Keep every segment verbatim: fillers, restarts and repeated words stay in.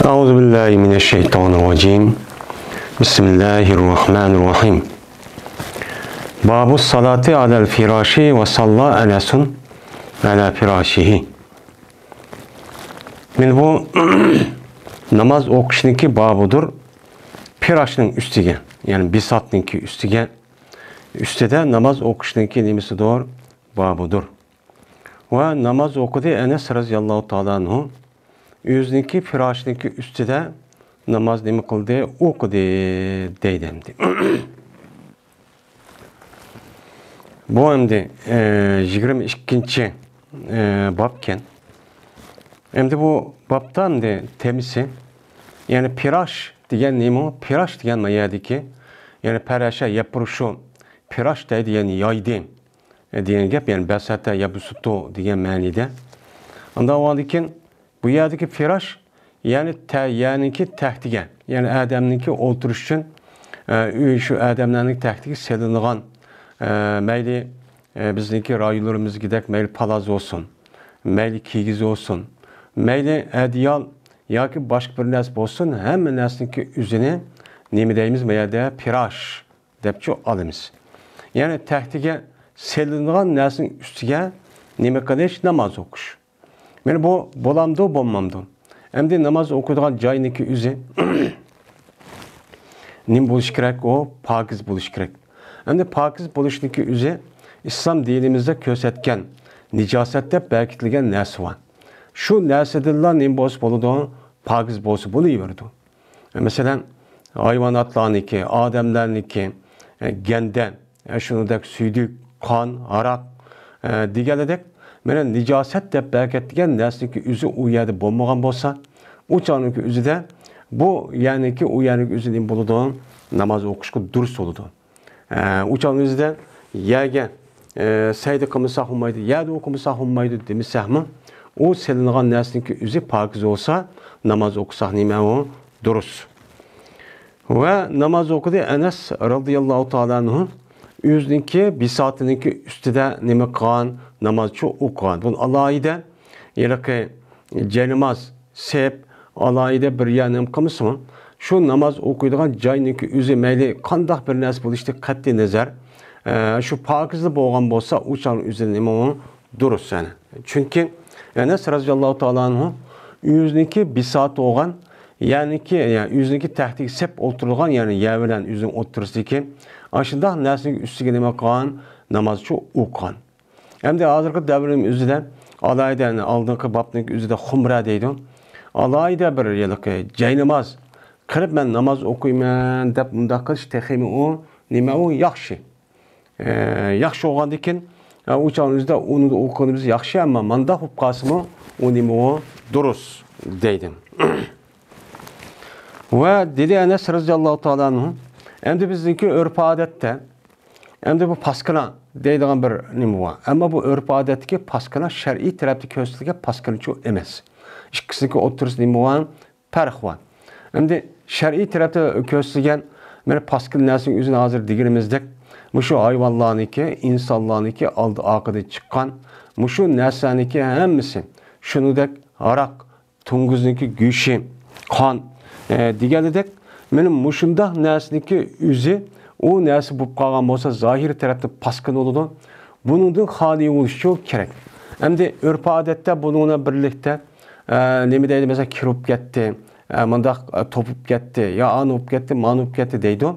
أعوذ بالله من الشيطان الرجيم. بسم الله الرحمن الرحيم. باب الصلاة على الفراش وصلى أنس على فراشه. مانا بۇ ناماز ئوقۇشنىڭكى بابىدۇر. پىراشنىڭ ئۈستىگە، يەنى بىساتنىڭكى ئۈستىگە، ئۈستىدە ناماز ئوقۇشنىڭكى نېمىسىدۇر؟ بابىدۇر. ۋە ناماز ئوقۇدى ئەنەس رەزىياللاھۇ تائالا ئەنھۇ. ئۆزىنىڭكى پىراشىنىڭكى ئۈستىدە ناماز نېمە قىلدى؟ ئوقۇدى دەيدۇ ئەمدى. بۇ ئەمدى، ئە، يىگىرمە ئىككىنچى، ئە، بابكەن. ئەمدى بۇ بابتا ئەمدى تېمىسى، يەنى پىراش دېگەن نېمە؟ پىراش دېگەن ما يەردىكى، يەنى پەرەشە يەپۇرۇشۇ، پىراش دەيدۇ، يەنى يايدى، ئە، دېگەن گەپ، يەنى بەسەتە يەبسۇتۇ دېگەن مەنىدە. ئاندىن ئاۋۋالدىكىن بۇ يەردىكى پىراش، يەنى تە-، يەرنىڭكى تەختىگە، يەنى ئادەمنىڭكى ئولتۇرۇش ئۈچۈن، ئە، ئۆي، شۇ ئادەملەرنىڭ تەختىگە سېلىنغان، ئە، مەيلى، ئە، بىزنىڭكى رايونلىرىمىزدىكىدەك مەيلى پالاز بولسۇن، مەيلى كىگىز بولسۇن، مەيلى ئەدىيال ياكى باشقا بىر نەرسە بولسۇن، ھەممە نەرسىنىڭكى ئۆزىنى نېمە دەيمىز؟ ما يەردە پىراش دەپچۇ ئالىمىز. يەنى تەختىگە سېلىنغان نەرسىنىڭ ئۈستىگە نېمە قىلىش؟ ناماز ئوقۇش. مانا بۇ بولامدۇ، بولمامدۇ؟ ئەمدى ناماز ئوقۇيدىغان جاينىڭكى ئۆزى نېمە بولۇشى كېرەك؟ ئۇ پاكىز بولۇشى كېرەك. ئەمدى پاكىز بولۇشنىڭكى ئۆزى ئىسلام دىنىمىزدا كۆرسەتكەن نىجاسەت دەپ بەكىتىلگەن نەرسە بار. شۇ نەرسىدىنلا نېمە بولسا بولىدۇ؟ پاكىز بولسا بولۇۋېرىدۇ. مەسىلەن، ھايۋاناتلارنىڭكى، ئادەملەرنىڭكى، ئە، گەندە، ئە، شۇنىڭدەك سۈيدۈك، قان، ھاراق، ئە، دېگەنلىدەك، مانا نىجاسەت دەپ بەكەتلىگەن نەرسىنىڭكى ئۆزى ئۇ يەردە بولمىغان بولسا، ئۇ چاغنىڭكى ئۆزىدە بۇ يەرنىڭكى، ئۇ يەرنىڭكى ئۆزى نېمە بولىدۇ؟ ناماز ئوقۇشقا دۇرۇس بولىدۇ. ئە، ئۇ چاغنىڭ ئۆزىدە يەرگە، ئە، سەجدە قىلمىساق بولمايدۇ، يەردە ئوقۇمىساق بولمايدۇ دېمىسەكمۇ، ئۇ سېلىنغان نەرسىنىڭكى ئۆزى پاكىز بولسا، ناماز ئوقۇساق نېمە ئۇ؟ دۇرۇس. ۋە ناماز ئوقۇدى ئەنەس رەزىياللاھۇ تائالا ئەنھۇ ئۆزىنىڭكى بىساتىنىڭكى ئۈستىدە نېمە قىلغان؟ نامازچۇ ئوقۇغان. بۇ ئالاھىدە ھېلىقى جايناماز سېپ، ئالاھىدە بىر يەر نېمە قىلمىسىمۇ، شۇ ناماز ئوقۇيدىغان جاينىڭكى ئۆزى مەيلى قانداق بىر نەرسە بولۇشىدىن قەتئىي نەزەر، ئە، شۇ پاكىزلا بولغان بولسا، ئۇ چاغنىڭ ئۆزى نېمە ئۇ؟ دۇرۇس، يەنى. چۈنكى ئەنەس رەزىياللاھۇ تائالا ئەنھۇ ئۆزىنىڭكى بىساتى بولغان، يەنىكى، يەنى ئۆزىنىڭكى تەختىگە سەپ ئولتۇرۇلغان، يەنى يەر بىلەن ئۆزىنىڭ ئوتتۇرىسىدىكى ئاشۇنداق نەرسىنىڭ ئۈستىگە نېمە قىلغان؟ نامازچۇ ئوقۇغان. ئەمدى ھازىرقى دەۋرنىڭ ئۆزىدە ئالاھىدە، يەنى ئالدىنقى بابنىڭ ئۆزىدە خۇمرە دەيدۇ. ئالاھىدە بىر ھېلىقى جايناماز قىلىپ، مەن ناماز ئوقۇيمەن دەپ مۇنداق قىلىش تېخىمۇ ئۇ نېمە ئۇ؟ ياخشى. ئە، ياخشى بولغاندىكىن، ئە، ئۇ چاغنىڭ ئۆزىدە ئۇنى ئوقۇغىنىمىز ياخشى، ئەمما مانداق بولۇپ قالسىمۇ، ئۇ نېمە ئۇ؟ دۇرۇس دەيدۇ. ۋە دېدى ئەنەس رەزىياللاھۇ تائالا ئەنھۇ، ئەمدى بىزنىڭكى ئۆرپ-ئادەتتە، ئەمدى بۇ پاسكىنا دەيدىغان بىر نېمە بار. ئەمما بۇ ئۆرپ-ئادەتتىكى پاسكىنا شەرئىي تەرەپتە كۆرسىتىلگەن پاسكىنىچۇ ئەمەس. ئىككىسىنىڭكى ئوتتۇرىسىدا نېمە بار؟ پەرق بار. ئەمدى شەرئىي تەرەپتە كۆرسىتىلگەن، مانا، پاسكىنا نەرسىنىڭ ئۆزىنى ھازىر دېگىنىمىزدەك، مۇشۇ ھايۋانلارنىڭكى، ئىنسانلارنىڭكى ئالدى ئارقىدىن چىققان مۇشۇ نەرسىلەرنىڭكى ھەممىسى، شۇنىڭدەك ھاراق، توڭگۇزنىڭكى گۆشى، قان، ئە، دېگەنىدەك، مانا مۇشۇنداق نەرسىنىڭكى ئۆزى، ئۇ نەرسە بولۇپ قالغان بولسا، زاھىرىي تەرەپتە پاسكىنا بولىدۇ. بۇنىڭدىن خالىي بولۇشى كېرەك. ئەمدى ئۆرپ-ئادەتتە بۇنىڭ بىلەن بىرلىكتە، ئە، نېمە دەيدۇ؟ مەسىلەن، كىر بولۇپ كەتتى، ئە، مۇنداق، ئە، توپۇپ كەتتى، يا ئانا بولۇپ كەتتى، مانا بولۇپ كەتتى دەيدۇ.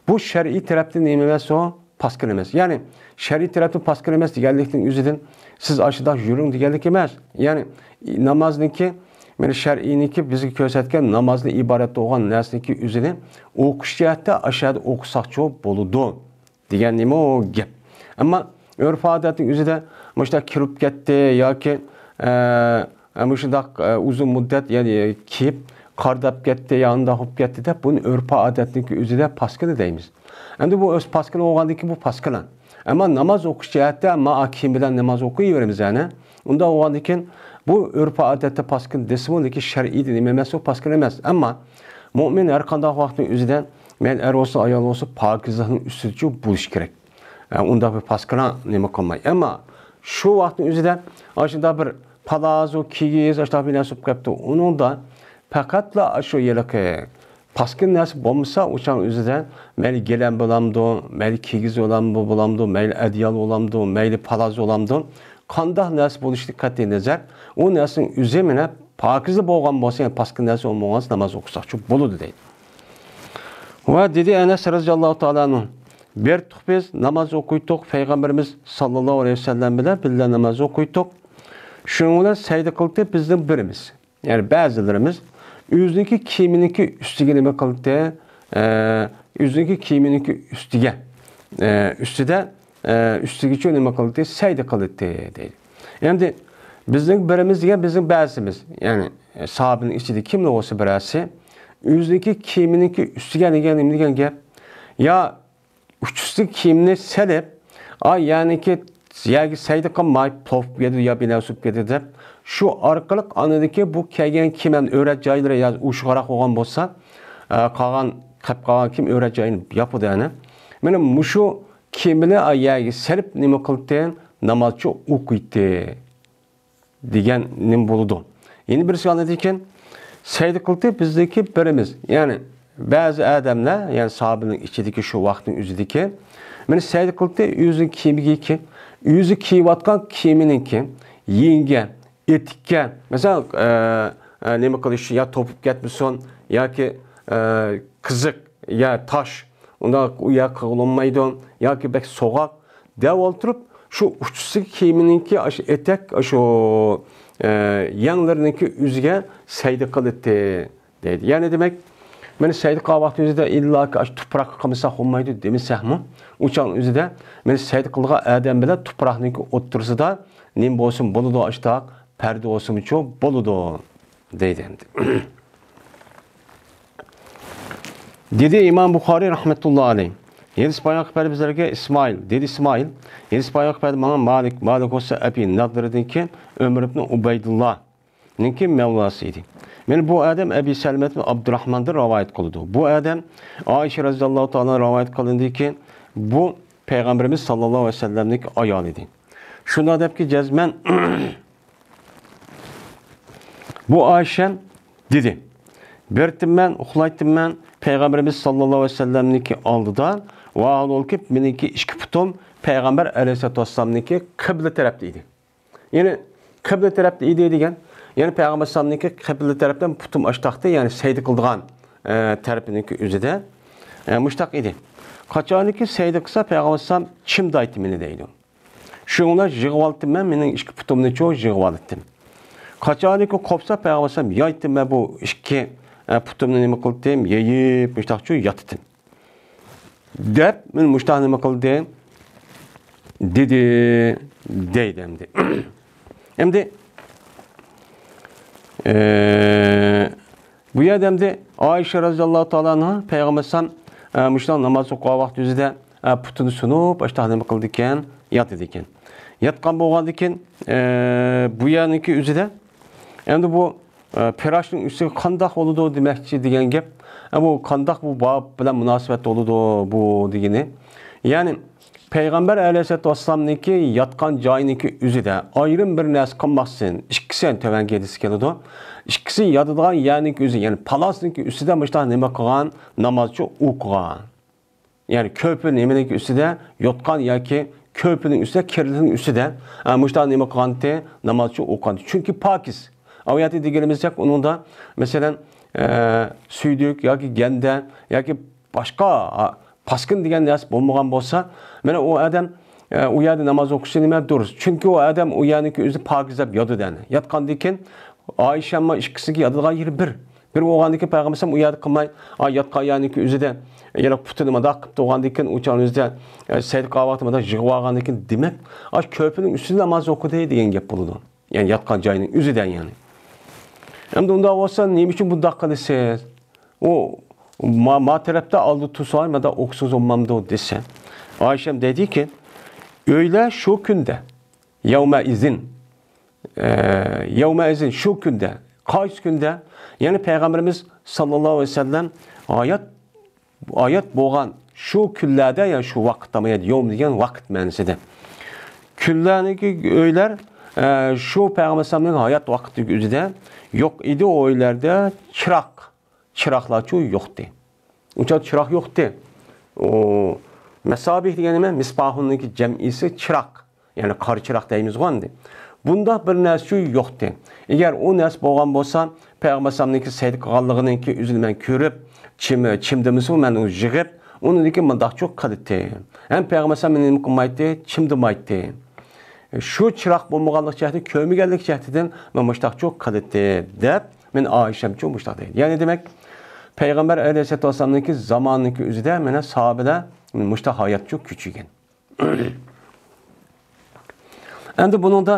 بۇ شەرئىي تەرەپتىن نېمە ئەمەس ئۇ؟ پاسكىنا ئەمەس. يەنى شەرئىي تەرەپتىن پاسكىنا ئەمەس دېگەنلىكنىڭ ئۆزىدىن سىز ئاشۇنداق يۈرۈڭ دېگەنلىك ئەمەس. يەنى نامازنىڭكى، مانا شەرئىينىڭكى بىزگە كۆرسەتكەن نامازدىن ئىبارەت بولغان نەرسىنىڭكى ئۆزىنى ئوقۇش جەھەتتە ئاشۇ يەردە ئوقۇساقچۇ بولىدۇ دېگەن نېمە ئۇ گەپ. ئەمما ئۆرپ-ئادەتنىڭ ئۆزىدە مۇشۇنداق كىر بولۇپ كەتتى ياكى، ئە، ئە، مۇشۇنداق، ئە، ئۇزۇن مۇددەت، يەنى كىيىپ، قارىداپ كەتتى يا ئۇنداق بولۇپ كەتتى دەپ، بۇنى ئۆرپ-ئادەتنىڭكى ئۆزىدە پاسكىنا دەيمىز. ئەمدى بۇ ئۆز پاسكىنا بولغاندىن كېيىن بۇ پاسكىنا. ئەمما ناماز ئوقۇش جەھەتتە مانا كىيىم بىلەن ناماز ئوقۇيۋېرىمىز، يەنى. ئۇنداق بولغاندىن كېيىن بۇ ئۆرپ-ئادەتتە پاسكىنا دېسىمۇ، لېكىن شەرئىيدە نېمە ئەمەس، ئۇ پاسكىنا ئەمەس. ئەمما مۆمىن ھەر قانداق ۋاقىتنىڭ ئۆزىدە، مەيلى ئەر بولسۇن، ئايال بولسۇن، پاكىزلىقنىڭ ئۈستىدىچۇ بولۇشى كېرەك. ئە، ئۇنداق بىر پاسكىنا نېمە قىلماي. ئەمما شۇ ۋاقىتنىڭ ئۆزىدە ئاشۇنداق بىر پالازو، كىگىز، ئاشۇنداق بىر نەرسە بولۇپ كەپتۇ. ئۇنىڭدا پەقەتلا شۇ ھېلىقى پاسكىنا نەرسە بولمىسا، ئۇ چاغ ئۆزىدە مەيلى گىلەم بولامدۇ، مەيلى كىگىز بولامدۇ، بولامدۇ، مەيلى ئەدىيال بولامدۇ، مەيلى پالاز بولامدۇ، قانداق نەرسە بولۇشىدىن قەتئىي نەزەر، ئۇ نەرسىنىڭ ئۆزى مانا پاكىزلا بولغان بولسا، يەنى پاسكىنا نەرسە بولمىغان بولسا، ناماز ئوقۇساقچۇ بولىدۇ دەيدۇ. ۋە دېدى ئەنەس رەزىياللاھۇ تائالا ئەنھۇ، بېرىتتۇق بىز، ناماز ئوقۇيتتۇق، پەيغەمبىرىمىز ساللاللاھۇ ئەلەيھى ۋەسەللەم بىلەن بىللە ناماز ئوقۇيتتۇق. شۇنىڭ بىلەن سەجدە قىلدى بىزنىڭ بىرىمىز. يەنى بەزىلىرىمىز ئۆزىنىڭكى كىيىمىنىڭكى ئۈستىگە نېمە قىلدى؟ ئە، ئۆزىنىڭكى كىيىمىنىڭكى ئۈستىگە، ئە، ئۈستىدە، ئە، ئۈستىگىچە نېمە قىلدى؟ سەجدە قىلدى دەيدۇ. ئەمدى بىزنىڭ بىرىمىز دېگەن بىزنىڭ بەزىمىز، يەنى، ئە، ساھابىنىڭ ئىچىدە كىملا بولسا بىرەرسى، ئۆزىنىڭكى كىيىمىنىڭكى ئۈستىگە دېگەن نېمە دېگەن گەپ؟ يا ئۇچىسىدىكى كىيىمنى سېلىپ، ئا، يەنىكى يەرگە سەجدە قىلماي، توپۇپ كېتىدۇ يا بىنەۋسۇپ كېتىدۇ دەپ، شۇ ئارقىلىق ئاندىكى بۇ كىيگەن كىيىم ھەم ئۆرەت جايلىرى يا ئۇششۇقراق بولغان بولسا، ئە، قالغان، قېلىپ قالغان كىيىم ئۆرەت جايىنى ياپىدۇ يەنە. مانا مۇشۇ كىيىمنى، ئا، يەرگە سېلىپ نېمە قىلدى؟ نامازچۇ ئوقۇيتتى. دېگەن نېمە بولىدۇ؟ يەنە بىرسى ئاندىن كېيىن سەجدە قىلدى بىزدىكى بىرىمىز. يەنى بەزى ئادەملەر، يەنى ساھابىنىڭ ئىچىدىكى شۇ ۋاقىتنىڭ ئۆزىدىكى، مانا سەجدە قىلدى ئۆزىنىڭ كىيىمىگە، ئۆزى كىيىۋاتقان كىيىمىنىڭكى يېڭىگە، ئېتىككە، مەسىلەن، ئە، ئە، نېمە قىلىش، يا توپۇپ كەتمىسۇن، ياكى، ئە، قىزىق، يا تاش، ئۇنداق ئۇ يا قىغلىنمايدۇ، ياكى بەك سوغۇق، دەپ ئولتۇرۇپ، شۇ ئۇچىسىدىكى كىيىمىنىڭكى ئاشۇ ئېتەك، ئاشۇ، ئە، يەڭلىرىنىڭكى ئۆزىگە سەجدە قىلىتتى، دەيدۇ. يەنى دېمەك، مانا سەجدە قىلغان ۋاقتى ئۆزىدە ئىللاكى ئاشۇ تۇپراققا قىلمىساق بولمايدۇ دېمىسەكمۇ، ئۇ چاغنىڭ ئۆزىدە مانا سەجدە قىلىدىغان ئادەم بىلەن تۇپراقنىڭكى ئوتتۇرىسىدا نېمە بولسۇن بولىدۇ، ئاشۇنداق پەردە بولسىمۇچۇ بولىدۇ، دەيدۇ ئەمدى. دېدى ئىمام بۇخارىي رەھمەتۇللا ئەلەيھ. ھەدىس بايان قىلىپ بەردى بىزلەرگە ئىسمائىل. دېدى ئىسمائىل، ھەدىس بايان قىلىپ بەردى ماڭا مالىك، مالىك بولسا ئەبى نەضىردىنكى ئۆمەر ئىبنى ئۇبەيدۇللانىڭكى مەۋلاسى ئىدى. مانا بۇ ئادەم ئەبى سەلمەت ئىبنى ئابدۇراھماندىن رىۋايەت قىلىدۇ. بۇ ئادەم ئائىشە رەزىياللاھۇ تائالا رىۋايەت قىلىندىكى، بۇ پەيغەمبىرىمىز ساللاللاھۇ ئەلەيھى ۋەسەللەمنىڭكى ئايالى ئىدى. شۇنداق دەپكى جەزمەن، بۇ ئائىشە دېدى، بېرىتتىممەن، ئۇخلايتتىممەن پەيغەمبىرىمىز ساللاللاھۇ ئەلەيھى ۋەسەللەمنىڭكى ئالدىدا، ۋاھالبۇكى مېنىڭكى ئىككى پۇتۇم پەيغەمبەر ئەلەيھىسسالاتۇ ۋەسسالامنىڭكى قىبلە تەرەپتە ئىدى. يەنى قىبلە تەرەپتە ئىدى دېگەن، يەنى پەيغەمبەر ئەلەيھىسسالامنىڭكى قىبلە تەرەپتە پۇتۇم ئاشتاقتى، يەنى سەجدە قىلىدىغان، ئە، تەرىپىنىڭكى ئۆزىدە، ئە، مۇشتاق ئىدى. قاچانكى سەجدە قىلسا پەيغەمبەر ئەلەيھىسسالام چىمدايتتى مېنى دەيدۇ. شۇڭا يىغىۋالتىم مەن، مېنىڭ ئىككى پۇتۇمنىچۇ يىغىۋالتتىم. قاچانكى قوپسا پەيغەمبەر ئەلەيھىسسالام يايتتىم مەن بۇ ئىككى، ئە، پۇتۇمنى نېمە قىلتىم، يېيىپ، مۇشتاقچۇ ياتتىم. دەپ، مېنى مۇشتاق نېمە قىلدى؟ دېدى، دەيدۇ ئەمدى. ئەمدى، ئە، بۇ يەردە ئەمدى ئائىشە رەزىياللاھۇ تائالا ئەنھا پەيغەمبەر ئەلەيھىسسالام، ئە، مۇشۇنداق ناماز ئوقۇغان ۋاقتى ئۆزىدە، ئە، پۇتىنى سۇنۇپ، ئاشتاق نېمە قىلىدىكەن؟ ياتىدىكەن. ياتقان بولغاندىكىن، ئە، بۇ يەرنىڭكى ئۆزىدە، ئەمدى بۇ، ئە، پىراشنىڭ ئۈستى قانداق بولىدۇ دېمەكچى دېگەن گەپ. ئە، بۇ قانداق بۇ باب بىلەن مۇناسىۋەتتە بولىدۇ بۇ دېگىنى. يەنى، پەيغەمبەر ئەلەيھىسسالاتۇ ۋەسسالامنىڭكى ياتقان جايىنىڭكى ئۆزىدە ئايرىم بىر نەرسە قىلماستىن، ئىككىسى تۆۋەنگە دېسە كېلىدۇ. ئىككىسى ياتىدىغان يەرنىڭكى ئۆزى، يەنى پالاسنىڭكى ئۈستىدە مۇشۇنداق نېمە قىلغان؟ نامازچۇ ئوقۇغان. يەنى كۆپۈر نېمىنىڭكى ئۈستىدە، يوتقان ياكى كۆپۈرنىڭ ئۈستىدە، كىرلىكنىڭ ئۈستىدە، ئە، مۇشۇنداق نېمە قىلغانتى؟ نامازچۇ ئوقۇغانتى. چۈنكى پاكىز. ئاۋۇ يەردە دېگىنىمىزدەك ئۇنىڭدا، مەسىلەن، ئە، سۈيدۈك ياكى گەندە ياكى باشقا، ئا، پاسكىنا دېگەن نەرسە بولمىغان بولسا، مانا ئۇ ئادەم، ئە، ئۇ يەردە ناماز ئوقۇشى نېمە دۇرۇس. چۈنكى ئۇ ئادەم ئۇ يەرنىڭكى ئۆزى پاكىز دەپ ياتىدۇ ئەنە. ياتقاندىن كېيىن ئائىشەممۇ ئىككىسىنىڭكى ياتىدىغان يېرى بىر. بىر بولغاندىن كېيىن پەيغەمبەر ئەلەيھىسسالام ئۇ يەردە قىلماي، ئا، ياتقان يەرنىڭكى ئۆزىدە، يەنە پۇتىنى مۇنداق قىلىپ تۇرغاندىن كېيىن، ئۇ چاغنىڭ ئۆزىدە، ئە، سەجدە قىلغان ۋاقتى مۇنداق يىغىۋالغاندىن كېيىن، دېمەك، ئاشۇ كۆپۈرنىڭ ئۈستىدە ناماز ئوقۇدى دېگەن گەپ بولىدۇ. يەنى ياتقان جاينىڭ ئۆزىدە يەنى. ئەمدى ئۇنداق بولسا، نېمە ئۈچۈن بۇنداق قىلىسىز؟ ئۇ ما، ما تەرەپتە ئالدى تۇرسا، مادا ئوقۇسىڭىز بولمامدۇ دېسە. ئائىشەم دەيدىكى، ئۆيلەر شۇ كۈندە، يەۋمەئىزىن، ئە، يەۋمەئىزىن شۇ كۈندە، قايسى كۈندە؟ يەنى پەيغەمبىرىمىز ساللاللاھۇ ئەلەيھى ۋەسەللەم ھايات ھايات بولغان شۇ كۈنلەردە، يا شۇ ۋاقىتتا، يەنى يوم دېگەن ۋاقىت مەنىسىدە. كۈنلەرنىڭكى ئۆيلەر، ئە، شۇ پەيغەمبەر ئەلەيھىسسالامنىڭ ھايات ۋاقتىدىكى ئۆزىدە يوق ئىدى، ئۇ ئۆيلەردە چىراغ، چىراغلارچۇ يوقتى. ئۇنچە چىراغ يوقتى. ئۇ مەسابىھ دېگەن نېمە؟ مىسباھۇنىڭكى جەمئىسى چىراغ. يەنى قارا چىراغ دەيمىزغۇ ئەمدى. بۇنداق بىر نەرسىچۇ يوقتى. ئەگەر ئۇ نەرسە بولغان بولسا، پەيغەمبەر ئەلەيھىسسالامنىڭكى سەيدە قىلغانلىقىنىڭكى ئۆزىنى مەن كۆرۈپ، چىم-، چىمدىمىسىمۇ مەن ئۇنى يىغىپ، ئۇنىڭدىن كېيىن مۇنداقچۇ قىلاتتى. ھەم پەيغەمبەر ئەلەيھىسسالام مېنى نېمە قىلمايتتى؟ چىمدىمايتتى. شۇ چىراغ بولمىغانلىق جەھەتتىن، كۆرمىگەنلىك جەھەتتىن مەن مۇشتاقچۇ قىلاتتى، دەپ، مېنى ئائىشەمچۇ مۇشتاق دەيدۇ. يەنى دېمەك، پەيغەمبەر ئەلەيھىسسالاتۇ ۋەسسالامنىڭكى زامانىنىڭكى ئۆزىدە مانا ساھابىلەر مۇشتاق ھاياتچۇ كۆچۈرگەن. ئەمدى بۇنىڭدا،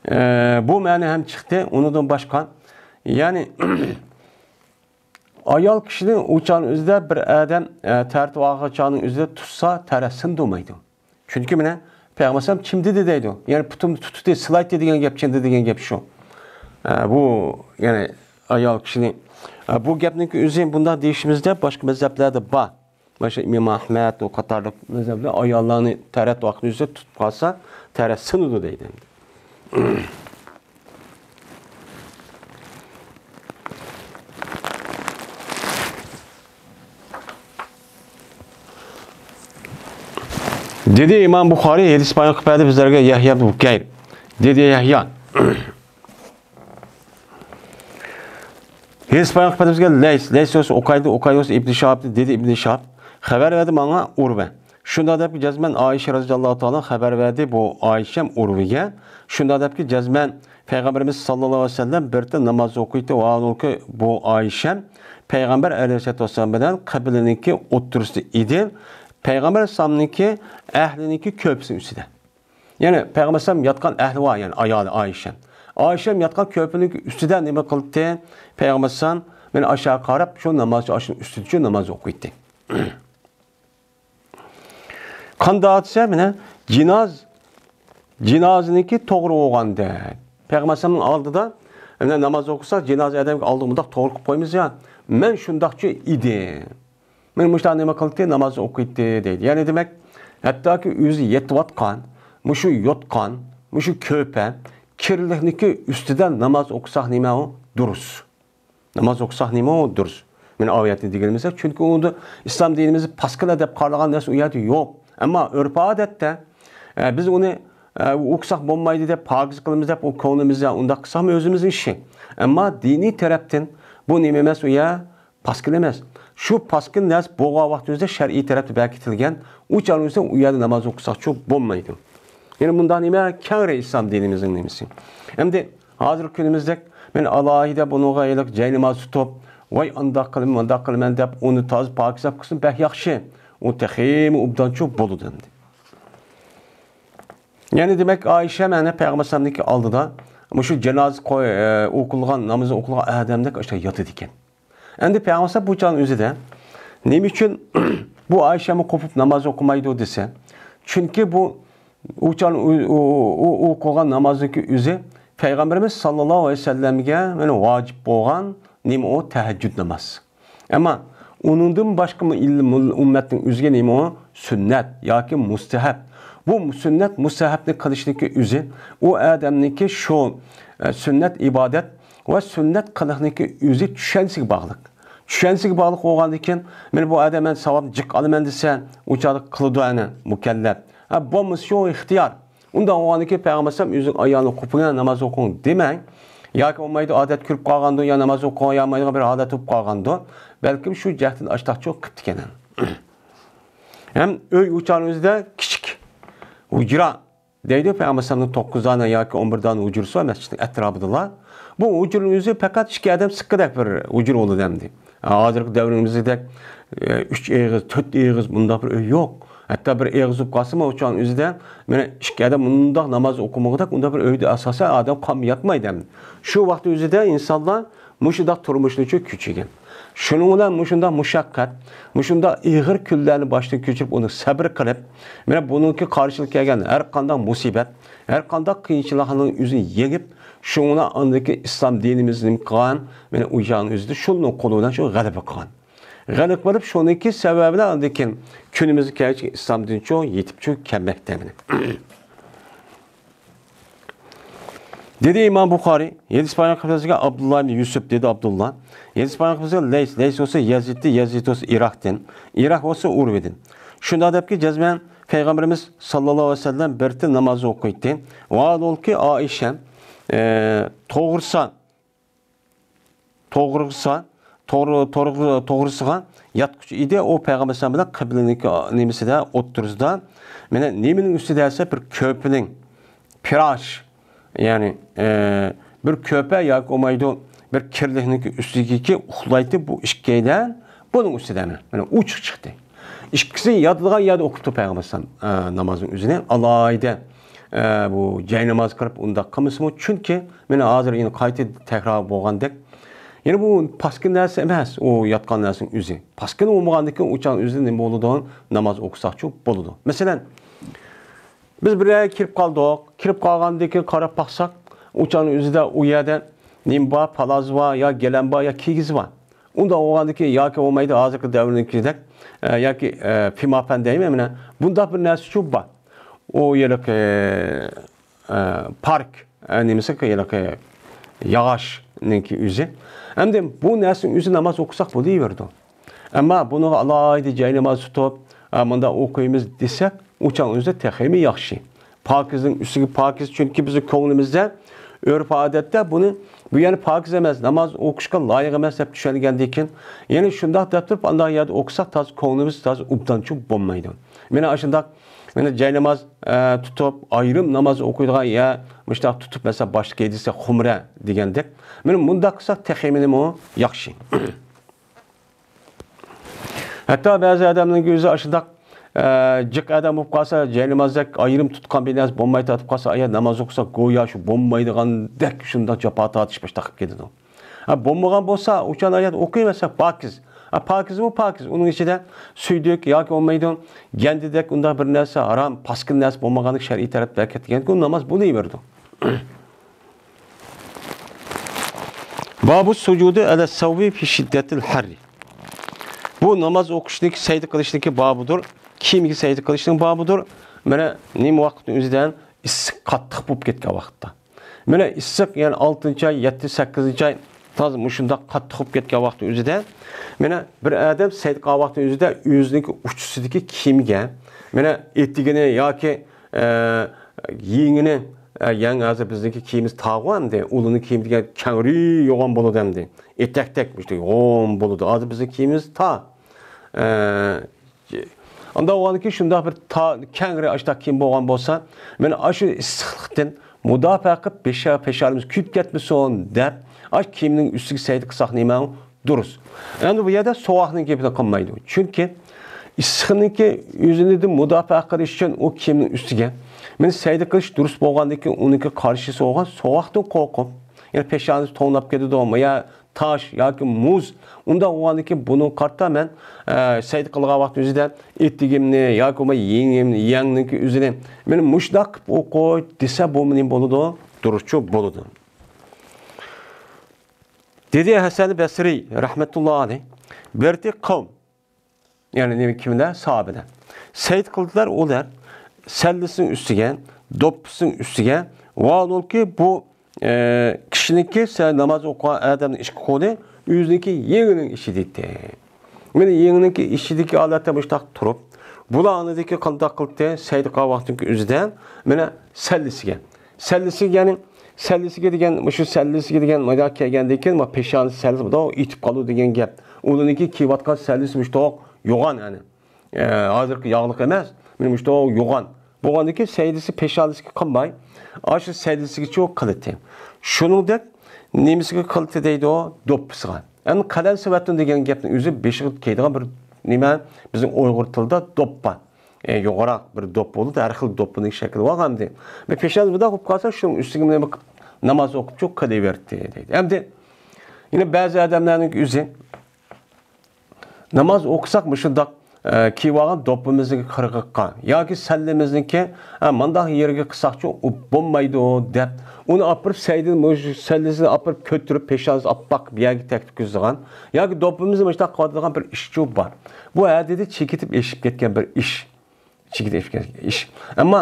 ئە، بۇ مەنە ھەم چىقتى، ئۇنىڭدىن باشقا، يەنى، ئايال كىشىنى ئۇ چاغنىڭ ئۆزىدە بىر ئادەم، ئە، تەرىتىپ ئالغان چاغنىڭ ئۆزىدە تۇتسا، تەرەت سىندۇرمايدۇ. چۈنكى مانا پەيغەمبەر ئەلەيھىسسالام چىمدىدى دەيدۇ. يەنى پۇتۇمنى تۇتتى، سىلايتتى دېگەن گەپ، چىمدى دېگەن گەپ شۇ. ئە، بۇ، يەنى ئايال كىشىنى، ئە، بۇ گەپنىڭكى ئۆزى بۇنداق دېيىشىمىزدە باشقا مەزھەپلەردە بار. مانا شۇ ئىمام ئەھمەد، ئۇ قاتارلىق مەزھەپلەر ئاياللارنى تەرەت ۋاقتىنى ئۆزىدە تۇتۇپ قالسا، تەرەت سىنىدۇ دەيدۇ. دېدى ئىمام بۇخارىي، ھەدىس بايان قىلىپ بەردى بىزلەرگە يەھيا ئىبن بۇكەير. دېدى يەھيا. ھەدىس بايان قىلىپ بەردى بىزگە لەيس، لەيس بولسا ئۇقايدۇ، ئۇقايدۇ بولسا ئىبن شىھاب، دېدى ئىبن شىھاب. خەۋەر بەردى ماڭا ئۇرۋە. شۇنداق دەپكى جەزمەن ئائىشە رەزىياللاھۇ تائالا خەۋەر بەردى بۇ ئائىشەم ئۇرۋىگە. شۇنداق دەپكى جەزمەن پەيغەمبىرىمىز ساللاللاھۇ ئەلەيھى ۋەسەللەم بىر تىل ناماز ئوقۇيتتى، ۋاھالۇكى بۇ ئائىشەم پەيغەمبەر ئەلەيھىسسالاتۇ ۋەسسالام بىلەن قىبلىنىڭكى ئوتتۇرىسىدا ئىدى. پەيغەمبەر ئەلەيھىسسالامنىڭكى ئەھلىنىڭكى كۆرپىسىنىڭ ئۈستىدە. يەنى پەيغەمبەر ئەلەيھىسسالام ياتقان ئەھلى بار، يەنى ئايالى ئائىشە. ئائىشەم ياتقان كۆرپىنىڭ ئۈستىدە نېمە قىلاتتى؟ پەيغەمبەر ئەلەيھىسسالام مېنى ئاشۇ قاراپ، شۇ نامازچى ئاشۇنىڭ ئۈستىدىچۇ ناماز ئوقۇيتتى. قانداق دېسە، مانا جىناز، جىنازىنىڭكى توغرا بولغاندەك. پەيغەمبەر ئەلەيھىسسالامنىڭ ئالدىدا، مانا ناماز ئوقۇسا، جىنازا ئادەمگە ئالدىغا مۇنداق توغرا قىلىپ قويىمىز يا، مەن شۇنداقچۇ ئىدىم. مانا مۇشۇنداق نېمە قىلاتتى، ناماز ئوقۇيتتى دەيدۇ. يەنى دېمەك، ھەتتاكى ئۆزى يېتىۋاتقان، مۇشۇ يوتقان، مۇشۇ كۆرپە، كىرلىكنىڭكى ئۈستىدە ناماز ئوقۇساق نېمە ئۇ؟ دۇرۇس. ناماز ئوقۇساق نېمە ئۇ؟ دۇرۇس. مانا ئايەتنى دېگىنىمىزدەك، چۈنكى ئۇنى ئىسلام دىنىمىزدا پاسكىنا دەپ قارىلىغان نەرسە ئۇ يەردە يوق. ئەمما ئۆرپ-ئادەتتە، ئە، بىز ئۇنى، ئە، ئوقۇساق بولمايدۇ دەپ، پاكىز قىلىمىز دەپ، ئۇ كۆڭلىمىزدە ئۇنداق قىلساقمۇ ئۆزىمىزنىڭ ئىشى. ئەمما دىنىي تەرەپتىن بۇ نېمە ئەمەس، ئۇ يەر پاسكىنا ئەمەس. شۇ پاسكىنا نەرسە بولغان ۋاقتىمىزدا شەرئىي تەرەپتە بەركىتىلگەن، ئۇ چاغنىڭ ئۆزىدە ئۇ يەردە ناماز ئوقۇساقچۇ بولمايدۇ. يەنى مۇنداق نېمە كەڭرى ئىسلام دىنىمىزنىڭ نېمىسى. ئەمدى ھازىرقى كۈنىمىزدەك مەن ئالاھىدە بۇنىڭغا ھېلىقى جايناماز تۇتۇپ، ۋاي ئانداق قىلىمەن، مانداق قىلىمەن دەپ ئۇنى تازا پاكىز قىلسا بەك ياخشى. ئۇ تېخىمۇ ئوبدانچۇ بولىدۇ ئەمدى. يەنى دېمەك، ئائىشە مانا پەيغەمبەر ئەلەيھىسسالامنىڭكى ئالدىدا مۇشۇ جانازا قوي-، ئە، ئوقۇلغان، نامىزى ئوقۇلغان ئادەمدەك ئاشۇنداق ياتىدىكەن. ئەمدى پەيغەمبەر ئەلەيھىسسالام بۇ چاغنىڭ ئۆزىدە نېمە ئۈچۈن بۇ ئائىشەمۇ قوپۇپ ناماز ئوقۇمايدۇ دېسە، چۈنكى بۇ ئۇ چاغنىڭ ئۇ، ئۇ، ئۇ، ئۇ ئوقۇلغان نامازنىڭكى ئۆزى پەيغەمبىرىمىز ساللاللاھۇ ئەلەيھى ۋەسەللەمگە مانا ۋاجىپ بولغان نېمە ئۇ؟ تەھەججۇد ناماز. ئەمما ئۇنىڭدىن باشقا مۇ-، ئىل-، مۇل-، ئۈممەتنىڭ ئۆزىگە نېمە ئۇ؟ سۈننەت ياكى مۇستەھەب. بۇ سۈننەت، مۇستەھەبنى قىلىشنىڭكى ئۆزى ئۇ ئادەمنىڭكى شۇ، ئە، سۈننەت ئىبادەت ۋە سۈننەت قىلىقنىڭكى ئۆزى چۈشەنچىسىگە باغلىق. چۈشەنچىسىگە باغلىق بولغاندىن كېيىن، مانا بۇ ئادەم مەن ساۋابنى جىق ئالامان دېسە، ئۇ چاغدا قىلىدۇ ئەنە مۇكەللەپ. ھە، بولمىسا شۇ ئىختىيار. ئۇنداق بولغاندىن كېيىن پەيغەمبەر ئەلەيھىسسالام ئۆزىنىڭ ئايالىنى قوپۇپ ناماز ئوقۇڭ دېمەي، ياكى بولمايدۇ ئادەت كىرىپ قالغاندۇ، يا ناماز ئوقۇيالمايدىغان بىر ھالەت بولۇپ قالغاندۇ، بەلكىم شۇ جەھەتتىن ئاشتاقچۇ قىپتىكەن. ھەم ئۆي ئۇچارنىڭ ئۆزىدە كىچىك ھۇجرا دەيدۇ، پەيغەمبەر ئەلەيھىسسالامنىڭ توققۇز دانە ياكى ئون بىر دانە ھۇجرىسى بار مەسچىتنىڭ ئەتراپىدىلا. بۇ ھۇجرىنىڭ ئۆزى پەقەت ئىككى ئادەم سىققىدەك بىر ھۇجرا بولىدۇ ئەمدى. ھازىرقى دەۋرىمىزدەك، ئە، ئۈچ ئېغىز، تۆت ئېغىز بۇنداق بىر ئۆي يوق. ھەتتا بىر ئېغىز بولۇپ قالسىمۇ، ئۇچان ئۆزىدە مانا ئىككى ئادەم مۇنداق ناماز ئوقۇمىغۇدەك ئۇنداق بىر ئۆيدە ئاساسەن ئادەم قامۇ ياتمايدۇ ئەمدى. شۇ ۋاقىت ئۆزىدە ئىنسانلار مۇشۇنداق تۇرمۇشنىچۇ كۆچۈرگەن. شۇنىڭ بىلەن مۇشۇنداق مۇشەققەت، مۇشۇنداق ئېغىر كۈنلەرنى باشتىن كۆچۈرۈپ، ئۇنى سەبرى قىلىپ، مانا بۇنىڭكى قارشىلىقى كەلگەن ھەر قانداق مۇسىبەت، ھەر قانداق قىيىنچىلىقنىڭ ئۆزىنى يېڭىپ، شۇڭا ئاندىكى ئىسلام دىنىمىز نېمە قىلغان؟ مانا ئۇ چاغنىڭ ئۆزىدە شۇنىڭ قولى بىلەن شۇ غەلىبە قىلغان. غەلىبە قىلىپ، شۇنىڭكى سەۋەبى بىلەن ئاندىن كېيىن كۈنىمىزگە كەلگەچكە ئىسلام دىنىچۇ يېتىپچۇ كەلمەكتە مانا. دېدى ئىمام بۇخارىي، ھەدىس بايان قىلىپ بەرگەن ئابدۇللا ئىبن يۈسۈپ، دېدى ئابدۇللا. ھەدىس بايان قىلىپ بەرگەن لەيس، لەيس بولسا يەزىدتىن، يەزىد بولسا ئىراقتىن، ئىراق بولسا ئۇرۋىدىن. شۇنداق دەپكى، جەزمەن پەيغەمبىرىمىز ساللاللاھۇ ئەلەيھى ۋەسەللەم بىر تەن ناماز ئوقۇيتتى. ۋاھالۇنكى ئائىشە، ئە، توغرىسا، توغرىسا، توغرا، توغرا، توغرىسىغا ياتقۇچى ئىدى. ئۇ پەيغەمبەر ئەلەيھىسسالام بىلەن قىبلىنىڭكى نېمىسىدە، ئوتتۇرىسىدا. مانا نېمىنىڭ ئۈستىدە دېسە، بىر كۆپىنىڭ پىراش، يەنى، ئە، بىر كۆپە ياكى بولمايدۇ، بىر كىرلىكنىڭكى ئۈستىدىكى ئۇخلايتتى بۇ ئىككىيلەن، بۇنىڭ ئۈستىدە مانا، مانا ئوچۇق چىقتى. ئىككىسى ياتىدىغان يەردە ئوقۇپتۇ پەيغەمبەر ئەلەيھىسسالام، ئە، نامازنىڭ ئۆزىنى. ئالاھىدە، ئە، بۇ جايناماز قىلىپ ئۇنداق قىلمىسىمۇ، چۈنكى مانا ھازىر يەنە قايتا تەكرار بولغاندەك، يەنە بۇ پاسكىنا نەرسە ئەمەس، ئۇ ياتقان نەرسىنىڭ ئۆزى. پاسكىنا بولمىغاندىن كېيىن ئۇ چاغ ئۆزىدە نېمە بولىدۇ؟ ناماز ئوقۇساقچۇ بولىدۇ. مەسىلەن، بىز بىر يەرگە كىرىپ قالدۇق. كىرىپ قالغاندىن كېيىن قاراپ باقساق، ئۇ چاغنىڭ ئۆزىدە ئۇ يەردە نېمە بار؟ پالازى بار، يا گىلەم بار، يا كىگىزى بار. ئۇنداق بولغاندىن كېيىن ياكى بولمايدۇ، ھازىرقى دەۋرنىڭكىدەك، ئە، ياكى، ئە، پىماپەن دەيمەن، مانا بۇنداق بىر نەرسىچۇ بار. ئۇ ھېلىقى، ئە، پارك، ئە، نېمىسى، ھېلىقى ياغاچنىڭكى ئۆزى. ئەمدى بۇ نەرسىنىڭ ئۆزى ناماز ئوقۇساق بولۇۋېرىدۇ. ئەمما بۇنىڭغا ئالاھىدە جايناماز تۇتۇپ، ئە، مۇنداق ئوقۇيمىز دېسەك، ئۇ چاغ ئۆزى تېخىمۇ ياخشى. پاكىزنىڭ ئۈستىگە پاكىز، چۈنكى بىزنىڭ كۆڭلىمىزدە ئۆرپ-ئادەتتە بۇنى، بۇ يەنى پاكىز ئەمەس، ناماز ئوقۇشقا لايىق ئەمەس دەپ چۈشەنگەندىن كېيىن، يەنى شۇنداق دەپ تۇرۇپ، ئانداق يەردە ئوقۇساق تازا كۆڭلىمىز تازا ئوبدانچۇ بولمايدۇ. مانا ئاشۇنداق، مانا جايناماز، ئە، تۇتۇپ، ئايرىم ناماز ئوقۇيدىغان يەر، مۇشۇنداق تۇتۇپ، مەسىلەن، باشتىكى دېسە خۇمرە دېگەندەك. مانا مۇنداق قىلساق تېخىمۇ ياخشى. ھەتتا بەزى ئادەمنىڭ ئۆزى ئاشۇنداق، ئە، جىق ئادەم بولۇپ قالسا، جاينامازدەك ئايرىم تۇتقان بىر نەرسە بولماي تارتىپ قالسا، ئايا ناماز ئوقۇسا، گويا شۇ بولمايدىغاندەك شۇنداق جاپا تارتىش باشلاپ كېتىدۇ. ھە، بولمىغان بولسا، ئۇچان ئايەت ئوقۇيمەسە، پاكىز. ھە، پاكىزمۇ پاكىز. ئۇنىڭ ئىچىدە سۈيدۈك ياكى بولمايدۇ، گەندىدەك ئۇنداق بىر نەرسە، ھارام، پاسكىنا نەرسە بولمىغانلىق شەرئىي تەرەپتە ھەرىكەت قىلغاندىكىن ناماز بولۇۋېرىدۇ. بابۇ سۇجۇدى ئەلە سەۋبى فى شىددەتىل ھەررى. بۇ ناماز ئوقۇشنىڭكى، سەجدە قىلىشنىڭكى بابىدۇر. كىيىمگە سەجدە قىلىشنىڭ بابىدۇر. مانا نېمە ۋاقىتنىڭ ئۆزىدە؟ ئىسسىق قاتتىق بولۇپ كەتكەن ۋاقىتتا. مانا ئىسسىق، يەنى ئالتىنچى ئاي، يەتتە، سەككىزىنچى ئاي تازا مۇشۇنداق قاتتىق بولۇپ كەتكەن ۋاقىتنىڭ ئۆزىدە، مانا بىر ئادەم سەجدە قىلغان ۋاقىتنىڭ ئۆزىدە ئۆزىنىڭكى ئۇچىسىدىكى كىيىمگە، مانا ئېتىكىنى ياكى ئە، يېڭىنى، ئە، يەڭ ھازىر بىزنىڭكى كىيىمىمىز تارغۇ ئەمدى. ئۇلارنىڭ كىيىمى دېگەن كەڭرى يوغان بولىدۇ ئەمدى. ئېتەكتەك مۇشۇنداق يوغان بولىدۇ. ھازىر بىزنىڭ كىيىمىمىز تار. ئە، ئانداق بولغاندىكىن شۇنداق بىر تار، كەڭرى ئاشۇنداق كىيىم بولغان بولسا، مانا ئاشۇ ئىسسىقلىقتىن مۇداپىئە قىلىپ، پېشا-، پېشانىمىز كۆيۈپ كەتمىسۇن دەپ، ئاشۇ كىيىمنىڭ ئۈستىگە سەجدە قىلساق نېمە؟ دۇرۇس. ئەمدى بۇ يەردە سوغۇقنىڭ گېپىنى قىلمايدۇ. چۈنكى ئىسسىقنىڭكى ئۆزىنىدىن مۇداپىئە قىلىش ئۈچۈن ئۇ كىيىمنىڭ ئۈستىگە مانا سەجدە قىلىش دۇرۇس بولغاندىن كېيىن، ئۇنىڭكى قارشىسى بولغان سوغۇقتىن قورقۇپ، يەنى پېشانىسى توڭلاپ كېتىدۇ، يا تاش ياكى مۇز، ئۇنداق بولغاندىن كېيىن بۇنىڭغا قارىتا مەن، ئە، سەجدە قىلغان ۋاقىتتا ئۆزىدە ئېتىكىمنى ياكى بولمىسا يېڭىمنى، يەڭنىڭكى ئۆزىنى مانا مۇشۇنداق قىلىپ ئوقۇي دېسە، بۇ نېمە بولىدۇ؟ دۇرۇسچۇ بولىدۇ. دېدى ھەسەن بەسرىي رەھمەتۇللا ئەلەيھ، بىر قەۋم، يەنى نېمە، كىملەر؟ ساھابىلەر. سەجدە قىلدىلار ئۇلار سەللىسىنىڭ ئۈستىگە، دوپپىسىنىڭ ئۈستىگە، ۋاھالۇكى بۇ، ئە، كىشىنىڭكى سە-، ناماز ئوقۇغان ئادەمنىڭ ئىككى قولى ئۆزىنىڭكى يېڭىنىڭ ئىچىدە ئىدى. مانا يېڭىنىڭكى ئىچىدىكى ھالەتتە مۇشۇنداق تۇرۇپ، بۇلار ئاندىكى قانداق قىلدى؟ سەجدە قىلغان ۋاقتىنىڭكى ئۆزىدە مانا سەللىسىگە. سەللىسىگە، يەنى سەللىسىگە دېگەن، مۇشۇ سەللىسىگە دېگەن مانا كەلگەندىن كېيىن، ما پېشانىسى سەللىسى بۇنداق ئېتىپ قالىدۇ دېگەن گەپ. ئۇلارنىڭكى كىيىۋاتقان سەللىسى مۇشۇنداق يوغان، يەنى، ئە، ھازىرقى ياغلىق ئەمەس، مانا مۇشۇنداق يوغان. بولغاندىن كېيىن سەجدىسى پېشانىسىگە قىلماي، ئاشۇ سەللىسىگىچۇ قىلىتتى. شۇنىڭدەك نېمىسىگە قىلىتتى دەيدۇ؟ دوپپىسىغا. ئەمدى قەلەم سىۋەتتىن دېگەن گەپنىڭ ئۆزى بېشىغا كىيىدىغان بىر نېمە، بىزنىڭ ئۇيغۇر تىلىدا دوپپا. ئە، يوغىنراق بىر دوپپا بولىدۇ، ھەر خىل دوپپىنىڭ شەكلى بار ئەمدى. بىر پېشانىسى بۇنداق بولۇپ قالسا، شۇنىڭ ئۈستىگە نېمە قىلىپ ناماز ئوقۇپچۇ قىلىۋەردى دەيدۇ. ئەمدى يەنە بەزى ئادەملەرنىڭ ئۆزى ناماز ئوقۇساق مۇشۇنداق، ئە، كىيىۋالغان دوپپىمىزنىڭ قىرغىقىغا ياكى سەللىمىزنىڭكى، ئە، مانداق يېرىگە قىلساقچۇ ئۇ بولمايدۇ دەپ، ئۇنى ئاپىرىپ سەجدىدىن مۇشۇ سەللىسىنى ئاپىرىپ كۆتۈرۈپ پېشانىسىنى ئاپئاق بىر يەرگە تەگكۈزىدىغان ياكى دوپپىمىزنى مۇشۇنداق قىلىۋاتىدىغان بىر ئىشچۇ بار. بۇ ھەددىدىن چېكىتىپ ئېشىپ كەتكەن بىر ئىش. چېكىتىپ ئېشىپ كەتكەن ئىش. ئەمما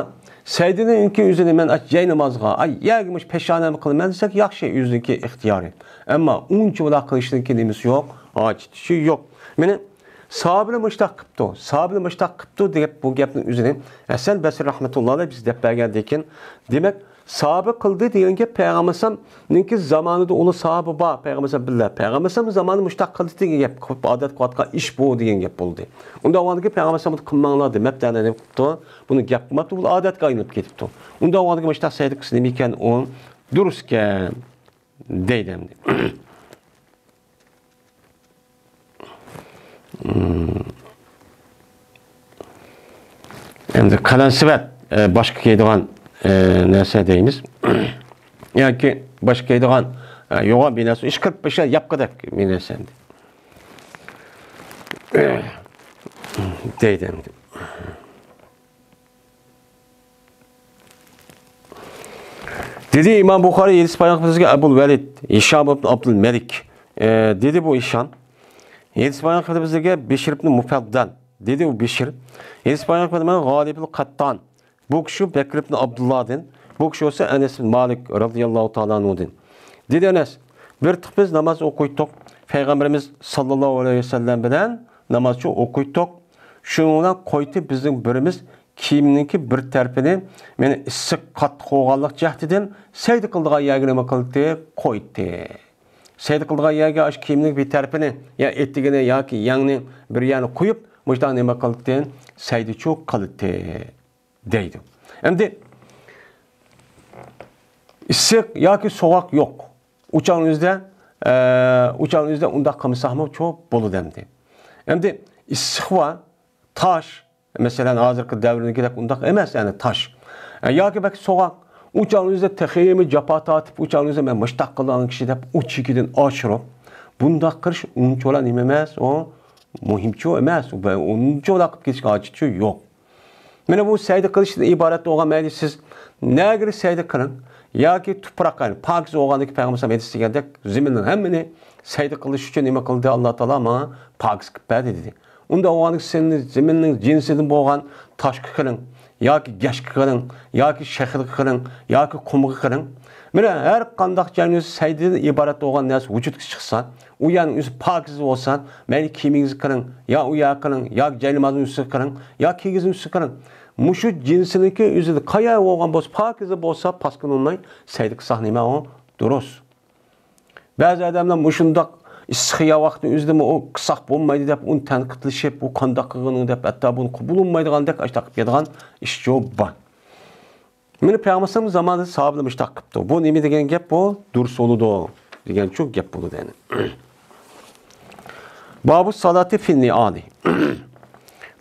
سەيدىنىڭكى ئۆزىنى مەن ئاچ جاي نامازغا، ئاي يەرگە مۇش پېشانەمنى قىلىمەن دېسەك، ياخشى، ئۆزىنىڭكى ئىختىيارى. ئەمما ئۇنچىۋالا قىلىشنىڭكى نېمىسى يوق، ھاجىتى يوق. مېنى سابىر مۇشتاق قىپتۇ، سابىر مۇشتاق قىپتۇ دەپ بۇ گەپنىڭ ئۆزىنى ھەسەن بەسرى رەھمەتۇللا ئەلەيھ بىز دەپ بەرگەندىن كېيىن، دېمەك، سابىر قىلدى دېگەن گەپ پەيغەمبەر ئەلەيھىسسالامنىڭكى زامانىدا ئۇلار سابىر بار، پەيغەمبەر ئەلەيھىسسالام بىللە، پەيغەمبەر ئەلەيھىسسالام زامانىدا مۇشتاق قىلدى دېگەن گەپ، ئادەت قىلىۋاتقان ئىش بۇ دېگەن گەپ بولدى. ئۇنداق بولغاندىكىن پەيغەمبەر ئەلەيھىسسالام بۇنى قىلماڭلار دېمەپتۇ، يەنى قىپتۇ. بۇنى گەپ قىلماپتۇ، بۇ ئادەتكە ئايلىنىپ كېتىپتۇ. ئۇنداق بولغاندىكىن مۇشتاق سەيدى قىلسا نېمە ئىكەن ئۇ؟ دۇرۇس ئىكەن دەيدۇ ئەمدى. ئەمدى قەلەنسىۋەت، ئە، باشقا كىيىدىغان، ئە، نەرسە دەيمىز. ياكى باشقا كىيىدىغان، ئە، يوغان بىر نەرسە، ئىشقىلىپ بىر شەي ياپقۇدەك بىر نەرسە ئەمدى. دەيدۇ ئەمدى. دېدى ئىمام بۇخارىي، ھەدىس بايان قىلىپ بىزگە ئەبۇل ۋەلىد، ھىشام ئىبن ئابدۇل مەلىك. ئە، دېدى بۇ ھىشام. ھەدىس بايان قىلىپ بىزگە بىشر ئىبن مۇفەددەل. دېدى ئۇ بىشر. ھەدىس بايان قىلىپ غالىبۇل قەتتان. بۇ كىشى بەكر ئىبن ئابدۇللادىن. بۇ كىشى بولسا ئەنەس ئىبن مالىك رازىياللاھۇ تائالا ئەنھۇدىن. دېدى ئەنەس، بىر تۇق بىز ناماز ئوقۇيتتۇق. پەيغەمبىرىمىز ساللاللاھۇ ئەلەيھى ۋەسەللەم بىلەن ناماز ئوقۇيتتۇق. شۇنىڭ بىلەن قويتى بىزنىڭ بىرىمىز كىيىمنىڭكى بىر تەرىپىنى، مېنى ئىسسىق قاتتىق بولغانلىق جەھىتىدىن سەيدە قىلىدىغان يەرگە نېمە قىلدى؟ قويدى. سەيدە قىلىدىغان يەرگە ئاشۇ كىيىمنىڭ بىر تەرىپىنى يا ئېتىكىنى ياكى يەڭنى بىر يەرنى قويۇپ، مۇشۇنداق نېمە قىلدى؟ سەيدىچۇ قىلدى دەيدۇ. ئەمدى ئىسسىق ياكى سوغۇق يوق. ئۇ چاغنىڭ ئۆزىدە، ئە، ئۇ چاغنىڭ ئۆزىدە ئۇنداق قىلمىساقمۇ چوپ بولىدۇ ئەمدى. ئەمدى ئىسسىق بار، تاش، مەسىلەن، ھازىرقى دەۋردىكىدەك ئۇنداق ئەمەس، يەنى تاش. ئە، ياكى بەك سوغۇق. ئۇ چاغنىڭ ئۆزىدە تېخىمۇ جاپا تارتىپ، ئۇ چاغنىڭ ئۆزىدە مەن مۇشتاق قىلىدىغان كىشى دەپ، ئۇ چېكىدىن ئاشۇرۇپ، بۇنداق قىلىش ئۇنچىۋالا نېمە ئەمەس، ئۇ مۇھىمچۇ ئەمەس، ئۇ بە-، ئۇنچىۋالا قىلىپ كېتىشكە ھاجىتى يوق. مانا بۇ سەيدە قىلىشتىن ئىبارەت بولغان، مەيلى سىز نەگىرى سەيدە قىلىڭ، ياكى تۇپراق، يەنى پاكىز بولغاندىكى پەيغەمبەر ھەدىس دېگەندەك، زېمىننىڭ ھەممىنى سەيدە قىلىش ئۈچۈن نېمە قىلدى؟ ئاللا تائالا ماڭا پاكىز قىلىپ بەردى دېدى. ئۇنداق بولغاندىكىن سىز زېمىننىڭ جىنسىدىن بولغان تاشقا قىلىڭ، ياكى گەشكە قىلىڭ، ياكى شېخىلغا قىلىڭ، ياكى قۇمغا قىلىڭ. مانا ھەر قانداق جاينىڭ ئۆزى سەيدىدىن ئىبارەت بولغان نەرسە ۋۇجۇدقا چىقسا، ئۇ يەرنىڭ ئۆزى پاكىز بولسا، مەيلى كىيىمىڭىزگە قىلىڭ، يا ئۇ يەرگە قىلىڭ، ياكى جاينامازنىڭ ئۈستىگە قىلىڭ، يا كىگىزنىڭ ئۈستىگە قىلىڭ. مۇشۇ جىنسىنىڭكى ئۆزىدە قايا بولغان بولسا، پاكىزە بولسا، پاسكىنا بولماي سەيدە قىلساق نېمە ئۇ؟ دۇرۇس. بەزى ئادەملەر مۇشۇنداق ئىسسىق ھاۋا ۋاقتىنىڭ ئۆزىدىمۇ ئۇ قىلساق بولمايدۇ دەپ، ئۇنى تەنقىدلىشىپ، ئۇ قانداق قىلغىنىڭ دەپ، ھەتتا بۇنى قوبۇل بولمايدىغاندەك ئاشۇنداق قىلىپ كېتىدىغان ئىشچۇ بار. مانا پەيغەمبەر زامانىدا ساھابىلەر مۇشۇنداق قىپتۇ. بۇ نېمە دېگەن گەپ بۇ؟ دۇرۇس بولىدۇ دېگەنچۇ گەپ بولىدۇ يەنى. بابۇ سالاتى فىل نىئالى.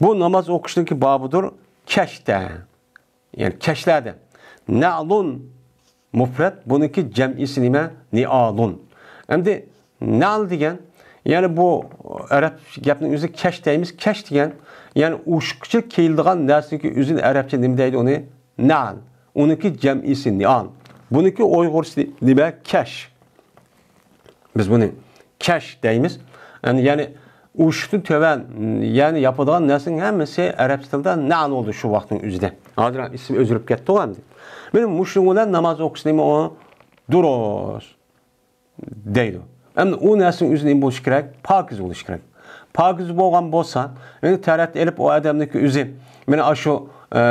بۇ ناماز ئوقۇشنىڭكى بابىدۇر كەچتە. يەنى كەچلەردە. نەئلۇن مۇپرەت، بۇنىڭكى جەمئىسى نېمە؟ نىئالۇن. ئەمدى نەل دېگەن، يەنى بۇ ئەرەب گەپنىڭ ئۆزى كەچ دەيمىز، كەچ دېگەن، يەنى ئوشۇققىچە كىيىلىدىغان نەرسىنىڭكى ئۆزىنى ئەرەبچە نېمە دەيدۇ ئۇنى؟ نەل. ئۇنىڭكى جەمئىسى نىئال. بۇنىڭكى ئۇيغۇرچىسى نېمە؟ كەش. بىز بۇنى كەش دەيمىز. يەنى، يەنى ئوشۇقتىن تۆۋەن، يەنى ياپىدىغان نەرسىنىڭ ھەممىسى ئەرەبچە تىلدا نەل بولدى شۇ ۋاقىتنىڭ ئۆزىدە. ھازىر ئىسمى ئۆزگىرىپ كەتتىغۇ ئەمدى. مانا مۇشۇنىڭ بىلەن ناماز ئوقۇش نېمە ئۇ؟ دۇرۇس دەيدۇ. ئەمدى ئۇ نەرسىنىڭ ئۆزى نېمە بولۇشى كېرەك؟ پاكىز بولۇشى كېرەك. پاكىز بولغان بولسا، يەنى تەرەت ئېلىپ ئۇ ئادەمنىڭكى ئۆزى، مانا ئاشۇ، ئە،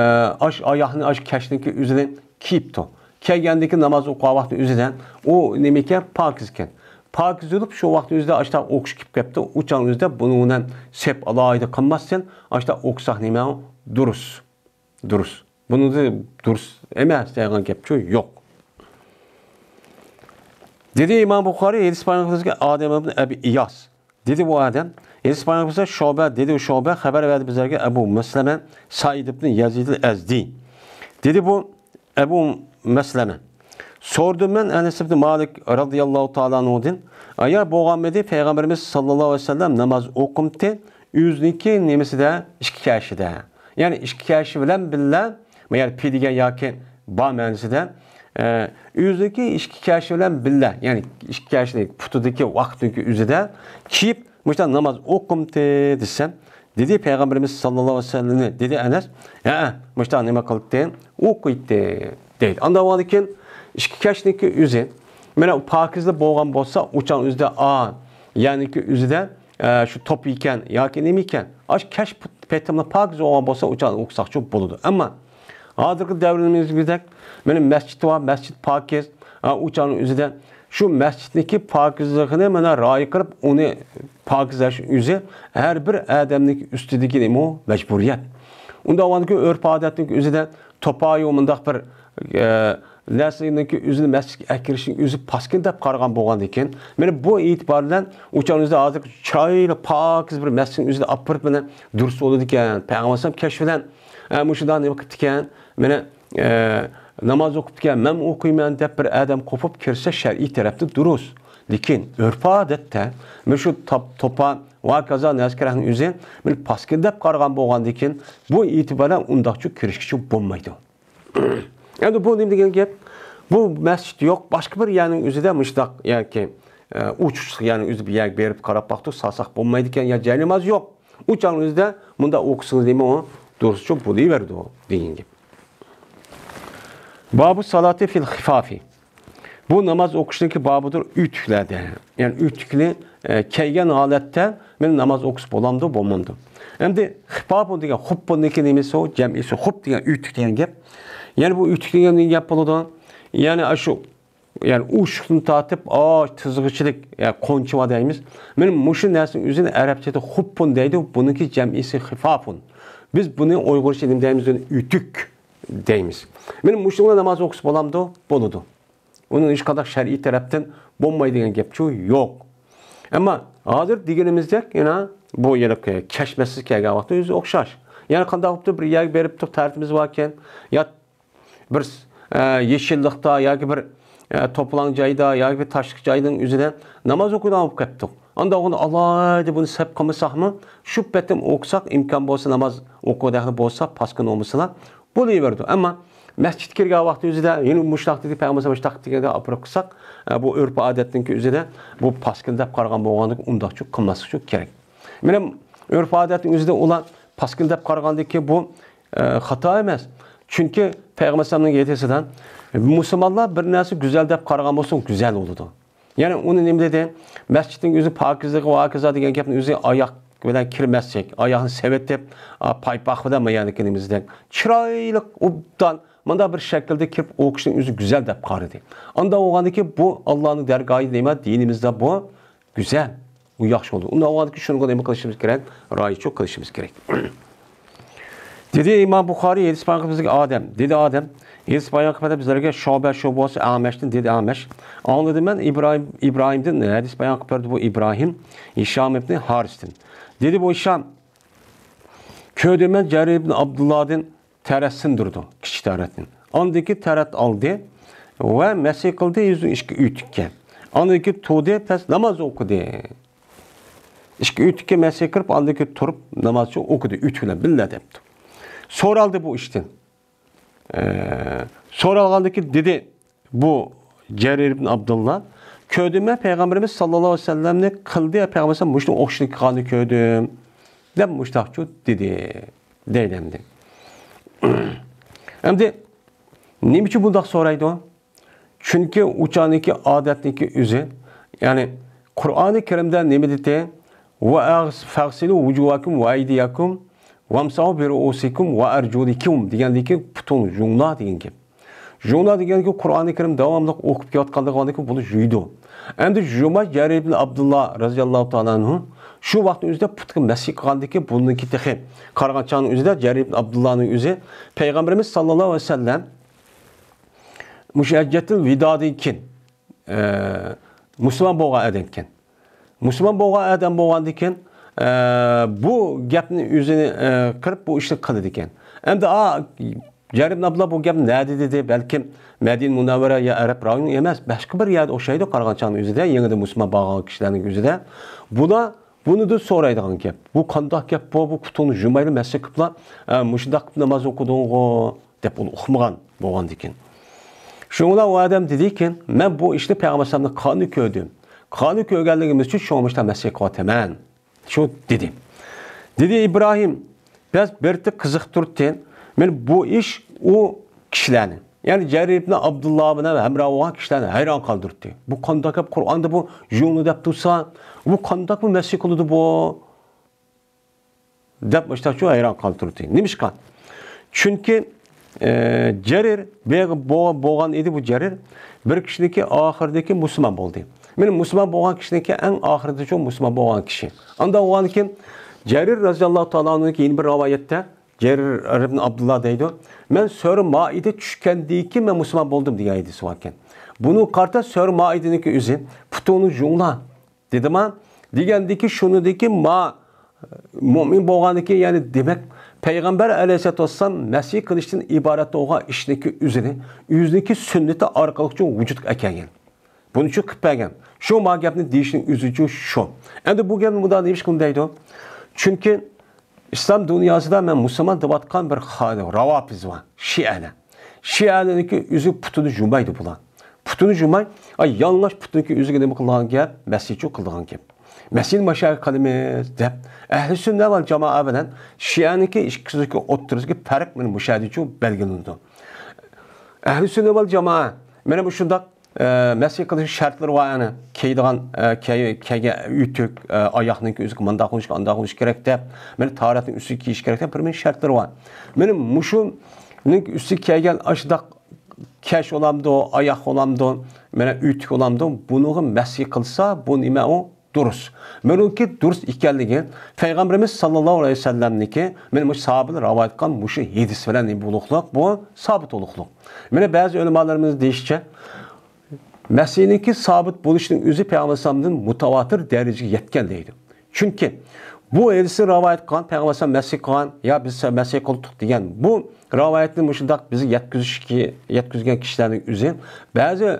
ئاش ئاياغنى ئاشۇ كەچنىڭكى ئۆزىنى كىيىپتۇ. كەلگەندىكى ناماز ئوقۇغان ۋاقتى ئۆزىدە ئۇ نېمە ئىكەن؟ پاكىز ئىكەن. پاكىز بولۇپ شۇ ۋاقىت ئۆزىدە ئاشۇنداق ئوقۇش كېلىپ كەپتۇ. ئۇ چاغ ئۆزىدە بۇنىڭ بىلەن سەپ ئالاھىدە قىلماستىن، ئاشۇنداق ئوقۇساق نېمە؟ دۇرۇس. دۇرۇس. بۇنىڭدا دۇرۇس ئەمەس دەيدىغان گەپچۇ يوق. دېدى ئىمام بۇخارىي، ھەدىس بايان قىلىدىكەن ئادەم ئىبن ئەبى ئىياس. دېدى بۇ ئادەم، ھەدىس بايان قىلسا شۇبە، دېدى ئۇ شۇبە، خەۋەر بەردى بىزلەرگە ئەبۇ مەسلەمە سەئىد ئىبن يەزىد ئەل ئەزدى. دېدى بۇ ئەبۇ مەسلەمە. سورىدىم مەن ئەنەس ئىبن مالىك رازىياللاھۇ تائالا ئەنھۇدىن، ئايا بولغانمىدى پەيغەمبىرىمىز ساللاللاھۇ ئەلەيھى ۋەسەللەم ناماز ئوقۇمتى، ئۆزىنىڭكى نېمىسىدە، ئىككى كەشىدە. يەنى ئىككى كەشى بىلەن بىللە، يەنى پى دېگەن ياكى با مەنىسىدە، ئە، ئۆزىنىڭكى ئىككى كەشى بىلەن بىللە، يەنى ئىككى كەشىنى پۇتىدىكى ۋاقتىنىڭكى ئۆزىدە كىيىپ، مۇشۇنداق ناماز ئوقۇمتى دېسەم، دېدى پەيغەمبىرىمىز ساللاللاھۇ ئەلەيھى ۋەسەللەمنى، دېدى ئەنەس، ھە، مۇشۇنداق نېمە قىلدى؟ ئوقۇيتتى، دەيدۇ. ئاندىن ئاندىن كېيىن ئىككى كەچنىڭكى ئۆزى، مانا پاكىزلا بولغان بولسا، ئۇچان ئۆزىدە، ئا، يەنىكى ئۆزىدە، ئە، شۇ توپا ئىكەن ياكى نېمە ئىكەن، ئاشۇ كەچ پېتىملا پاكىز بولغان بولسا، ئۇچان ئوقۇساقچۇ بولىدۇ. ئەمما ھازىرقى دەۋرىمىزدەك، مانا مەسچىت بار، مەسچىت پاكىز، ھە، ئۇچان ئۆزىدە شۇ مەسچىتنىڭكى پاكىزلىقىنى مانا رىئايە قىلىپ، ئۇنى پاكىزلاش ئۆزى ھەر بىر ئادەمنىڭ ئۈستىدىكى نېمە؟ مەجبۇرىيەت. ئۇنداق بولغاندىكىن ئۆرپ-ئادەتنىڭ ئۆزىدە توپايۇ مۇنداق بىر، ئە، نەرسىنىڭكى ئۆزىنى مەسچىتكە ئەكىرىشنىڭ ئۆزى پاسكىنا دەپ قارىغان بولغاندىكىن، مانا بۇ ئېتىبار بىلەن ئۇچان ئۆزىدە ھازىر چىرايلىق پاكىز بىر مەسچىتنىڭ ئۆزىدە ئاپىرىپ مانا دۇرۇس بولىدىكەن. پەيغەمبەر ئەلەيھىسسالام كەچ بىلەن، ئە، مۇشۇنداق نېمە قىپتىكەن، مانا، ئە، ناماز ئوقۇپتىكەن، مەنمۇ ئوقۇيمەن دەپ بىر ئادەم قوپۇپ كىرسە شەرئىي تەرەپتىن دۇرۇس. لېكىن ئۆرپ-ئادەتتە مانا شۇ تاپ-، توپا ۋە ھاكازا نەرسە-كەرەكنىڭ ئۆزى مانا پاسكىنا دەپ قارىغان بولغاندىكىن، بۇ ئېتىبار بىلەن ئۇنداقچۇ كىرىشكىچۇ بولمايدۇ. ئەمدى بۇ نېمە دېگەن گەپ؟ بۇ مەسچىت يوق، باشقا بىر يەرنىڭ ئۆزىدە مۇشۇنداق ياكى، ئە، ئوچۇقلۇق يەرنىڭ ئۆزىدە بىر يەرگە بېرىپ قاراپ باقتۇق، سالساق بولمايدىكەن يا جايناماز يوق. ئۇ چاغنىڭ ئۆزىدە مۇنداق ئوقۇسىڭىز نېمە ئۇ دۇرۇسچۇ بولۇۋېرىدۇ دېگەن گەپ. بابۇ سالاتى فىل خىفافى. بۇ ناماز ئوقۇشنىڭكى بابىدۇر ئۆتۈكلەردە. يەنى ئۆتۈكنى، ئە، كىيگەن ھالەتتە مەن ناماز ئوقۇسا بولامدۇ، بولمامدۇ؟ ئەمدى خىپاپۇ دېگەن خۇپپۇنىڭكى نېمىسى ئۇ؟ جەمئىسى خۇپ دېگەن ئۆتۈك دېگەن گەپ. يەنى بۇ ئۆتۈك دېگەن گەپ بولىدۇ. يەنى ئاشۇ، يەنى ئۇششۇقتىن تارتىپ، ئاش تىزغىچىلىك، يا قونچىۋا دەيمىز. مانا مۇشۇ نەرسىنىڭ ئۆزىنى ئەرەبچىدە خۇپپۇن دەيدۇ، بۇنىڭكى جەمئىسى خىفافۇن. بىز بۇنى ئۇيغۇرچە نېمە دەيمىز؟ ئۆتۈك دەيمىز. مانا مۇشۇنىڭ بىلەن ناماز ئوقۇسا بولامدۇ؟ بولىدۇ. ئۇنىڭ ھېچقانداق شەرئىي تەرەپتىن بولمايدىغان گەپچۇ يوق. ئەمما ھازىر دېگىنىمىزدەك، يەنە بۇ ھېلىقى كەچ مەسىلىسى كەلگەن ۋاقىتتا ئۆزى ئوخشاش. يەنى قانداق بولۇپتۇ، بىر يەرگە بېرىپ تۇرۇپ تەرىتىمىز باركەن، يا بىر، ئە، يېشىللىقتا ياكى بىر، ئە، توپىلاڭ جايدا ياكى بىر تاشلىق جاينىڭ ئۆزىدە ناماز ئوقۇيدىغان بولۇپ كەتتۇق. ئانداق ئۇنى ئالاھىدە بۇنى سەپ قىلمىساقمۇ، شۇ پېتىم ئوقۇساق، ئىمكان بولسا ناماز ئوقۇغۇدەكلا بولسا، پاسكىنا بولمىسىلا، بولۇۋېرىدۇ. ئەمما مەسچىتكە كىرگەن ۋاقتى ئۆزىدە، يەنە مۇشۇنداق دېدى، پەيغەمبەر مۇشۇنداق دېگەندە ئاپىرىپ قىلساق، ئە، بۇ ئۆرپ-ئادەتنىڭكى ئۆزىدە بۇ پاسكىنا دەپ قارىغان بولغاندىكىن ئۇنداقچۇ قىلماسلىقچۇ كېرەك. مېنىڭ ئۆرپ-ئادەتنىڭ ئۆزىدە ئۇلار پاسكىنا دەپ قارىغاندىكى بۇ، ئە، خاتا ئەمەس. چۈنكى پەيغەمبەر ئەلەيھىسسالامنىڭ ھەدىسىدە، مۇسۇلمانلار بىر نەرسە گۈزەل دەپ قارىغان بولسا، گۈزەل بولىدۇ. يەنى ئۇنى نېمە دېدى؟ مەسچىتنىڭ ئۆزى پاكىزلىقى ۋە ھاكازا دېگەن گەپنى ئۆزى ئاياق بىلەن كىرمەسلىك، ئاياقنى سېۋىتىپ، ئا، پايپاق بىلەن مايانىكىنىمىزدەك چىرايلىق، ئوبدان، مانداق بىر شەكىلدە كىرىپ ئوقۇشنىڭ ئۆزى گۈزەل دەپ قارىدى. ئانداق بولغاندىكىن بۇ ئاللانىڭ دەرگاھى نېمە؟ دىنىمىزدا بۇ گۈزەل. ئۇ ياخشى بولدى. ئۇنداق بولغاندىكىن شۇنىڭغا نېمە قىلىشىمىز كېرەك؟ رىئايەتچۇ قىلىشىمىز كېرەك. دېدى ئىمام بۇخارىي، ھەدىس بايان قىلىپ بىزگە ئادەم، دېدى ئادەم، ھەدىس بايان قىلىپ بىزلەرگە شۇبە، شۇبە بولسا ئەمەشتىن، دېدى ئەمەش. ئاڭلىدىم مەن ئىبراھىم، ئىبراھىمدىن، ھەدىس بايان قىلىپ بەردى بۇ ئىبراھىم، ھىشام ئىبنى ھارىستىن. دېدى بۇ ھىشام، كۆردۈم مەن جەرىر ئىبن ئابدۇللادىن تەرەت سىندۇردى، كىچىك تەرەتنى. ئاندىن كېيىن تەرەت ئالدى ۋە مەسىھ قىلدى يۈزىنى ئىككى ئۆتۈككە. ئاندىن كېيىن تۇردى، پەس ناماز ئوقۇدى. ئىككى ئۆتۈككە مەسىھ قىلىپ، ئاندىن كېيىن تۇرۇپ ناماز ئوقۇدى، ئۆتۈك بىلەن بىللە دەپتۇ. سورالدى بۇ ئىشتىن. ئە، سورالغاندىن كېيىن دېدى بۇ جەرىر ئىبن ئابدۇللا، كۆردۈم مەن پەيغەمبىرىمىز ساللاللاھۇ ئەلەيھى ۋەسەللەمنى قىلدى، پەيغەمبىرىمىز مۇشۇنى ئوخشىشىنى قىلغاننى كۆردۈم، دەپ مۇشۇنداقچۇ دېدى، دەيدۇ ئەمدى. ئەمدى نېمە ئۈچۈن بۇنداق سورايدۇ؟ چۈنكى ئۇ چاغنىكى ئادەتنىكى ئۆزى، يەنى قۇرئانى كەرىمدە نېمە دېدى؟ «ۋە ئەغس-، فەغسىلۇ ۋۇجۇھەكۇم ۋە ئەيدىيەكۇم ۋەمسەھۇ بىرۇئۇسىكۇم ۋە ئەرجۇلىكۇم» دېگەندىكى پۇتۇڭ يۇيۇڭلار دېگەن گەپ. يۇيۇڭلار دېگەندىكى قۇرئانى كەرىم داۋاملىق ئوقۇپ كېلىۋاتقاندىكى بۇنى يۇيىدۇ. ئەمدى جۇماي جەرىر ئىبن ئابدۇللا رەزىياللاھۇ تائالا ئەنھۇ شۇ ۋاقىتنىڭ ئۆزىدە پۇتىغا مەسىھ قىلغاندىكى بۇنىڭكى تېخى قارىغان چاغنىڭ ئۆزىدە جەرىر ئىبن ئابدۇللانىڭ ئۆزى پەيغەمبىرىمىز ساللاللاھۇ ئەلەيھى ۋەسەللەم مۇشۇ ھەججەتۇل ۋىدادىن كېيىن، ئە، مۇسۇلمان بولغان ئادەم ئىكەن. مۇسۇلمان بولغان ئادەم بولغاندىن كېيىن، ئە، بۇ گەپنى ئۆزىنى، ئە، قىلىپ بۇ ئىشنى قىلىدىكەن. ئەمدى، ئا، جەرىر ئىبن ئابدۇللا بۇ گەپنى نەدە دېدى؟ بەلكىم مەدىنە مۇنەۋۋەرە يا ئەرەب رايونى ئەمەس، باشقا بىر يەردە ئوخشايدۇ، قارىغان چاغنىڭ ئۆزىدە يېڭىدىن مۇسۇلمان بولغان كىشىلەرنىڭ ئۆزىدە. بۇلار بۇنىدىن سورايدىغان گەپ. بۇ قانداق گەپ بۇ؟ بۇ پۇتۇڭنى يۇمايلا مەسىھ قىلىپلا، ئە، مۇشۇنداق قىلىپ ناماز ئوقۇدۇڭغۇ؟ دەپ ئۇنى ئۇقمىغان بولغاندىكىن. شۇڭا ئۇ ئادەم دېدىكىن، مەن بۇ ئىشنى پەيغەمبەر ئەلەيھىسسالامنىڭ قىلغىنىنى كۆردۈم. قىلغىنىنى كۆرگەنلىكىم ئۈچۈن شۇڭا مۇشۇنداق مەسىھ قىلىۋاتىمەن. شۇ دېدى. دېدى ئىبراھىم، بەس بىرتى قىزىقتۇرتتى. مانا بۇ ئىش ئۇ كىشىلەرنى، يەنى جەرىر ئىبن ئابدۇللا بىلەن ھەمراھ بولغان كىشىلەرنى ھەيران قالدۇرتتى. بۇ قانداق گەپ، قۇرئاندا بۇ يۇڭنى دەپ تۇرسا، بۇ قانداق بۇ مەسىھ قىلىدۇ بۇ؟ دەپ مۇشتاقچۇ ھەيران قالدۇرتتى. نېمىشقا؟ چۈنكى، ئە، جەرىر بەگ بو-، بولغان ئىدى، بۇ جەرىر بىر كىشىنىڭكى ئاخىرىدىكى مۇسۇلمان بولدى. مانا مۇسۇلمان بولغان كىشىنىڭكى ئەڭ ئاخىرىدىچۇ مۇسۇلمان بولغان كىشى. ئاندا بولغاندىكىن جەرىر رەزىياللاھۇ تائالا ئەنھۇدىكى يەنە بىر رىۋايەتتە جەرىر ئىبن ئابدۇللا دەيدۇ، مەن سۈرە مائىدە چۈشكەندىن كېيىن مەن مۇسۇلمان بولدۇم دېگەن ھەدىسى باركەن. بۇنىڭغا قارىتا سۈرە مائىدىنىڭكى ئۆزى پۇتۇڭنى يۇڭلا دېدىما؟ دېگەندىكى شۇنىدىكى ما مۆمىن بولغاندىكى، يەنى دېمەك، پەيغەمبەر ئەلەيھىسسالاتۇ ۋەسسالام مەسىھ قىلىشتىن ئىبارەت بولغان ئىشنىڭكى ئۆزىنى، ئۆزىنىڭكى سۈننىتى ئارقىلىق ۋۇجۇدقا ئەكەلگەن. بۇنى شۇ قىلىپ بەرگەن. شۇ ما گەپنى دېيىشنىڭ ئۆزىچۇ شۇ. ئەمدى بۇ گەپنى مۇنداق دېيىش قىلىن دەيدۇ. چۈنكى ئىسلام دۇنياسىدا مەن مۇسۇلمان دەۋاتقان بىر خا-، راۋاپىز بار، شىئەلەر. شىئەلەرنىڭكى ئۆزى پۇتىنى يۇمايدۇ بۇلار. پۇتىنى يۇماي، ئاي، يالىڭاچ پۇتىنىڭكى ئۆزىگە نېمە قىلىدىغان گەپ؟ مەسىھچۇ قىلىدىغان گەپ. مەسىھنى مۇشاھىدە قىلىمىز دەپ، ئەھلى سۈننە ۋەل جامائە بىلەن شىئەنىڭكى ئىككىسىنىڭكى ئوتتۇرىسىدىكى پەرق مانا مۇشاھىدىچۇ بەلگىلىنىدۇ. ئەھلى سۈننە ۋەل جامائە مانا مۇشۇنداق ئە، مەسىھ قىلىش شەرتلىرى بار، يەنى كىيىدىغان، ئە، كىي-، كىيگەن ئۆتۈك، ئە، ئاياقنىڭكى ئۆزىگە مۇنداق بولۇشكە، ئانداق بولۇشى كېرەك دەپ، مانا تاھارەتنىڭ ئۈستىگە كىيىش كېرەك دەپ بىر مۇنچە شەرتلىرى بار. مانا مۇشۇنىڭ ئۈستىگە كىيگەن ئاشۇنداق كەش بولامدۇ، ئاياق بولامدۇ، مانا ئۆتۈك بولامدۇ، بۇنىڭغا مەسىھ قىلسا، بۇ نېمە ئۇ؟ دۇرۇس. مېنىڭكى دۇرۇس ئىكەنلىكى پەيغەمبىرىمىز ساللاللاھۇ ئەلەيھى ۋەسەللەمنىڭكى، مانا مۇشۇ ساھابىلەر رىۋايەت قىلغان مۇشۇ ھەدىس بىلەن نېمە بولۇقلۇق؟ بۇ سابىت بولۇقلۇق. مانا بەزى ئۆلىمالىرىمىز دېيىشىچە، مەسىھنىڭكى سابىت بولۇشىنىڭ ئۆزى پەيغەمبەر ئەلەيھىسسالامدىن مۇتاۋاتىر دەرىجىگە يەتكەن دەيدۇ. چۈنكى بۇ ھەدىسنى رىۋايەت قىلغان، پەيغەمبەر ئەلەيھىسسالام مەسىھ قىلغان، يا بىز مەسىھ قىلدۇق دېگەن بۇ رىۋايەتنى مۇشۇنداق بىزگە يەتكۈزۈشكە، يەتكۈزگەن كىشىلەرنىڭ ئۆزى بەزى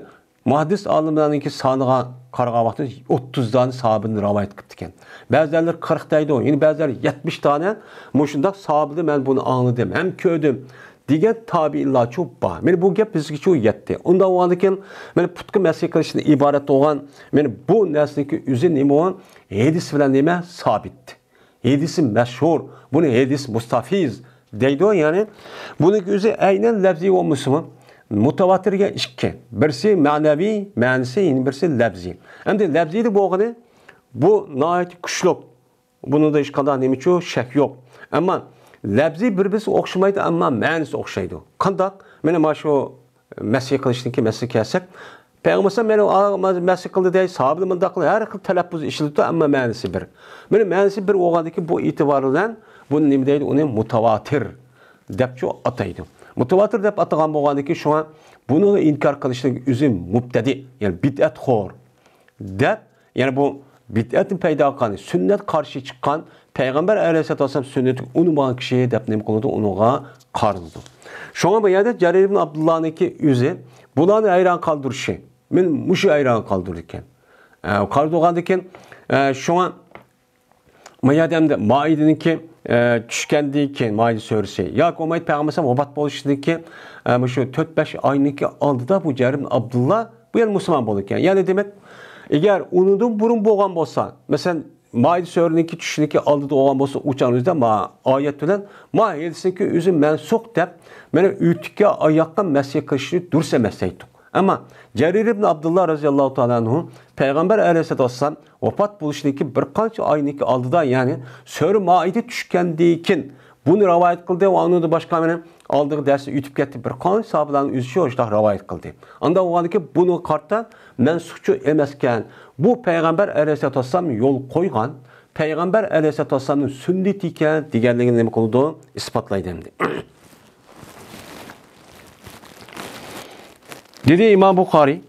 مۇھەددىس ئالىملارنىڭكى سانىغا قارىغان ۋاقتىدا ئوتتۇز دانە ساھابىدىن رىۋايەت قىپتىكەن. بەزىلەر قىرىق دەيدۇ، يەنە بەزىلەر يەتمىش دانە مۇشۇنداق ساھابىدىن مەن بۇنى ئاڭلىدىم ھەم كۆردۈم دېگەن تابىئىنلارچۇ بار. مانا بۇ گەپ بىزگىچۇ يەتتى. ئۇنداق بولغاندىكىن، مانا پۇتقا مەسىھ قىلىشتىن ئىبارەت بولغان، مانا بۇ نەرسىنىڭكى ئۆزى نېمە بولغان؟ ھەدىس بىلەن نېمە؟ سابىت. ھەدىسى مەشھۇر، بۇنى ھەدىس مۇستەفىز دەيدۇ، يەنى بۇنىڭ ئۆزى ئەينەن لەپزىي بولمىسىمۇ، مۇتەۋاتىرگە ئىككى، بىرسى مەنەۋىي مەنىسى، يەنە بىرسى لەپزىي. ئەمدى لەپزىيدە بولغىنى بۇ ناھايىتى كۈچلۈك، بۇنىڭدا ھېچقانداق نېمىچۇ شەك يوق. ئەمما لەپزىي بىر-بىرسىگە ئوخشىمايدۇ، ئەمما مەنىسى ئوخشايدۇ. قانداق؟ مانا، مانا شۇ مەسىھ قىلىشنىڭكى مەسىلىگە كەلسەك، پەيغەمبەر مەسىھ قىلدى دەي، ساھابىلەر مۇنداق قىلدى، ھەر خىل تەلەپپۇز ئىشلىتىدۇ، ئەمما مەنىسى بىر. مانا مەنىسى بىر بولغاندىكىن بۇ ئېتىبار بىلەن بۇنى نېمە دەيدۇ؟ ئۇنى مۇتەۋاتىر دەپچۇ ئاتايدۇ. مۇتەۋاتىر دەپ ئاتىغان بولغاندىكىن شۇڭا بۇنى ئىنكار قىلىشنىڭ ئۆزى مۇبتەدىئ، يەنى بىدئەتخور دەپ، يەنى بۇ بىدئەتنى پەيدا قىلغان، سۈننەت قارشى چىققان، پەيغەمبەر ئەلەيھىسسالاتۇ ۋەسسالام سۈننىتىگە ئۇنىمىغان كىشى دەپ نېمە قىلىدۇ؟ ئۇنىڭغا قارىلىدۇ. شۇڭا بۇ يەردە جەرىر ئىبن ئابدۇللانىڭكى ئۆزى بۇلارنى ھەيران قالدۇرۇشى، مېنى مۇشۇ ھەيران قالدۇرىدىكەن. ئە، قالدۇرغاندىكىن، ئە، شۇڭا ما يەردە ئەمدى مائىدىنىڭكى، ئە، چۈشكەندىن كېيىن، مائىدە سۈرىسى ياكى بولمايدۇ پەيغەمبەر ئەلەيھىسسالام ۋاپات بولۇشىدىن كېيىن، ئە، مۇشۇ تۆت بەش ئاينىڭكى ئالدىدا بۇ جەرىر ئىبن ئابدۇللا بۇ يەنە مۇسۇلمان بولىدىكەن. يەنى دېمەك، ئەگەر ئۇنىڭدىن بۇرۇن بولغان بولسا، مەسىلەن، مائىدە سۈرىنىڭكى چۈشىنىڭكى ئالدىدا بولغان بولسا، ئۇ چاغنىڭ ئۆزىدە ما ئايەت بىلەن ما ھەدىسنىڭكى ئۆزى مەنسۇخ دەپ، مانا ئۆتۈككە ئاياققا مەسىھ قىلىشى دۇرۇس ئەمەس دەيتتۇق. ئەمما جەرىر ئىبن ئابدۇللا رەزىياللاھۇ تائالا ئەنھۇ پەيغەمبەر ئەلەيھىسسالاتۇ ۋەسسالام ۋاپات بولۇشىدىكى بىر قانچە ئاينىڭكى ئالدىدا، يەنى سۈرە مائىدە چۈشكەندىن كېيىن بۇنى رىۋايەت قىلدى ۋە ئۇنىڭدىن باشقا مانا ئالدىغا دەرسى ئۆتۈپ كەتتى، بىر قانچە ساھابىلەرنىڭ ئۆزى شۇ ئاشۇنداق رىۋايەت قىلدى. ئانداق بولغاندىكىن بۇنىڭغا قارىتا مەنسۇخچۇ ئەمەسكەن، بۇ پەيغەمبەر ئەلەيھىسسالاتۇ ۋەسسالام يول قويغان، پەيغەمبەر ئەلەيھىسسالاتۇ ۋەسسالامنىڭ سۈننىتى ئىكەن دېگەنلىكىنى نېمە قىلىدۇ؟ ئىسپاتلايدۇ ئەمدى. دېدى ئىمام بۇخارىي،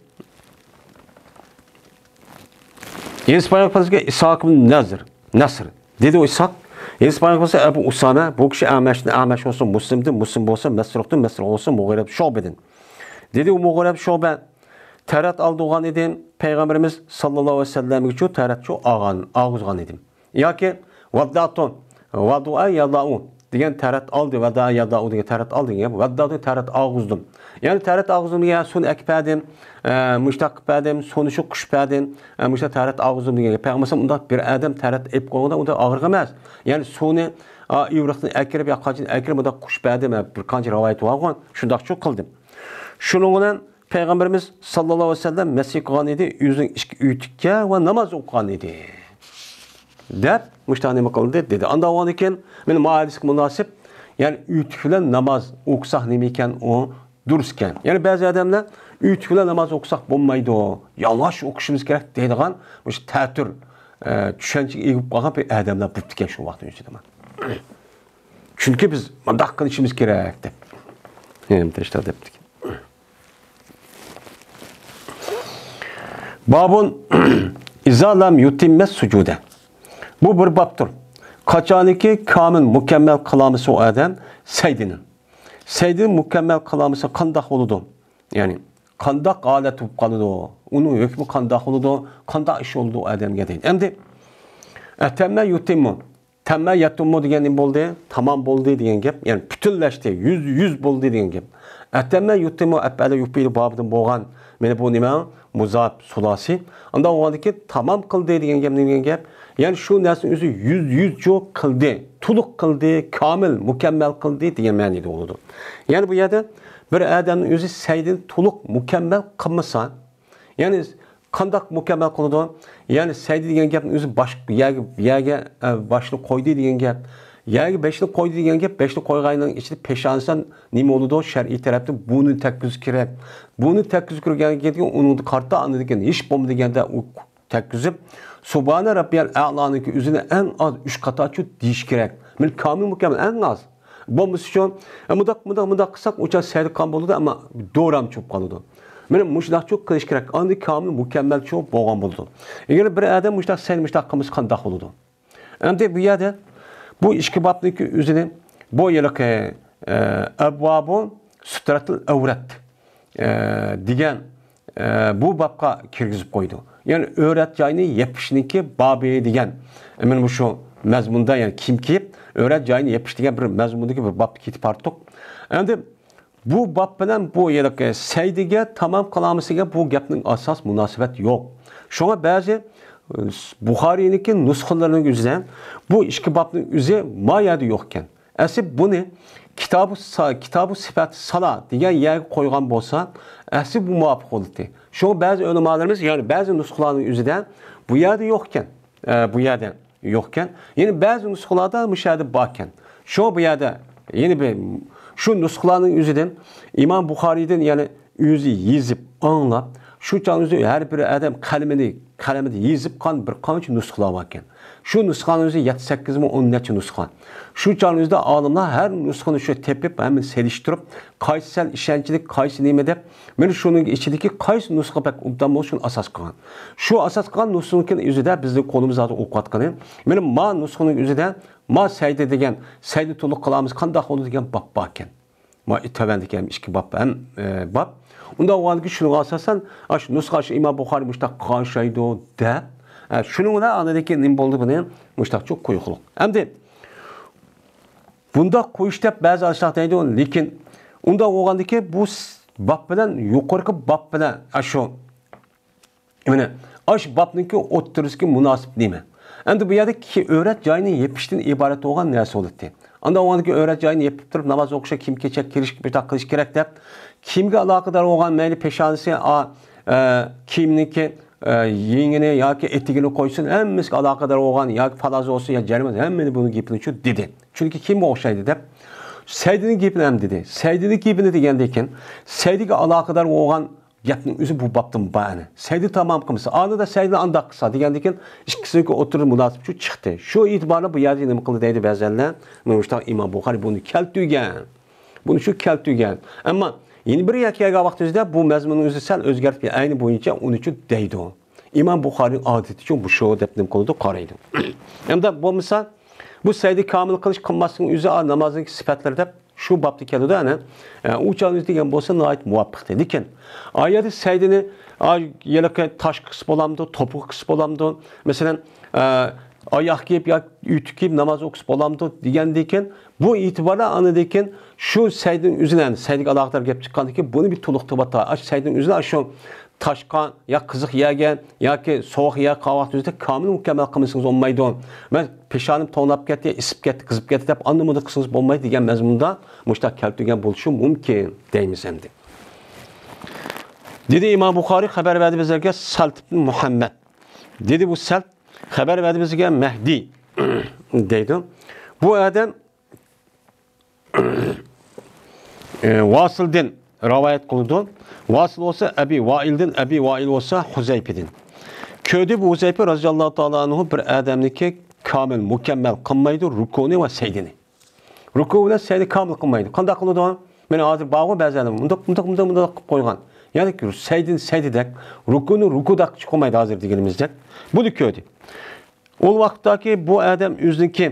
ھەدىس بايان قىلغان ئىسھاق ئىبن نەزر، نەسر. دېدى ئۇ ئىسھاق، ھەدىس بايان قىلغان ئەبۇ ئۇسامە، بۇ كىشى ئەمەشتىن، ئەمەش بولسا مۇسلىمدىن، مۇسلىم بولسا مەسرۇقتىن، مەسرۇق بولسا مۇغىرە شۇبىدىن. دېدى ئۇ مۇغىرە شۇبە، تەرەت ئالدۇرغان ئىدى، پەيغەمبىرىمىز ساللاللاھۇ ئەلەيھى ۋەسەللەمگىچۇ تەرەتچۇ ئالغان، ئالغۇزغان ئىدىم. ياكى ۋەددەئتۇ، ۋەددەئە يەددەئۇ. دېگەن تەرەت ئالدى، ۋەددا يەددەئۇ دېگەن تەرەت ئالدى دېگەن گەپ. ۋەددادۇ تەرەت ئاغۇزدۇم. يەنى تەرەت ئاغۇزدۇم دېگەن سۇنى ئەكىپ بەردىم، ئە، مۇشتاق قىلىپ بەردىم، سۇنى شۇ قۇشۇپ بەردىم، ئە، مۇشتاق تەرەت ئاغۇزدۇم دېگەن گەپ. پەيغەمبەر ئۇنداق بىر ئادەم تەرەت ئېلىپ قويغاندا ئۇنداق ئاغرىق ئەمەس. يەنى سۇنى، ئا، ئىۋرىقتىن ئەكىرىپ يا قاچىدىن ئەكىرىپ مۇنداق قۇشۇپ بەردىم، ھە، بىر قانچە رىۋايەت بارغۇ، شۇنداقچۇ قىلدىم. شۇنىڭ بىلەن پەيغەمبىرىمىز ساللاللاھۇ ئەلەيھى ۋەسەللەم مەسچىتكە قىلغان ئىدى، ئۆزىنىڭ ئىچكى ئۆتۈككە ۋە ناماز ئوقۇغان ئىدى. دەپ، مۇشۇنداق نېمە قىلدى، دېدى. ئاندىن ئۇنىڭدىن كېيىن، مانا، ما ھەدىسكە مۇناسىپ، يەنى ئۆتۈك بىلەن ناماز ئوقۇساق نېمە ئىكەن، ئۇ دۇرۇس ئىكەن. يەنى بەزى ئادەملەر ئۆتۈك بىلەن ناماز ئوقۇساق بولمايدۇ، يالىڭاچ ئوقۇشىمىز كېرەك دەيدىغان مۇشۇ تەتۈر، ئە، چۈشەنچىگە ئىگە بولۇپ قالغان بىر ئادەملەر بوپتىكەن شۇ ۋاقىتنىڭ ئۆزىدە. چۈنكى بىز مۇنداق قىلىشىمىز كېرەك دەپ. دەپتىكەن. بابۇن ئىزا لەم يۇتىممەس سۇجۇدە. بۇ بىر بابتۇر. قاچانكى كامىل مۇكەممەل قىلالمىسا ئۇ ئادەم سەجدىنى. سەجدىنى مۇكەممەل قىلالمىسا قانداق بولىدۇ؟ يەنى قانداق ھالەت بولۇپ قالىدۇ؟ ئۇنىڭ ھۆكمى قانداق بولىدۇ؟ قانداق ئىش بولىدۇ ئۇ ئادەمگە دەيدۇ. ئەمدى ئەتەممە يۇتىممۇ. تەممە يەتتىممۇ دېگەن نېمە بولدى؟ تامام بولدى دېگەن گەپ. يەنى پۈتۈنلەشتى، يۈز، يۈز بولدى دېگەن گەپ. ئەتەممە يۇتىممۇ ئەپئەلە يۇپىلۇ بابىدىن بولغان. مانا بۇ نېمە؟ مۇزاپ سۇلاسى. ئانداق بولغاندىكىن تامام قىلدى دېگەن گەپ نېمە دېگەن گەپ؟ يەنى شۇ نەرسىنى ئۆزى يۈز، يۈزچۇ قىلدى، تولۇق قىلدى، كامىل، مۇكەممەل قىلدى دېگەن مەنىدە بولىدۇ. يەنى بۇ يەردە بىر ئادەمنىڭ ئۆزى سەجدىنى تولۇق مۇكەممەل قىلمىسا، يەنى قانداق مۇكەممەل قىلىدۇ؟ يەنى سەجدە دېگەن گەپنىڭ ئۆزى باش، يەرگە، يەرگە، ئە، باشنى قويدى دېگەن گەپ. يەرگە باشنى قويدى دېگەن گەپ، باشنى قويغاننىڭ ئىچىدە پېشانىسى نېمە بولىدۇ؟ شەرئىي تەرەپتىن بۇنى تەگكۈزۈش كېرەك. بۇنى تەگكۈزۈپ كىرگەن كېيىن ئۇنىڭغا قارىتا ئاندىن كېيىن ھېچ بولمىدى دېگەندە ئۇ تەگكۈزۈپ، سۇبھانە رەببىيەل ئەلانىڭكى ئۆزىنى ئەڭ ئاز ئۈچ قاتارچۇ دېيىش كېرەك. مانا كامىل مۇكەممەل ئەڭ ئاز. بولمىسىچۇ، ئە، مۇنداق، مۇنداق، مۇنداق قىلساق ئۇچا سەجدە قىلغان بولىدۇ، ئەمما دورامچۇ بولۇپ قالىدۇ. مانا مۇشۇنداقچۇ قىلىش كېرەك. ئاندىن كامىل مۇكەممەلچۇ بولغان بولىدۇ. ئەگەر بىر ئادەم مۇشۇنداق سەجدە مۇشۇنداق قىلمىسا قانداق بولىدۇ؟ ئەمدى بۇ يەردە بۇ ئىككى بابنىڭكى ئۆزىنى بۇ ھېلىقى، ئە، ئەبۋابۇ سۇترەتىل ئەۋرەت، ئە، دېگەن، ئە، بۇ بابقا كىرگۈزۈپ قويدى. يەنى ئۆرەت جاينى يېپىشنىڭكى بابى دېگەن. مانا مۇشۇ مەزمۇندا، يەنى كىيىم كىيىپ، ئۆرەت جاينى يېپىش دېگەن بىر مەزمۇندىكى بىر بابتا كېتىپ بارتۇق. ئەمدى بۇ باب بىلەن بۇ ھېلىقى سەجدىگە تامام قىلالمىسىگە بۇ گەپنىڭ ئاساس مۇناسىۋەت يوق. شۇڭا بەزى، ئە، بۇخارىينىڭكى نۇسخىلىرىنىڭ ئۆزىدە بۇ ئىككى بابنىڭ ئۆزى ما يەردە يوق ئىكەن. ئەسلى بۇنى كىتابۇ سا-، كىتابۇ سىپەت سالا دېگەن يەرگە قويغان بولسا، ئەسلى بۇ مۇۋاپىق بولاتتى. شۇڭا بەزى ئۆلىمالىرىمىز، يەنى بەزى نۇسخىلارنىڭ ئۆزىدە بۇ يەردە يوق ئىكەن. ئە، بۇ يەردە يوق ئىكەن. يەنى بەزى نۇسخىلاردا مۇشۇ يەردە بار ئىكەن. شۇ بۇ يەردە يەنە بىر شۇ نۇسخىلارنىڭ ئۆزىدىن ئىمام بۇخارىيدىن، يەنى ئۆزى يېزىپ، ئاڭلاپ، شۇ چاغنىڭ ئۆزى ھەر بىر ئادەم قەلىمىنى، قەلىمىدە يېزىپ قالغان بىر قانچە نۇسخىلار بار ئىكەن. شۇ نۇسخانىڭ ئۆزى يەتتە، سەككىز مىڭ، ئون نەچچە نۇسخا. شۇ چاغنىڭ ئۆزىدە ئالىملار ھەر نۇسخىنى شۇ تېپىپ، ھەممىنى سېلىشتۇرۇپ، قايسى سەل ئىشەنچلىك، قايسى نېمە دەپ، مانا شۇنىڭ ئىچىدىكى قايسى نۇسخا بەك ئوبدان بولسا، شۇنى ئاساس قىلغان. شۇ ئاساس قىلغان نۇسخىنىڭكى ئۆزىدە بىزنىڭ قولىمىزدا ئوقۇۋاتقىنى، مانا ما نۇسخىنىڭ ئۆزىدە ما سەجدە دېگەن، سەجدە تولۇق قىلالمىسا قانداق بولىدۇ دېگەن باب بار ئىكەن. ما تۆۋەندىكى ھەم ئىككى باب ھەم، ئە، باب. ئۇنداق بولغاندىكىن شۇنىڭغا ئاساسەن، ئاشۇ نۇسخا، ئاشۇ ئىمام بۇخارىي مۇشۇنداق قىلغان ئوخشايدۇ دەپ، ئە، شۇنىڭ بىلەن ئاندىن كېيىن نېمە بولدى بۇنى؟ مۇشۇنداقچۇ قويغۇلۇق. ئەمدى بۇنداق قويۇش دەپ بەزى ئاشۇنداق دەيدۇ، لېكىن ئۇنداق بولغاندىكىن بۇ س-، باب بىلەن يۇقىرىقى باب بىلەن ئاشۇ مانا، ئاشۇ بابنىڭكى ئوتتۇرىسىدىكى مۇناسىپ نېمە؟ ئەمدى بۇ يەردە كى-، ئۆرەت جايىنى يېپىشتىن ئىبارەت بولغان نەرسە بولاتتى. ئاندىن ئۇنىڭدىكى ئۆرەت جايىنى يېپىپ تۇرۇپ، ناماز ئوقۇشقا كىيىم-كېچەك كىرىش، بۇنداق قىلىش كېرەك دەپ، كىيىمگە ئالاقىدار بولغان مەيلى پېشانىسى، ئا، ئە، كىيىمنىڭكى، ئە، يېڭىنى ياكى ئېتىكىنى قويسۇن، ھەممىسىگە ئالاقىدار بولغان ياكى پالاز بولسۇن يا جەرمە، ھەممىنى بۇنىڭ گېپىنى شۇ دېدى. چۈنكى كىيىمگە ئوخشايدۇ دەپ. سەجدىنىڭ گېپىنى ھەم دېدى. سەجدىنىڭ گېپىنى دېگەندىن كېيىن، سەجدىگە ئالاقىدار بولغان گەپنىڭ ئۆزى بۇ بابتىن بار ئەنە. سەجدە تامام قىلمىسا، ئانىدا سەجدىنى ئانداق قىلسا دېگەندىن كېيىن ئىككىسىنىڭكى ئوتتۇرىدا مۇناسىۋەت شۇ چىقتى. شۇ ئېتىبارى بىلەن بۇ يەردە نېمە قىلدى دەيدۇ بەزەنلەر، مانا مۇشۇنداق ئىمام بۇخارىي بۇنى كەلتۈرگەن. بۇنى شۇ كەلتۈرگەن. ئەمما يەنە بىر يەرگە كەلگەن ۋاقتىمىزدا بۇ مەزمۇننىڭ ئۆزى سەل ئۆزگەرتىپ، ئەينى بويىچە ئۇنى شۇ دەيدۇ. ئىمام بۇخارىينىڭ ئادىتى شۇ، بۇ شۇ دەپ نېمە قىلىدۇ، قارايدۇ. ئەمدى بولمىسا، بۇ سەجدە كامىل قىلىش قىلماسلىقنىڭ ئۆزى، ئا، نامازنىڭ سۈپەتلىرى دەپ شۇ بابتا كەلدى ئەنە. ئە، ئۇ چاغنىڭ ئۆزى دېگەن بولسا ناھايىتى مۇۋاپىقتى. لېكىن ئا يەردە سەجدىنى، ئا، ھېلىقى تاشقا قىلسا بولامدۇ، توپىغا قىلسا بولامدۇ؟ مەسىلەن، ئە، ئاياغ كىيىپ ياكى ئۆتۈك كىيىپ ناماز ئوقۇسا بولامدۇ دېگەندىن كېيىن، بۇ ئېتىبارلا ئاندىن كېيىن شۇ سەيدىنىڭ ئۆزىنى، سەيدىگە ئالاقىدار گەپ چىققاندىن كېيىن بۇنى بىر تولۇق تېۋىپ، ئاشۇ سەيدىنىڭ ئۆزىنى ئاشۇ تاشقان يا قىزىق يەگەن ياكى سوغۇق يەگەن ۋاقتىڭىزدا كامىل مۇكەممەل قىلمىسىڭىز بولمايدۇ. مەن پېشانىم توڭلاپ كەتتى، ئىسسىپ كەتتى، قىزىپ كەتتى دەپ ئاندىن مۇنداق قىلسىڭىز بولمايدۇ دېگەن مەزمۇندا مۇشۇنداق كەلتۈرگەن بولۇشى مۇمكىن دەيمىز ئەمدى. دېدى ئىمام بۇخارىي خەۋەر بەردى بىزلەرگە سەلت ئىبن مۇھەممەد. دېدى بۇ سەلت خەۋەر بەردى بىزگە مەھدى دەيدۇ. بۇ ئادەم ئى، ۋاسىلدىن رىۋايەت قىلىدۇ. ۋاسىل بولسا ئەبى ۋائىلدىن، ئەبى ۋائىل بولسا ھۇزەيپىدىن. كۆردى بۇ ھۇزەيپە رەزىياللاھۇ تائالا ئەنھۇ بىر ئادەمنىكى كامىل، مۇكەممەل قىلمايدۇ رۇكۇنى ۋە سەيدىنى. رۇكۇ بىلەن سەيدە كامىل قىلمايدۇ. قانداق قىلىدۇ؟ مانا ھازىر بارغۇ بەزى ئادەم مۇنداق، مۇنداق، مۇنداق، مۇنداق قىلىپ قويغان. يەنى سەيدىنى سەيدىدەك، رۇكۇنى رۇكۇدەك قىلمايدۇ ھازىر دېگىنىمىزدەك. بۇنى كۆردى. ئۇ ۋاقىتتاكى بۇ ئادەم ئۆزىنىڭكى،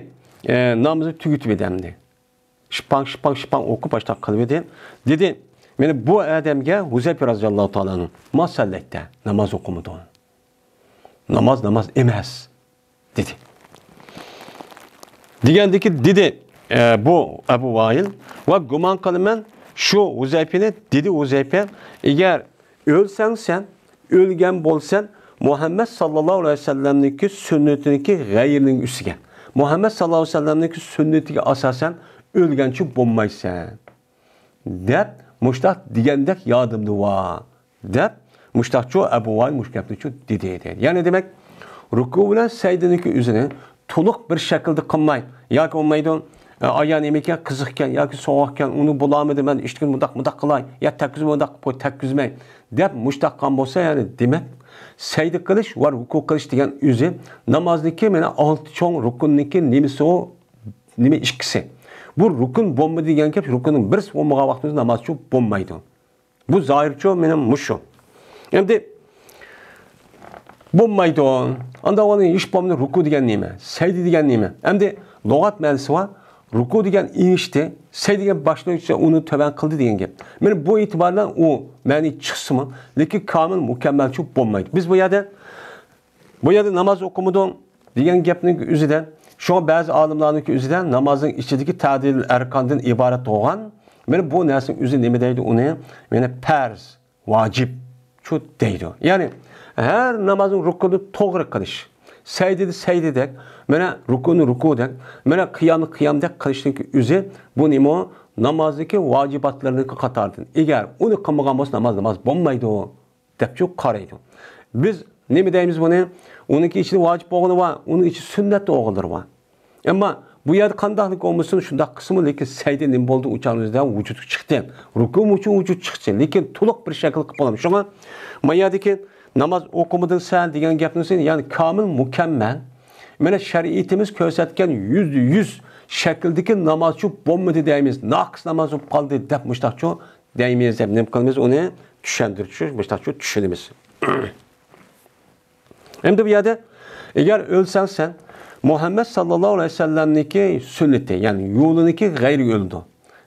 ئە، نامىزىنى تۈگىتىپ ئەمدى. شىپاڭ، شىپاڭ، شىپاڭ ئوقۇپ باشلاپ قىلىۋىدى. دېدى، مانا بۇ ئادەمگە ھۇزەيپە رەزىياللاھۇ تائالا ئەنھۇ، ما سەللەيتە، ناماز ئوقۇمىدىڭ. ناماز ناماز ئەمەس، دېدى. دېگەندىكى دېدى، ئە، بۇ ئەبۇ ۋائىل ۋە گۇمان قىلىمەن شۇ ھۇزەيپىنى، دېدى ھۇزەيپە، ئەگەر ئۆلسەڭ سەن، ئۆلگەن بولسەن، مۇھەممەد ساللاللاھۇ ئەلەيھى ۋەسەللەمنىڭكى سۈننىتىنىڭكى غەيرىنىڭ ئۈستىگە، مۇھەممەد ساللاللاھۇ ئەلەيھى ۋەسەللەمنىڭكى سۈننىتىگە ئاساسەن ئۆلگەنچە بولمايسەن، دەپ مۇشتاق دېگەندەك يادىمدا بار، دەپ مۇشتاقچۇ ئەبۇ ۋائىل مۇشۇ گەپنىچۇ دېدى، دېدى. يەنى دېمەك، رۇكۇ بىلەن سەيدىنىڭكى ئۆزىنى تولۇق بىر شەكىلدە قىلماي، ياكى بولمايدۇ، ئايان نېمىكەن، قىزىقكەن ياكى سوغۇقكەن، ئۇنى بولالمىدىم، مەن ئىشتىكىن مۇنداق، مۇنداق قىلاي، يا تەگكۈزمەي، مۇنداق قىلىپ قوي، تەگكۈزمەي، دەپ مۇشتاق قىلغان بولسا، يەنى دېمەك، سەيدە قىلىش ۋە رۇكۇ قىلىش دېگەن ئۆزى نامازنىڭكى مانا ئالتە چوڭ رۇكۇننىڭكى نېمىسى ئۇ، نېمە ئىككىسى. بۇ رۇكۇن بولمىدى دېگەن گەپ، رۇكۇننىڭ بىرسى بولمىغان ۋاقتىمىزدا نامازچۇ بولمايدۇ. بۇ زاھىرچۇ مېنىڭ مۇشۇ. ئەمدى بولمايدۇ. ئانداق ئۇنى ھېچ بولمىدى، رۇكۇ دېگەن نېمە؟ سەيدە دېگەن نېمە؟ ئەمدى لۇغەت مەنىسى بار. رۇكۇ دېگەن ئېڭىشتى، سەيدە دېگەن باشلىغۇچ ئۇنى تۆۋەن قىلدى دېگەن گەپ. مانا بۇ ئېتىبار بىلەن ئۇ مەنى چىقسىمۇ، لېكىن كامىل مۇكەممەلچۇ بولمايدۇ. بىز بۇ يەردە بۇ يەردە ناماز ئوقۇمىدىڭ دېگەن گەپنىڭ ئۆزىدە، شۇڭا بەزى ئالىملارنىڭكى ئۆزىدە نامازنىڭ ئىچىدىكى تەدىل ئەركاندىن ئىبارەت بولغان، مانا بۇ نەرسىنىڭ ئۆزى نېمە دەيدۇ ئۇنى؟ مانا پەرز، ۋاجىپ، شۇ دەيدۇ. يەنى ھەر نامازنىڭ رۇكۇنىنى توغرا قىلىش، سەيدىنى سەيدىدەك، مانا رۇكۇنى رۇكۇدەك، مانا قىيامنى قىيامدەك قىلىشنىڭكى ئۆزى، بۇ نېمە؟ نامازنىڭكى ۋاجىباتلىرىنىڭكى قاتارىدىن. ئەگەر ئۇنى قىلمىغان بولسا ناماز ناماز بولمايدۇ دەپچۇ قارايدۇ. بىز نېمە دەيمىز بۇنى؟ ئۇنىڭكى ئىچىدە ۋاجىپ بولغىنى بار، ئۇنىڭ ئىچىدە سۈننەت بولغانلىرى بار. ئەمما بۇ يەردە قانداقلىق بولمىسۇن، شۇنداق قىلسىمۇ، لېكىن سەيدە نېمە بولدى؟ ئۇ چاغنىڭ ئۆزىدە ۋۇجۇدقا چىقتى. رۇكۇ ئۈچۈن ۋۇجۇد چىقتى، لېكىن تولۇق بىر شەكىل قىلىپ بولالمىدى. شۇڭا ما يەردىكى ناماز ئوقۇمىدىڭ سەن دېگەن گەپنىڭ ئۈستىدە، يەنى كامىل، مۇكەممەل، مانا شەرىئىتىمىز كۆرسەتكەن يۈزدە يۈز شەكىلدىكى نامازچۇ بولمىدى دەيمىز، ناقىس ناماز بولۇپ قالدى دەپ مۇشتاقچۇ دەيمىز دەپ نېمە قىلىمىز؟ ئۇنى چۈشەندۈرۈش، مۇشتاقچۇ چۈشىنىمىز. ئەمدى بۇ يەردە، ئەگەر ئۆلسەڭ سەن، مۇھەممەد ساللاللاھۇ ئەلەيھى ۋەسەللەمنىڭكى سۈننىتى، يەنى يولىنىڭكى غەيرى ئۆلىدۇ.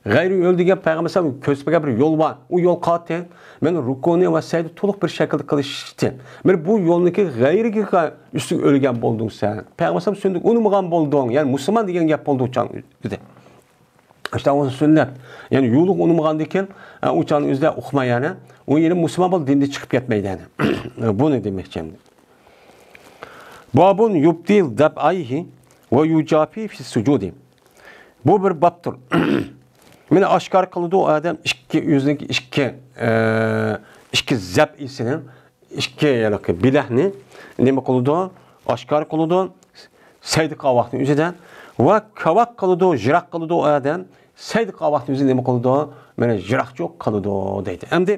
غەيرى ئۆلىدۇ دېگەن پەيغەمبەر ئەلەيھىسسالام كۆرسىتىپ بەرگەن بىر يول بار. ئۇ يول قاتى، مەن رۇكۇنى ۋە سەيدە تولۇق بىر شەكىلدە قىلىشتى. مانا بۇ يولنىڭكى غەيرىگە ئۈستىگە ئۆلگەن بولدۇڭ سەن. پەيغەمبەر ئەلەيھىسسالام سۈننىتىنى ئۇنىمىغان بولدۇڭ. يەنى مۇسۇلمان دېگەن گەپ بولدى ئۇ چاغ دېدى. ئىشتە ئۇ سۈننەت. يەنى يولىغا ئۇنىمىغاندىكىن، ئە، ئۇ چاغنىڭ ئۆزىدە ئۇقماي يەنى. ئۇ يەنە مۇسۇلمان بولدى، دىندىن چىقىپ كەتمەيدۇ يەنى. بۇنى دېمەكچى ئەمدى. بابۇن يۇبدى دەبئەيھى ۋە يۇجافى فىس سۇجۇدى. بۇ بىر بابتۇر. مانا ئاشكارا قىلىدۇ ئادەم ئىككى، ئۆزىنىڭكى ئىككى، ئە، ئىككى زەبئىسىنى، ئىككى ھېلىقى بىلەكنى نېمە قىلىدۇ؟ ئاشكارا قىلىدۇ. سەيدە قىلغان ۋاقتىنىڭ ئۆزىدە. ۋە كاۋاك قىلىدۇ، يىراق قىلىدۇ ئادەم. سەيدە قىلغان ۋاقتىنىڭ ئۆزىدە نېمە قىلىدۇ؟ مانا يىراقچۇ قىلىدۇ دەيدۇ. ئەمدى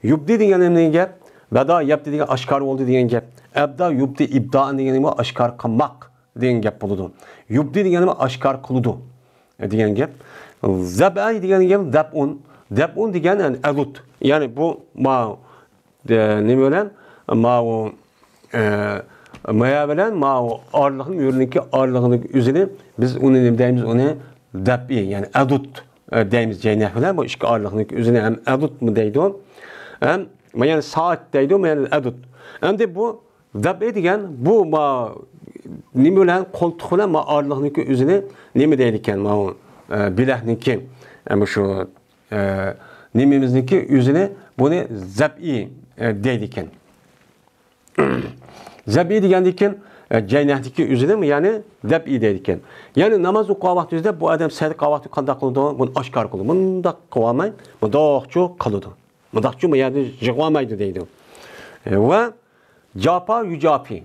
يۇبدى دېگەن نېمە دېگەن گەپ؟ بەدا يەبدى دېگەن ئاشكارا بولدى دېگەن گەپ. ئەبدا يۇبدى ئىبدائەن دېگەن نېمە؟ ئاشكارا قىلماق دېگەن گەپ بولىدۇ. يۇبدى دېگەن نېمە؟ ئاشكارا قىلىدۇ دېگەن گەپ. زەبئەي دېگەن گەپ دەبئۇن. دەبئۇن دېگەن، يەنى، ئەدۇد. يەنى بۇ ما-، ئە، نېمە بىلەن؟ ماۋۇ، ئە، مايا بىلەن ماۋۇ ئارىلىقنى، ئۆرىنىڭكى ئارىلىقىنىڭ ئۆزىنى بىز ئۇنى نېمە دەيمىز؟ ئۇنى دەپئى، يەنى ئەدۇد، ئە، دەيمىز جەينەھ بىلەن. بۇ ئىككى ئارىلىقنىڭ ئۆزىنى ھەم ئەدۇدمۇ دەيدۇ، ھەم مايا سائىت دەيدۇ، مايا ئەدۇد. ئەمدى بۇ دەپئى دېگەن بۇ ما-، نېمە بىلەن، قولتۇق بىلەن ما ئارىلىقنىكى ئۆزىنى نېمە دەيدىكەن، ماۋۇ، ئە، بىلەكنىكى، ئە، مۇشۇ، ئە، نېمىمىزنىكى ئۆزىنى، بۇنى زەبئى، ئە، دەيدىكەن. زەبئى دېگەندىن كېيىن، ئە، جەينەكنىكى ئۆزىنى، يەنى زەبئى دەيدىكەن. يەنى ناماز ئوقۇغان ۋاقتىمىزدا بۇ ئادەم سەجدە قىلغان ۋاقتى قانداق قىلىدۇ؟ بۇنى ئاشكارا قىلىدۇ. مۇنداق قىلىۋالماي، مۇنداقچۇ قىلىدۇ. مۇنداقچۇ ما يەردە يىغىۋالمايدۇ دەيدۇ. ئە، ۋە جاپا يۇجاپى.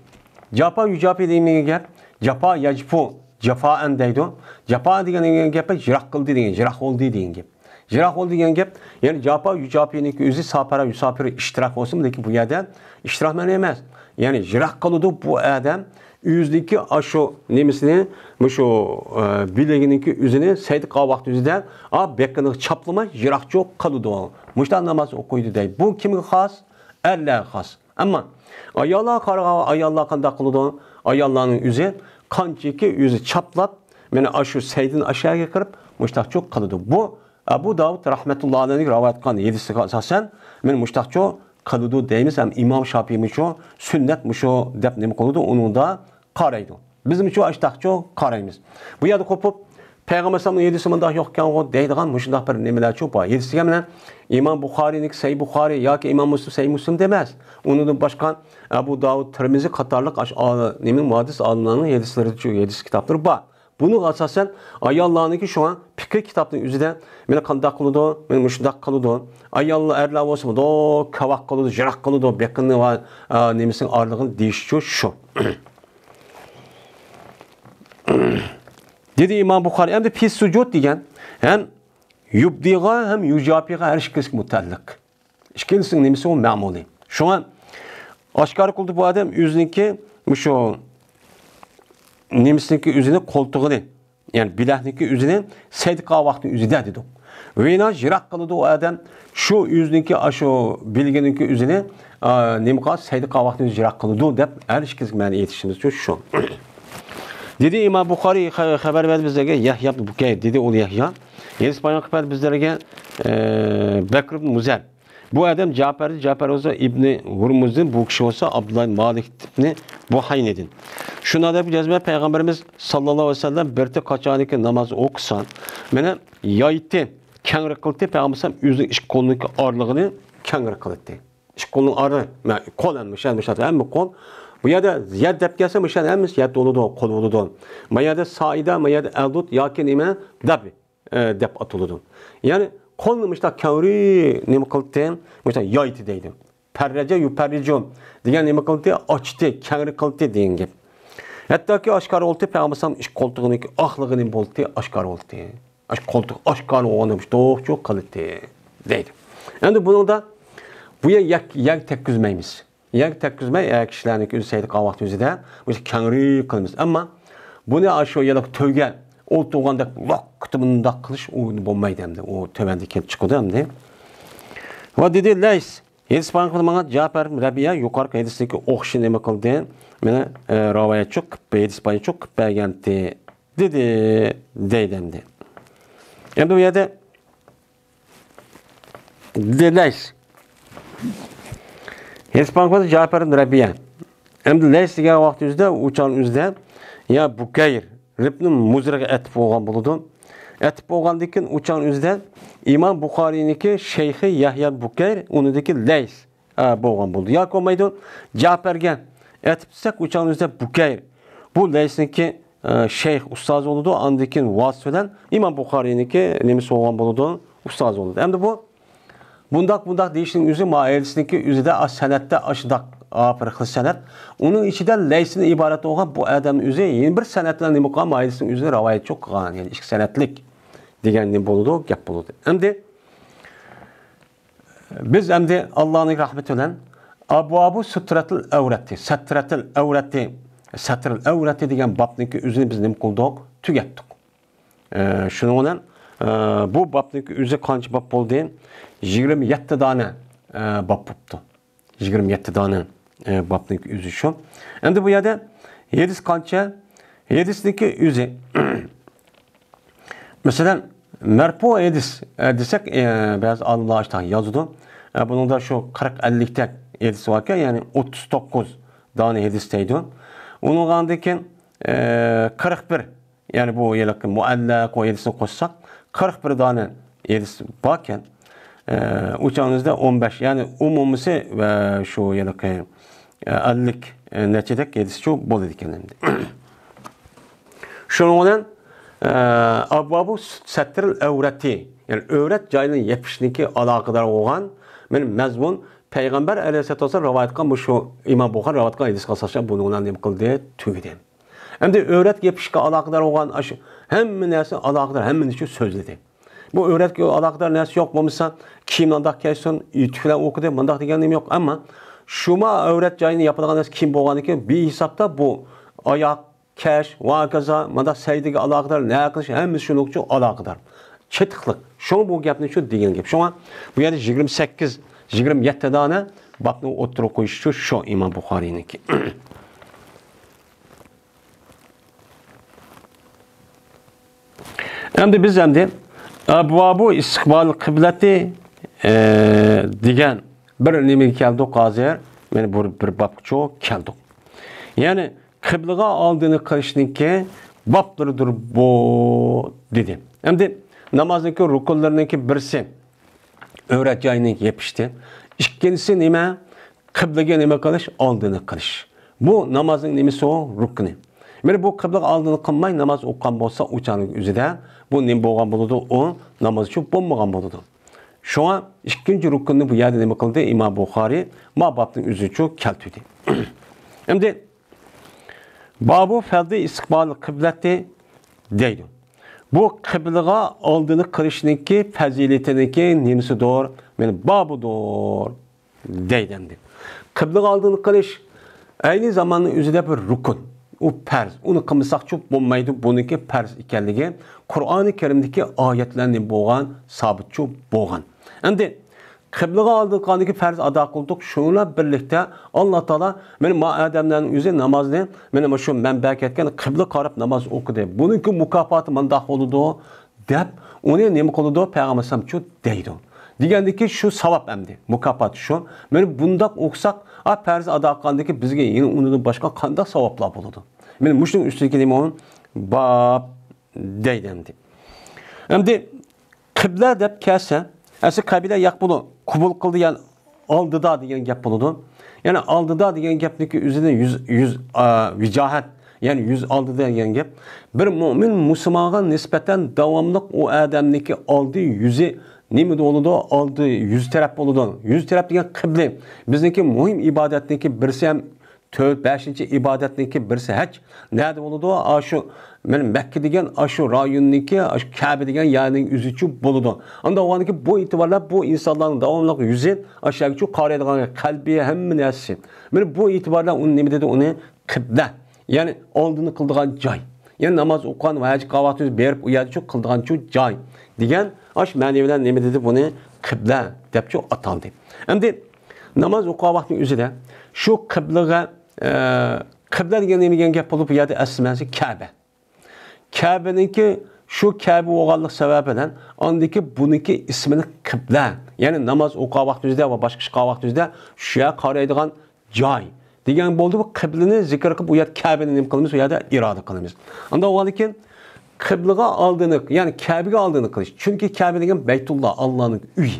جاپا يۇجاپى دېگەن گەپ، جاپا يەجپۇ، جاپائەن دەيدۇ. جاپا دېگەن گەپ يىراق قىلدى دېگەن، يىراق بولدى دېگەن گەپ. يىراق بولدى دېگەن گەپ، يەنى جاپا يۇجاپىنىڭكى ئۆزى ساپارا يۇساپىرى ئىشتىراك بولسىمۇ، لېكىن بۇ يەردە ئىشتىراك مەنە ئەمەس. يەنى يىراق قىلىدۇ بۇ ئادەم ئۆزىنىڭكى ئاشۇ نېمىسىنى، مۇشۇ، ئە، بىلىگىنىڭكى ئۆزىنى سەجدە قىلغان ۋاقتى ئۆزىدە، ئا، بېقىنىغا چاپلىماي يىراقچۇ قىلىدۇ. مۇشۇنداق ناماز ئوقۇيدۇ دەيدۇ. بۇ كىمگە خاس؟ ئەرلەرگە خاس. ئەمما ئاياللارغا قارىغاندا، ئاياللار قانداق قىلىدۇ؟ ئاياللارنىڭ ئۆزى قانچىكى ئۆزى چاپلاپ، مانا ئاشۇ سەجدىدىن ئاشۇ يەرگە كىرىپ، مۇشتاقچۇ قىلىدۇ. بۇ ئەبۇ داۋۇد رەھمەتۇللا ئەلەيھى رىۋايەت قىلغان ھەدىسكە ئاساسەن، مانا مۇشتاقچۇ قىلىدۇ دەيمىز. ھەم ئىمام شاپىيمۇ شۇ سۈننەت مۇشۇ دەپ نېمە قىلىدۇ؟ ئۇنىڭدا قارايدۇ. بىزمۇچۇ ئاشتاقچۇ قارايمىز. بۇ يەردە قوپۇپ، پەيغەمبەر ئەلەيھىسسالامنىڭ ھەدىسى مۇنداق يوق ئىكەنغۇ دەيدىغان مۇشۇنداق بىر نېمىلەرچۇ بار. ھەدىس دېگەن بىلەن ئىمام بۇخارىنىڭكى سەھىھ بۇخارى ياكى ئىمام مۇسلىم سەھىھ مۇسلىم دەپ ئەمەس. ئۇنىڭدىن باشقا ئەبۇ داۋۇد، تىرمىزى قاتارلىق ئاش-، ئا-، نېمە، مۇھەددىس ئالىملارنىڭ ھەدىسلىرىچۇ، ھەدىس كىتابلىرى بار. بۇنىڭغا ئاساسەن ئاياللارنىڭكى شۇڭا پىقىھ كىتابنىڭ ئۆزىدە مانا قانداق قىلىدۇ، مانا مۇشۇنداق قىلىدۇ. ئاياللار، ئەرلەر بولسا مۇنداق كاۋاك قىلىدۇ، يىراق قىلىدۇ، بېقىنى ۋە، ئا، نېمىسىنىڭ ئارىلىقىنى دېيىشچۇ شۇ. دېدى ئىمام بۇخارى، ئەمدى پىس سۇجۇد دېگەن ھەم يۇبدىغا ھەم يۇجاپىغا ھەر ئىككىسىگە مۇتەئەللىق. ئىككىلىسىنىڭ نېمىسى ئۇ مەمۇلى. شۇڭا ئاشكارا قىلدى بۇ ئادەم ئۆزىنىڭكى مۇشۇ نېمىسىنىڭكى ئۆزىنى قولتۇقىنى، يەنى بىلەكنىڭكى ئۆزىنى سەجدە قىلغان ۋاقتىنىڭ ئۆزىدە دېدۇق. ۋېنا يىراق قىلىدۇ ئۇ ئادەم شۇ ئۆزىنىڭكى ئاشۇ بىلىگىنىڭكى ئۆزىنى، ئا، نېمە قىلغان، سەجدە قىلغان ۋاقتىنىڭ ئۆزىدە يىراق قىلىدۇ دەپ ھەر ئىككىسىگە مەنە ئېيتىشىمىز ئۈچۈن شۇ. دېدى ئىمام بۇخارى خە-، خەۋەر بەردى بىزلەرگە يەھيا ئىبنى بۇكەير، دېدى ئۇ يەھيا. ھەدىس بايان قىلىپ بەردى بىزلەرگە، ئە، بەكر ئىبنى مۇزەر. بۇ ئادەم جەپەردىن، جەپەر بولسا ئىبنى ھۇرمۇزدىن، بۇ كىشى بولسا ئابدۇللا مالىك ئىبنى بۇھەينىدىن. شۇنداق دەپ يازما پەيغەمبىرىمىز ساللاللاھۇ ئەلەيھى ۋەسەللەم بىر قاچانكى ناماز ئوقۇسا، مانا يايتى، كەڭرى قىلتى، پەيغەمبەر ئىككى قولىنىڭكى ئارىلىقىنى كەڭرى قىلتى. ئىككى قولنىڭ ئارىلىقى، مە-، قول ھەم مۇشۇ، مۇشۇ ھەممە قول. بۇ يەردە يەر دەپ كەلسە مۇشۇ ھەممىسى يەر بولىدۇ، قول بولىدۇ. ما يەردە سائىدە، ما يەردە ئەلدۇت ياكى نېمە دەپ، ئە، دەپ ئاتىلىدۇ. يەنى قولنى مۇشۇنداق كەڭرى نېمە قىلتى، مۇشۇنداق يايتى دەيدۇ. پەررەجە يۇپەررىجۇ دېگەن نېمە قىلتى؟ ئاچتى، كەڭرى قىلتى دېگەن گەپ. ھەتتاكى ئاشكارا بولتى، پەيغەمبەر ئىككى قولتۇقىنىڭكى ئاقلىقىنى بولتى، ئاشكارا بولتى. ئاشۇ قولتۇق ئاشكارا بولغاندا مۇشۇنداقچۇ قىلتى دەيدۇ. ئەمدى بۇنىڭدا بۇ يەر يەك-، يەرگە تەگكۈزمەيمىز. يەرگە تەگكۈزمەي، ئە، كىشىلەرنىڭكى ئۆزى سەجدە قىلغان ۋاقتى ئۆزىدە مۇشۇ كەڭرى قىلىمىز. ئەمما بۇنى ئاشۇ يەرلىك تۆگە ئولتۇرغاندەك لاققىدە مۇنداق قىلىش ئۇ بولمايدۇ ئەمدى. ئۇ تۆۋەندە كېلىپ چىقىدۇ ئەمدى. ۋە دېدى لەيس. ھەدىس بايان قىلدى ماڭا جەپەر ئىبن رەبىيە يۇقىرىقى ھەدىسنىڭكى ئوخشىشىنى نېمە قىلدى؟ مانا، ئە، رىۋايەتچۇ قىلىپ، ھەدىس بايانچۇ قىلىپ بەرگەنتى. دېدى، دەيدۇ ئەمدى. ئەمدى بۇ يەردە دېدى لەيس. ھەدىس بايان قىلدى جەپەر ئىبن رەبىيە. ئەمدى لەيس دېگەن ۋاقتى ئۆزىدە، ئۇ چاغنىڭ ئۆزىدە يا بۇكەير ئىبنى مۇزىرغا ئەتىپ بولغان بولىدۇ. ئەتىپ بولغاندىن كېيىن ئۇ چاغنىڭ ئۆزىدە ئىمام بۇخارىنىڭكى شەيخى يەھيا بۇكەير، ئۇنىڭدىكى لەيس، ئە، بولغان بولىدۇ. ياكى بولمايدۇ، جەپەرگە ئەتىپ دېسەك، ئۇ چاغنىڭ ئۆزىدە بۇكەير. بۇ لەيسنىڭكى، ئە، شەيخ ئۇستازى بولىدۇ. ئاندىن كېيىن ۋاسىت بىلەن ئىمام بۇخارىنىڭكى نېمىسى بولغان بولىدۇ؟ ئۇستازى بولىدۇ. ئەمدى بۇ بۇنداق، بۇنداق دېيىشنىڭ ئۆزى ما ھەدىسنىڭكى ئۆزىدە ئا سەنەدتە ئاشۇنداق ئاپىرىقلىق سەنەد. ئۇنىڭ ئىچىدە لەيسىدىن ئىبارەت بولغان بۇ ئادەم ئۆزى يەنە بىر سەنەد بىلەن نېمە قىلغان؟ ما ھەدىسنىڭ ئۆزىنى رىۋايەتچۇ قىلغان. يەنى ئىككى سەنەدلىك دېگەن نېمە بولىدۇ؟ گەپ بولىدۇ. ئەمدى بىز ئەمدى ئاللانىڭ رەھمىتى بىلەن ئابۋابۇ سۇترەتىل ئەۋرەتى، سەترەتىل ئەۋرەتى، سەترىل ئەۋرەتى دېگەن بابنىڭكى ئۆزىنى بىز نېمە قىلدۇق؟ تۈگەتتۇق. ئە، شۇنىڭ بىلەن، ئە، بۇ بابنىڭكى ئۆزى قانچە باب بولدى؟ يىگىرمە يەتتە دانە، ئە، باب بوپتۇ. يىگىرمە يەتتە دانە، ئە، بابنىڭكى ئۆزى شۇ. ئەمدى بۇ يەردە ھەدىس قانچە؟ ھەدىسنىڭكى ئۆزى. مەسىلەن، مەرپۇ ھەدىس، ئە، دېسەك، ئە، بەزى ئالىملار ئاشۇنداق يازىدۇ. ئە، بۇنىڭدا شۇ قىرىق ئەللىكتەك ھەدىس باركەن، يەنى ئوتتۇز توققۇز دانە ھەدىس دەيدۇ. ئۇنىڭغا ئاندىن كېيىن ئە، قىرىق بىر، يەنى بۇ ھېلىقى مۇئەللەق ۋە ھەدىسنى قوشساق، قىرىق بىر دانە ھەدىس باركەن. ئە، ئۇ چاغىمىزدا ئون بەش، يەنى ئومۇمىسى ۋە شۇ ھېلىقى، ئە، ئەللىك، ئە، نەچچىدەك ھەدىسچۇ بولىدىكەن ئەمدى. شۇنىڭ بىلەن، ئە، ئابۋابۇ سەترىل ئەۋرەتى، يەنى ئۆرەت جايىنى يېپىشنىڭكى ئالاقىدار بولغان، مەن مەزمۇن پەيغەمبەر ئەلەيھىسسالاتۇ ۋەسسالام رىۋايەت قىلغان، بۇ شۇ ئىمام بۇخارى رىۋايەت قىلغان ھەدىسكە ئاساسەن بۇنىڭ بىلەن نېمە قىلدى؟ تۈگىدى. ئەمدى ئۆرەت يېپىشقا ئالاقىدار بولغان ئاشۇ ھەممە نەرسە ئالاقىدار، ھەممىنى شۇ سۆزلىدى. بۇ ئۆرەتكە ئالاقىدار نەرسە يوق، بولمىسا كىيىم مۇنداق كىيسۇن، تۈكلەر ئوقۇدى، مۇنداق دېگەن نېمە يوق. ئەمما شۇما ئەۋرەت جايىنى ياپىدىغان نەرسە كىيىم بولغاندىكىن، بىھېسابتا بۇ ئاياق، كەش، ۋە ھاكازا، مۇنداق سەجدىگە ئالاقىدار، نە قىلىش، ھەممىسى شۇنىڭغا ئالاقىدار. چېتىقلىق. شۇڭا بۇ گەپنى شۇ دېگەن گەپ. شۇڭا بۇ يەردە يىگىرمە سەككىز، يىگىرمە يەتتە دانە بابنى ئوتتۇرىغا قويۇش شۇ، شۇ ئىمام بۇخارىينىڭكى. ئەمدى بىز ئەمدى ئەبۋابۇ ئىستىقبال قىبلەتى، ئە، دېگەن بىر نېمىگە كەلدۇق ھازىر؟ مانا بۇ بىر بابقىچۇ كەلدۇق. يەنى قىبلىغا ئالدىنى قىلىشنىڭكى بابلىرىدۇر بۇ، دېدى. ئەمدى نامازنىڭكى رۇكۇنلىرىنىڭكى بىرسى ئۆرەت جاينى يېپىشتى. ئىككىنچىسى نېمە؟ قىبلىگە نېمە قىلىش؟ ئالدىنى قىلىش. بۇ نامازنىڭ نېمىسى ئۇ؟ رۇكنى. مانا بۇ قىبلىغا ئالدىنى قىلماي ناماز ئوقۇغان بولسا، ئۇ چاغنىڭ ئۆزىدە بۇ نېمە بولغان بولىدۇ؟ ئۇ ناماز شۇ بولمىغان بولىدۇ. شۇڭا ئىككىنچى رۇكۇننى بۇ يەردە نېمە قىلدى؟ ئىمام بۇخارى ما بابنىڭ ئۆزىچۇ كەلتۈردى. ئەمدى بابۇ فەزلى ئىستىقبال قىبلەتى دەيدۇ. بۇ قىبلىغا ئالدىنى قىلىشنىڭكى پەزىلىتىنىڭكى نېمىسىدۇر؟ مانا بابىدۇر دەيدۇ ئەمدى. قىبلىغا ئالدىنى قىلىش ئەينى زاماننىڭ ئۆزىدە بىر رۇكۇن. ئۇ پەرز. ئۇنى قىلمىساقچۇ بولمايدۇ. بۇنىڭكى پەرز ئىكەنلىكى قۇرئانى كەرىمدىكى ئايەتلەردىن بولغان، سابىتچۇ بولغان. ئەمدى قىبلىغا ئالدىنى قىلغاندىكى پەرز ئادا قىلدۇق. شۇنىڭ بىلەن بىرلىكتە ئاللا تائالا مانا ما ئادەملەرنىڭ ئۆزى نامازنى مانا شۇ مەنبەگە كەتكەن قىبلە قاراپ ناماز ئوقۇدى. بۇنىڭكى مۇكاپاتى مۇنداق بولىدۇ دەپ ئۇنى نېمە قىلىدۇ؟ پەيغەمبەر ئەلەيھىسسالام شۇ دەيدۇ. دېگەندىكى شۇ ساۋاب ئەمدى، مۇكاپات شۇ. مانا بۇنداق ئوقۇساق، ئا پەرز ئادا قىلغاندىكى بىزگە يەنە ئۇنىڭدىن باشقا قانداق ساۋابلار بولىدۇ؟ مانا مۇشۇنىڭ ئۈستىدىكى نېمە ئۇ؟ باب دەيدۇ ئەمدى. ئەمدى قىبلە دەپ كەلسە، ئەسلى قەبىلە ياق بولۇ، قوبۇل قىلدى، يەنى ئالدىدا دېگەن گەپ بولىدۇ. يەنى ئالدىدا دېگەن گەپنىكى ئۆزىدە يۈز، يۈز، ئا، ۋىجاھەت، يەنى يۈز ئالدىدا دېگەن گەپ. بىر مۆمىن مۇسۇلمانغا نىسبەتەن داۋاملىق ئۇ ئادەمنىكى ئالدى يۈزى نېمىدە بولىدۇ؟ ئالدى يۈز تەرەپ بولىدۇ. يۈز تەرەپ دېگەن قىبلە. بىزنىڭكى مۇھىم ئىبادەتنىڭكى بىرسى ھەم تۆت، بەشىنچى ئىبادەتنىڭكى بىرسى ھەج. نەدە بولىدۇ؟ ئاشۇ، مانا مەككە دېگەن ئاشۇ رايوننىڭكى، ئاشۇ كەبە دېگەن يەرنىڭ ئۆزىچۇ بولىدۇ. ئاندا بولغاندىكى بۇ ئېتىبارلار بۇ ئىنسانلارنىڭ داۋاملىق يۈزى ئاشۇ يەرگىچۇ قارايدىغان قەلبى، ھەممە نەرسىسى. مانا بۇ ئېتىبارلار ئۇنى نېمە دېدى؟ ئۇنى قىبلە. يەنى ئالدىنى قىلىدىغان جاي. يەنى ناماز ئوقۇغان ۋە ھەج قىلغان ۋاقتىمىز بېرىپ ئۇ يەردىچۇ قىلىدىغانچۇ جاي دېگەن ئاش مەنى بىلەن نېمە دېدى؟ بۇنى قىبلە دەپچۇ ئاتالدى. ئەمدى ناماز ئوقۇغان ۋاقتىنىڭ ئۆزىدە شۇ قىبلىغا، ئە، قىبلە دېگەن نېمە دېگەن گەپ بولۇپ، بۇ يەردە ئەسلى مەنىسى كەبە. كەبىنىڭكى شۇ كەبە بولغانلىق سەۋەبى بىلەن ئاندىكى بۇنىڭكى ئىسمىنى قىبلە، يەنى ناماز ئوقۇغان ۋاقتىمىزدا ۋە باشقا ئىش قىلغان ۋاقتىمىزدا شۇ يەرگە قارايدىغان جاي دېگەن بولدى. بۇ قىبلىنى زىكىر قىلىپ، ئۇ يەردە كەبىنى نېمە قىلىمىز؟ ئۇ يەردە ئىرادە قىلىمىز. ئاندا بولغاندىكىن قىبلىغا ئالدىنى، يەنى كەبىگە ئالدىنى قىلىش. چۈنكى كەبە دېگەن بەيتۇللا، ئاللانىڭ ئۆيى.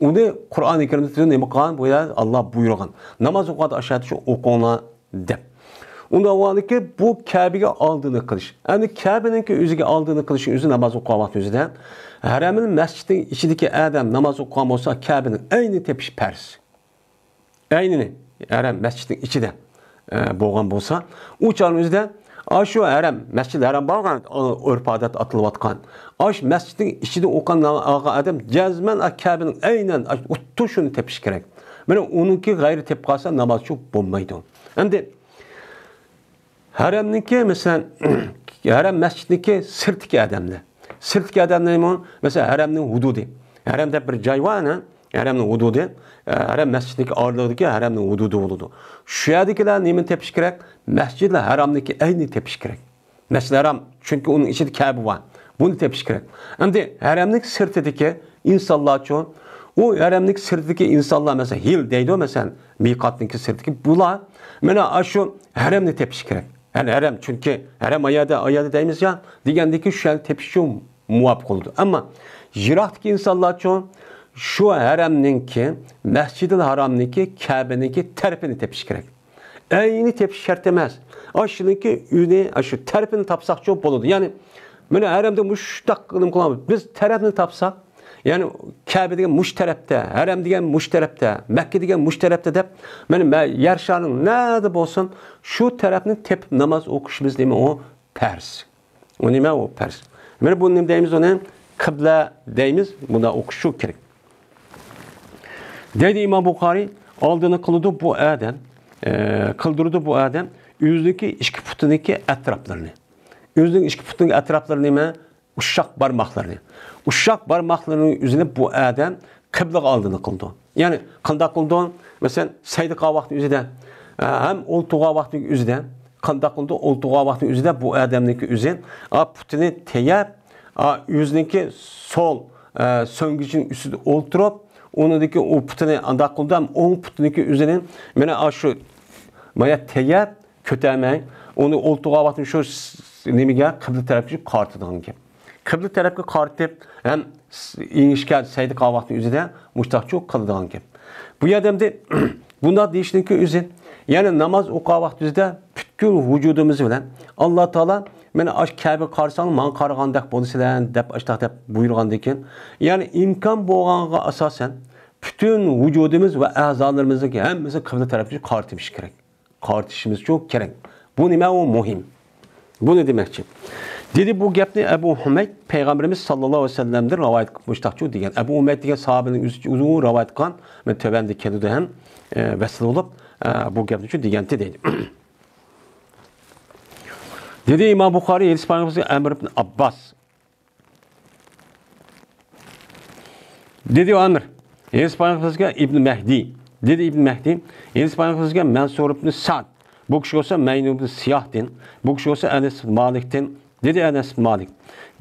ئۇنى قۇرئانى كەرىمدە نېمە قىلغان؟ بۇ يەردە ئاللا بۇيرۇغان. ناماز ئوقۇغاندا ئاشۇ يەردە شۇ ئوقۇڭلار دەپ. ئۇندا بولغاندىكى بۇ كەبىگە ئالدىنى قىلىش. ئەمدى كەبىنىڭكى ئۆزىگە ئالدىنى قىلىشنىڭ ئۆزى ناماز ئوقۇغان ۋاقتى ئۆزىدە ھەرەمىل مەسچىتنىڭ ئىچىدىكى ئادەم ناماز ئوقۇغان بولسا، كەبىنىڭ ئەينىنى تېپىش پەرز. ئەينىنى ھەرەم مەسچىتنىڭ ئىچىدە، ئە، بولغان بولسا، ئۇ چاغنىڭ ئۆزىدە ئاشۇ ھەرەم، مەسچىدىل ھەرەم بارغان، ئۆرپ-ئادەت ئاتىلىۋاتقان. ئاشۇ مەسچىتنىڭ ئىچىدە ئوقۇغان ئادەم جەزمەن كەبىنىڭ ئەينەن ئاشۇ ئوتتۇرىشىنى تېپىش كېرەك. مانا ئۇنىڭكى غەيرى تېپىپ قالسا ناماز شۇ بولمايدۇ. ئەمدى ھەرەمنىڭكى، مەسىلەن، ھەرەم مەسچىتنىڭكى سىرتىدىكى ئادەملەر. سىرتىدىكى ئادەملەر نېمە؟ مەسىلەن، ھەرەمنىڭ ھۇدۇدى. ھەرەم دەپ بىر جاي بار، ئەنە، ھەرەمنىڭ ھۇدۇدى. ئە، ھەرەم مەسچىتنىڭكى ئارىلىقىدىكى ھەرەمنىڭ ھۇدۇدى بولىدۇ. شۇ يەردىكىلەر نېمىنى تېپىش كېرەك؟ مەسچىدىل ھەرامنىڭكى ئەينىنى تېپىش كېرەك. مەسچىدىل ھەرام، چۈنكى ئۇنىڭ ئىچىدە كەبە بار. بۇنى تېپىش كېرەك. ئەمدى ھەرەمنىڭ سىرتىدىكى ئىنسانلارچۇ؟ ئۇ ھەرەمنىڭ سىرتىدىكى ئىنسانلار، مەسىلەن، ھىل دەيدۇ، مەسىلەن، مىقاتنىڭكى سىرتىدىكى بۇلار، مانا، ئاشۇ ھەرەمنى تېپىش كېرەك. يەنى ھەرەم، چۈنكى ھەرەم ئايەردە، ئايەردە دەيمىز يا، دېگەندىكى شۇ يەرنى تېپىشچۇ مۇۋاپىق بولىدۇ. ئەمما يىراقتىكى ئىنسانلارچۇ شۇ ھەرەمنىڭكى، مەسجىدىل ھارامنىڭكى، كەبىنىڭكى تەرىپىنى تېپىش كېرەك. ئەينى تېپىش شەرت ئەمەس. ئاشۇنىڭكى ئۆيىنى، شۇ تەرىپىنى تاپساقچۇ بولىدۇ. يەنى مانا ھەرەمدە مۇشتاق نېمە قىلىمىز؟ بىز تەرەپنى تاپساق، يەنى كەبە دېگەن مۇشۇ تەرەپتە، ھەرەم دېگەن مۇشۇ تەرەپتە، مەككە دېگەن مۇشۇ تەرەپتە دەپ، مانا مە-، يەر شارىنىڭ نەدە بولسۇن، شۇ تەرەپنى تېپىپ ناماز ئوقۇشىمىز نېمە ئۇ؟ پەرز. ئۇ نېمە ئۇ؟ پەرز. مانا بۇ نېمە دەيمىز ئۇنى؟ قىبلە دەيمىز. بۇندا ئوقۇش شۇ كېرەك. دەيدۇ ئىمام بۇخارىي، ئالدىنى قىلىدۇ بۇ ئادەم، ئە، قىلدۇرىدۇ بۇ ئادەم ئۆزىنىڭكى ئىككى پۇتىنىڭكى ئەتراپلىرىنى. ئۆزىنىڭ ئىككى پۇتىنىڭ ئەتراپلىرى نېمە؟ ئۇششاق بارماقلىرىنى. ئۇششاق بارماقلىرىنىڭ ئۆزىنى بۇ ئادەم قىبلىغا ئالدىنى قىلىدۇ. يەنى قانداق قىلىدۇ؟ مەسىلەن، سەجدە قىلغان ۋاقتىنىڭ ئۆزىدە، ئە، ھەم ئولتۇرغان ۋاقتىنىڭ ئۆزىدە قانداق قىلىدۇ؟ ئولتۇرغان ۋاقتىنىڭ ئۆزىدە بۇ ئادەمنىڭكى ئۆزى، ئا، پۇتىنى تەيەپ، ئا، ئۆزىنىڭكى سول، ئە، سۆڭگىچىنىڭ ئۈستىدە ئولتۇرۇپ، ئۇنىڭدىكى ئۇ پۇتىنى ئانداق قىلىدۇ، ھەم ئوڭ پۇتىنىڭكى ئۆزىنى مانا ئاشۇ مايا تەيەپ، كۆتەرمەي، ئۇنى ئولتۇرغان ۋاقتىدا شۇ س-، نېمىگە، قىبلە تەرەپكە قارىتىدىغان گەپ. قىبلە تەرەپكە قارىتىپ، ھەم س-، ئېڭىشكە سەجدە قىلغان ۋاقتىنىڭ ئۆزىدە مۇشتاقچۇ قىلىدىغان گەپ. بۇ يەردە ئەمدى بۇنداق دېيىشنىڭكى ئۆزى، يەنى ناماز ئوقۇغان ۋاقتىمىزدا پۈتكۈل ۋۇجۇدىمىز بىلەن، ئاللا تائالا، مانا ئاشۇ كەبىگە قارىساڭ، ماڭا قارىغاندەك بولىسىلەر، دەپ ئاشتاق دەپ بۇيرۇغاندىكىن، يەنى ئىمكان بولغانغا ئاساسەن، پۈتۈن ۋۇجۇدىمىز ۋە ئەزالىرىمىزنىڭكى ھەممىسىنى قىبلە تەرەپكە قارىتىمىز كېرەك. قارىتىشىمىزچۇ كېرەك. بۇ نېمە؟ ئۇ مۇھىم. بۇنى دېمەكچى. دېدى، بۇ گەپنى ئەبۇ ھۇمەيد پەيغەمبىرىمىز ساللاللاھۇ ئەلەيھى ۋەسەللەمدىن رىۋايەت قىلىپ مۇشتاقچۇ دېگەن. ئەبۇ ھۇمەيد دېگەن ساھابىنىڭ ئۆزى ئۇزۇن رىۋايەت قىلغان، مەن تۆۋەندە كېلىدۇ ھەم، ئە، ۋەسىل بولۇپ، ئە، بۇ گەپنى شۇ دېگەنتى دەيدۇ. دېدى ئىمام بۇخارىي، ھەدىس پايغىمىزغا ئەمر ئىبن ئابباس. دېدى ئەمر، ھەدىس پايغىمىزگە ئىبن مەھدى. دېدى ئىبن مەھدى، ھەدىس پايغىمىزگە مەنسۇر ئىبن سەئد. بۇ كىشى بولسا مەيمۇن ئىبن سىياھتىن. بۇ كىشى بولسا ئەنەس ئىبن مالىكتىن. دېدى ئەنەس ئىبن مالىك.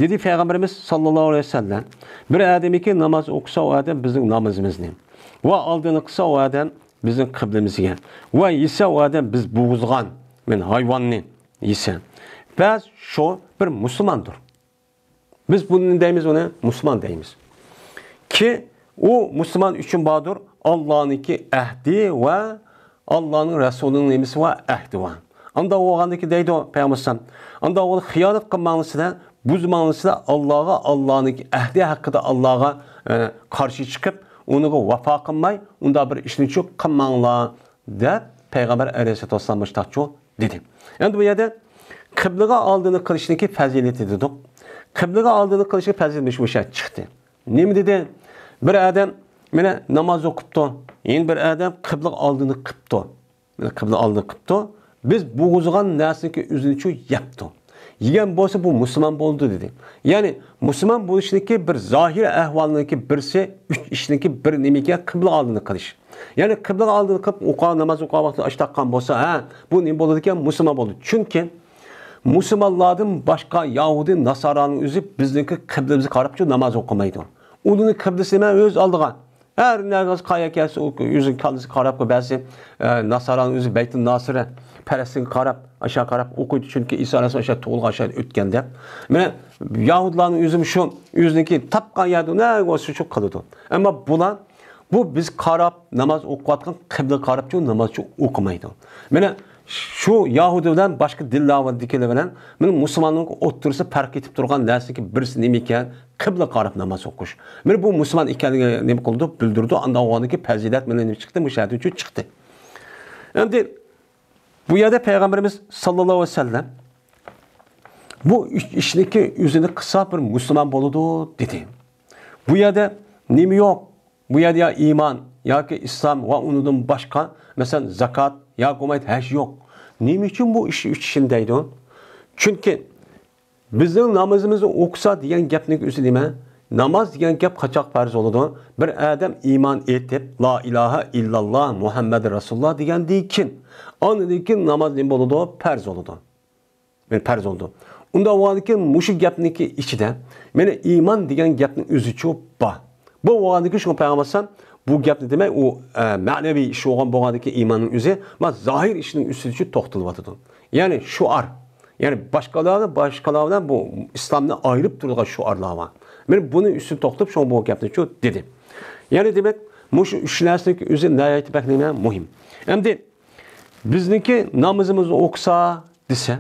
دېدى پەيغەمبىرىمىز ساللاللاھۇ ئەلەيھى ۋەسەللەم، بىر ئادەمكى ناماز ئوقۇسا ئۇ ئادەم بىزنىڭ نامىزىمىزنى، ۋە ئالدىنى قىلسا ئۇ ئادەم بىزنىڭ قىبلىمىزگە، ۋە يېسە ئۇ ئادەم بىز بوغۇزغان، مەن ھايۋاننى يېسە، بەس شۇ بىر مۇسۇلماندۇر. بىز بۇنى دەيمىز، ئۇنى مۇسۇلمان دەيمىز. كى، ئۇ مۇسۇلمان ئۈچۈن باردۇر، ئاللانىڭكى ئەھدى ۋە ئاللانىڭ رەسۇلىنىڭ نېمىسى ۋە ئەھدى ۋە. ئاندا بولغاندىكى دەيدۇ پەيغەمبەر ئەلەيھىسسالام، ئاندا ئۇنى خىيانەت قىلماڭلىسىلەر، بۇزماڭلىسىلەر، ئاللاغا ئاللانىڭكى ئەھدى ھەققىدە ئاللاغا، ئە، قارشى چىقىپ، ئۇنىڭغا ۋاپا قىلماي، ئۇنداق بىر ئىشنى چۇ قىلماڭلار، دەپ پەيغەمبەر ئەلەيھىسسالاتۇ ۋەسسالام مۇشتاقچۇ دېدى. ئەمدى بۇ يەردە قىبلىغا ئالدىنى قىلىشنىڭكى پەزىلىتى دېدۇق. قىبلىغا ئالدىنى قىلىشنىڭ پەزىلىتى مۇشۇ چىقتى. نېمە دېدى؟ بىر ئادەم مانا ناماز ئوقۇپتۇ، يەنە بىر ئادەم قىبلىغا ئالدىنى قىپتۇ. مانا قىبلە ئالدىنى قىپتۇ. بىز بوغۇزغان نەرسىنىڭكى ئۆزىنىچۇ يەپتۇ. يېگەن بولسا بۇ مۇسۇلمان بولدى دېدى. يەنى مۇسۇلمان بولۇشنىڭكى بىر زاھىر ئەھۋالىنىڭكى بىرسى، ئۈچ ئىشنىڭكى بىرى نېمە ئىكەن؟ قىبلىغا ئالدىنى قىلىش. يەنى قىبلىغا ئالدىنى قىلىپ ئوقۇغان ناماز ئوقۇغان ۋاقتىدا ئاشتاققان بولسا، ھە، بۇ نېمە بولىدىكەن؟ مۇسۇلمان بولدى. چۈنكى مۇسۇلمانلاردىن باشقا يەھۇدىي، ناسارانىڭ ئۆزى بىزنىڭكى قىبلىمىزگە قاراپچۇ ناماز ئوقۇمايدۇ. ئۇلارنىڭ قىبلىسى نېمە؟ ئۆز ئالدىغا. ھەر نەرسە قايا كەلسە، ئۇ ئۆزىنىڭ كاللىسىغا قاراپ، بەزى، ئە، ناسارانىڭ ئۆزى بەيتۇل ناسىرە پەلەستىنگە قاراپ، ئاشۇ قاراپ ئوقۇيدۇ، چۈنكى ئىسا ئەلەيھىسسالام ئاشۇ تۇغۇلغان، ئاشۇ ئۆتكەن دەپ. مانا يەھۇدىيلارنىڭ ئۆزىمۇ شۇ ئۆزىنىڭكى تاپقان يەردە نەگە بولسا شۇ قىلىدۇ. ئەمما بۇلار، بۇ بىز قاراپ ناماز ئوقۇۋاتقان قىبلىگە قاراپچۇ نامازچۇ ئوقۇمايدۇ. مانا شۇ يەھۇدىي بىلەن باشقا دىنلاردىكىلەر بىلەن مانا مۇسۇلماننىڭ ئوتتۇرىسى پەرق ئېتىپ تۇرغان نەرسىنىڭكى بىرسى نېمە ئىكەن؟ قىبلىگە قاراپ ناماز ئوقۇش. مانا بۇ مۇسۇلمان ئىكەنلىكىنى نېمە قىلىدۇ؟ بىلدۈرىدۇ. ئاندىن ئۇنىڭكى پەزىلەت مانا نېمە چىقتى؟ مۇشۇ يەردىن چىقتى. ئەمدى بۇ يەردە پەيغەمبىرىمىز ساللاللاھۇ ئەلەيھى ۋەسەللەم بۇ ئۈچ ئىشنىكى ئۆزىنى قىلسا بىر مۇسۇلمان بولىدۇ دېدى. بۇ يەردە نېمە يوق؟ بۇ يەردە يا ئىمان، ياكى ئىسلام ۋە ئۇنىڭدىن باشقا، مەسىلەن، زاكات ياكى بولمايدۇ ھەج يوق. نېمە ئۈچۈن بۇ ئىش ئۈچ ئىشنى دەيدۇ؟ چۈنكى بىزنىڭ نامىزىمىزنى ئوقۇسا دېگەن گەپنىڭ ئۆزى نېمە؟ ناماز دېگەن گەپ قاچاق پەرز بولىدۇ؟ بىر ئادەم ئىمان ئېيتىپ، لا ئىلاھە ئىللاللا مۇھەممەد رەسۇلۇللا دېگەندىن كېيىن، ئاندىن كېيىن ناماز نېمە بولىدۇ؟ پەرز بولىدۇ. مانا پەرز بولىدۇ. ئۇنداق بولغاندىكىن مۇشۇ گەپنىڭكى ئىچىدە، مانا ئىمان دېگەن گەپنىڭ ئۆزىچۇ بار. بۇ بولغاندىكىن شۇڭا پەيغەمبەر ئەلەيھىسسالام بۇ گەپنى دېمەي، ئۇ، ئە، مەنىۋى ئىش بولغان بولغاندىكىن ئىماننىڭ ئۆزى، مانا زاھىر ئىشنىڭ ئۈستىدىچۇ توختىلىۋاتىدۇ. يەنى شوئار. يەنى باشقىلارنى، باشقىلار بىلەن بۇ ئىسلامنى ئايرىپ تۇرىدىغان شوئارلار بار. مەن بۇنى ئۈستىدە توختىلىپ، شۇڭا بۇ گەپنى شۇ دېدىم. يەنى دېمەك، مۇشۇ ئۈچ نەرسىنىڭ ئۆزى ناھايىتى بەك نېمە؟ مۇھىم. ئەمدى بىزنىڭكى نامىزىمىزنى ئوقۇسا دېسە،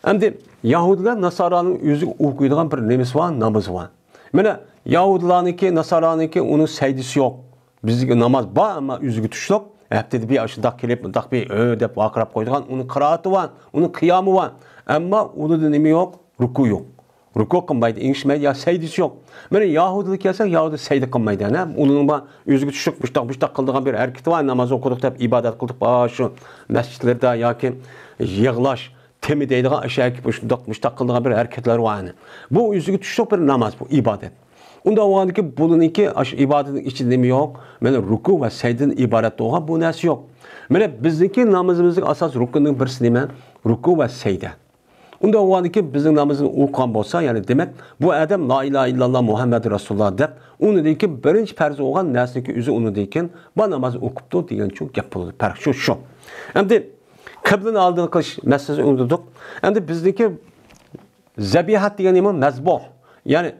ئەمدى يەھۇدىيلار، ناسارانىڭ ئۆزى ئوقۇيدىغان بىر نېمىسى بار، نامىزى بار. مانا يەھۇدىيلارنىڭكى، ناسارانىڭكى ئۇنىڭ سەجدىسى يوق. بىزدىكى ناماز بار، ئەمما ئۆزىگە تۇشلۇق. ھەپتىدە بىر ئاشۇنداق كېلىپ، مۇنداق بىر ھۆ دەپ ۋارقىراپ قويىدىغان، ئۇنىڭ قىرائىتى بار، ئۇنىڭ قىيامى بار. ئەمما ئۇنىڭدا نېمە يوق؟ رۇكۇ يوق. رۇكۇ قىلمايدۇ، ئېڭىشمەيدۇ، يا سەجدىسى يوق. مانا يەھۇدىيلار كەلسە، يەھۇدىي سەجدە قىلمايدۇ. ئەنە ئۇنىڭ بار، ئۆزىگە تۇشلۇق مۇشتاق، مۇشتاق قىلىدىغان بىر ھەرىكىتى بار، ناماز ئوقۇدۇق دەپ، ئىبادەت قىلدۇق، بار شۇ مەسچىتلەردە ياكى يىغلاش، تېما دەيدىغان ئاشۇ بۇ شۇنداق، مۇشتاق قىلىدىغان بىر ھەرىكەتلەر بار ئەنە. بۇ ئۆزىگە تۇشلۇق بىر ناماز، بۇ ئىبادەت. ئۇنداق بولغاندىكىن بۇنىڭكى ئاشۇ ئىبادەتنىڭ ئىچىدە نېمە يوق؟ مانا رۇكۇ ۋە سەجدىدىن ئىبارەت بولغان بۇ نەرسە يوق. مانا بىزنىڭكى نامىزىمىزنىڭ ئاساسىي رۇكنىنىڭ بىرسى نېمە؟ رۇكۇ ۋە سەجدە. ئۇنداق بولغاندىكىن بىزنىڭ نامىزىنى ئوقۇغان بولسا، يەنى دېمەك، بۇ ئادەم لا ئىلاھە ئىللاللا مۇھەممەدۇر رەسۇلۇللا دەپ، ئۇنىڭدىن كېيىن بىرىنچى پەرز بولغان نەرسىنىڭكى ئۆزى، ئۇنىڭدىن كېيىن بار نامازنى ئوقۇپتۇ دېگەن شۇ گەپ بولىدۇ. پەرق شۇ، شۇ. ئەمدى قىبلىنى ئالدىغا قىلىش مەسىلىسىنى ئۇنتۇدۇق. ئەمدى بىزنىڭكى زەبىھەت دېگەن نېمە؟ مەزبۇھ. يەنى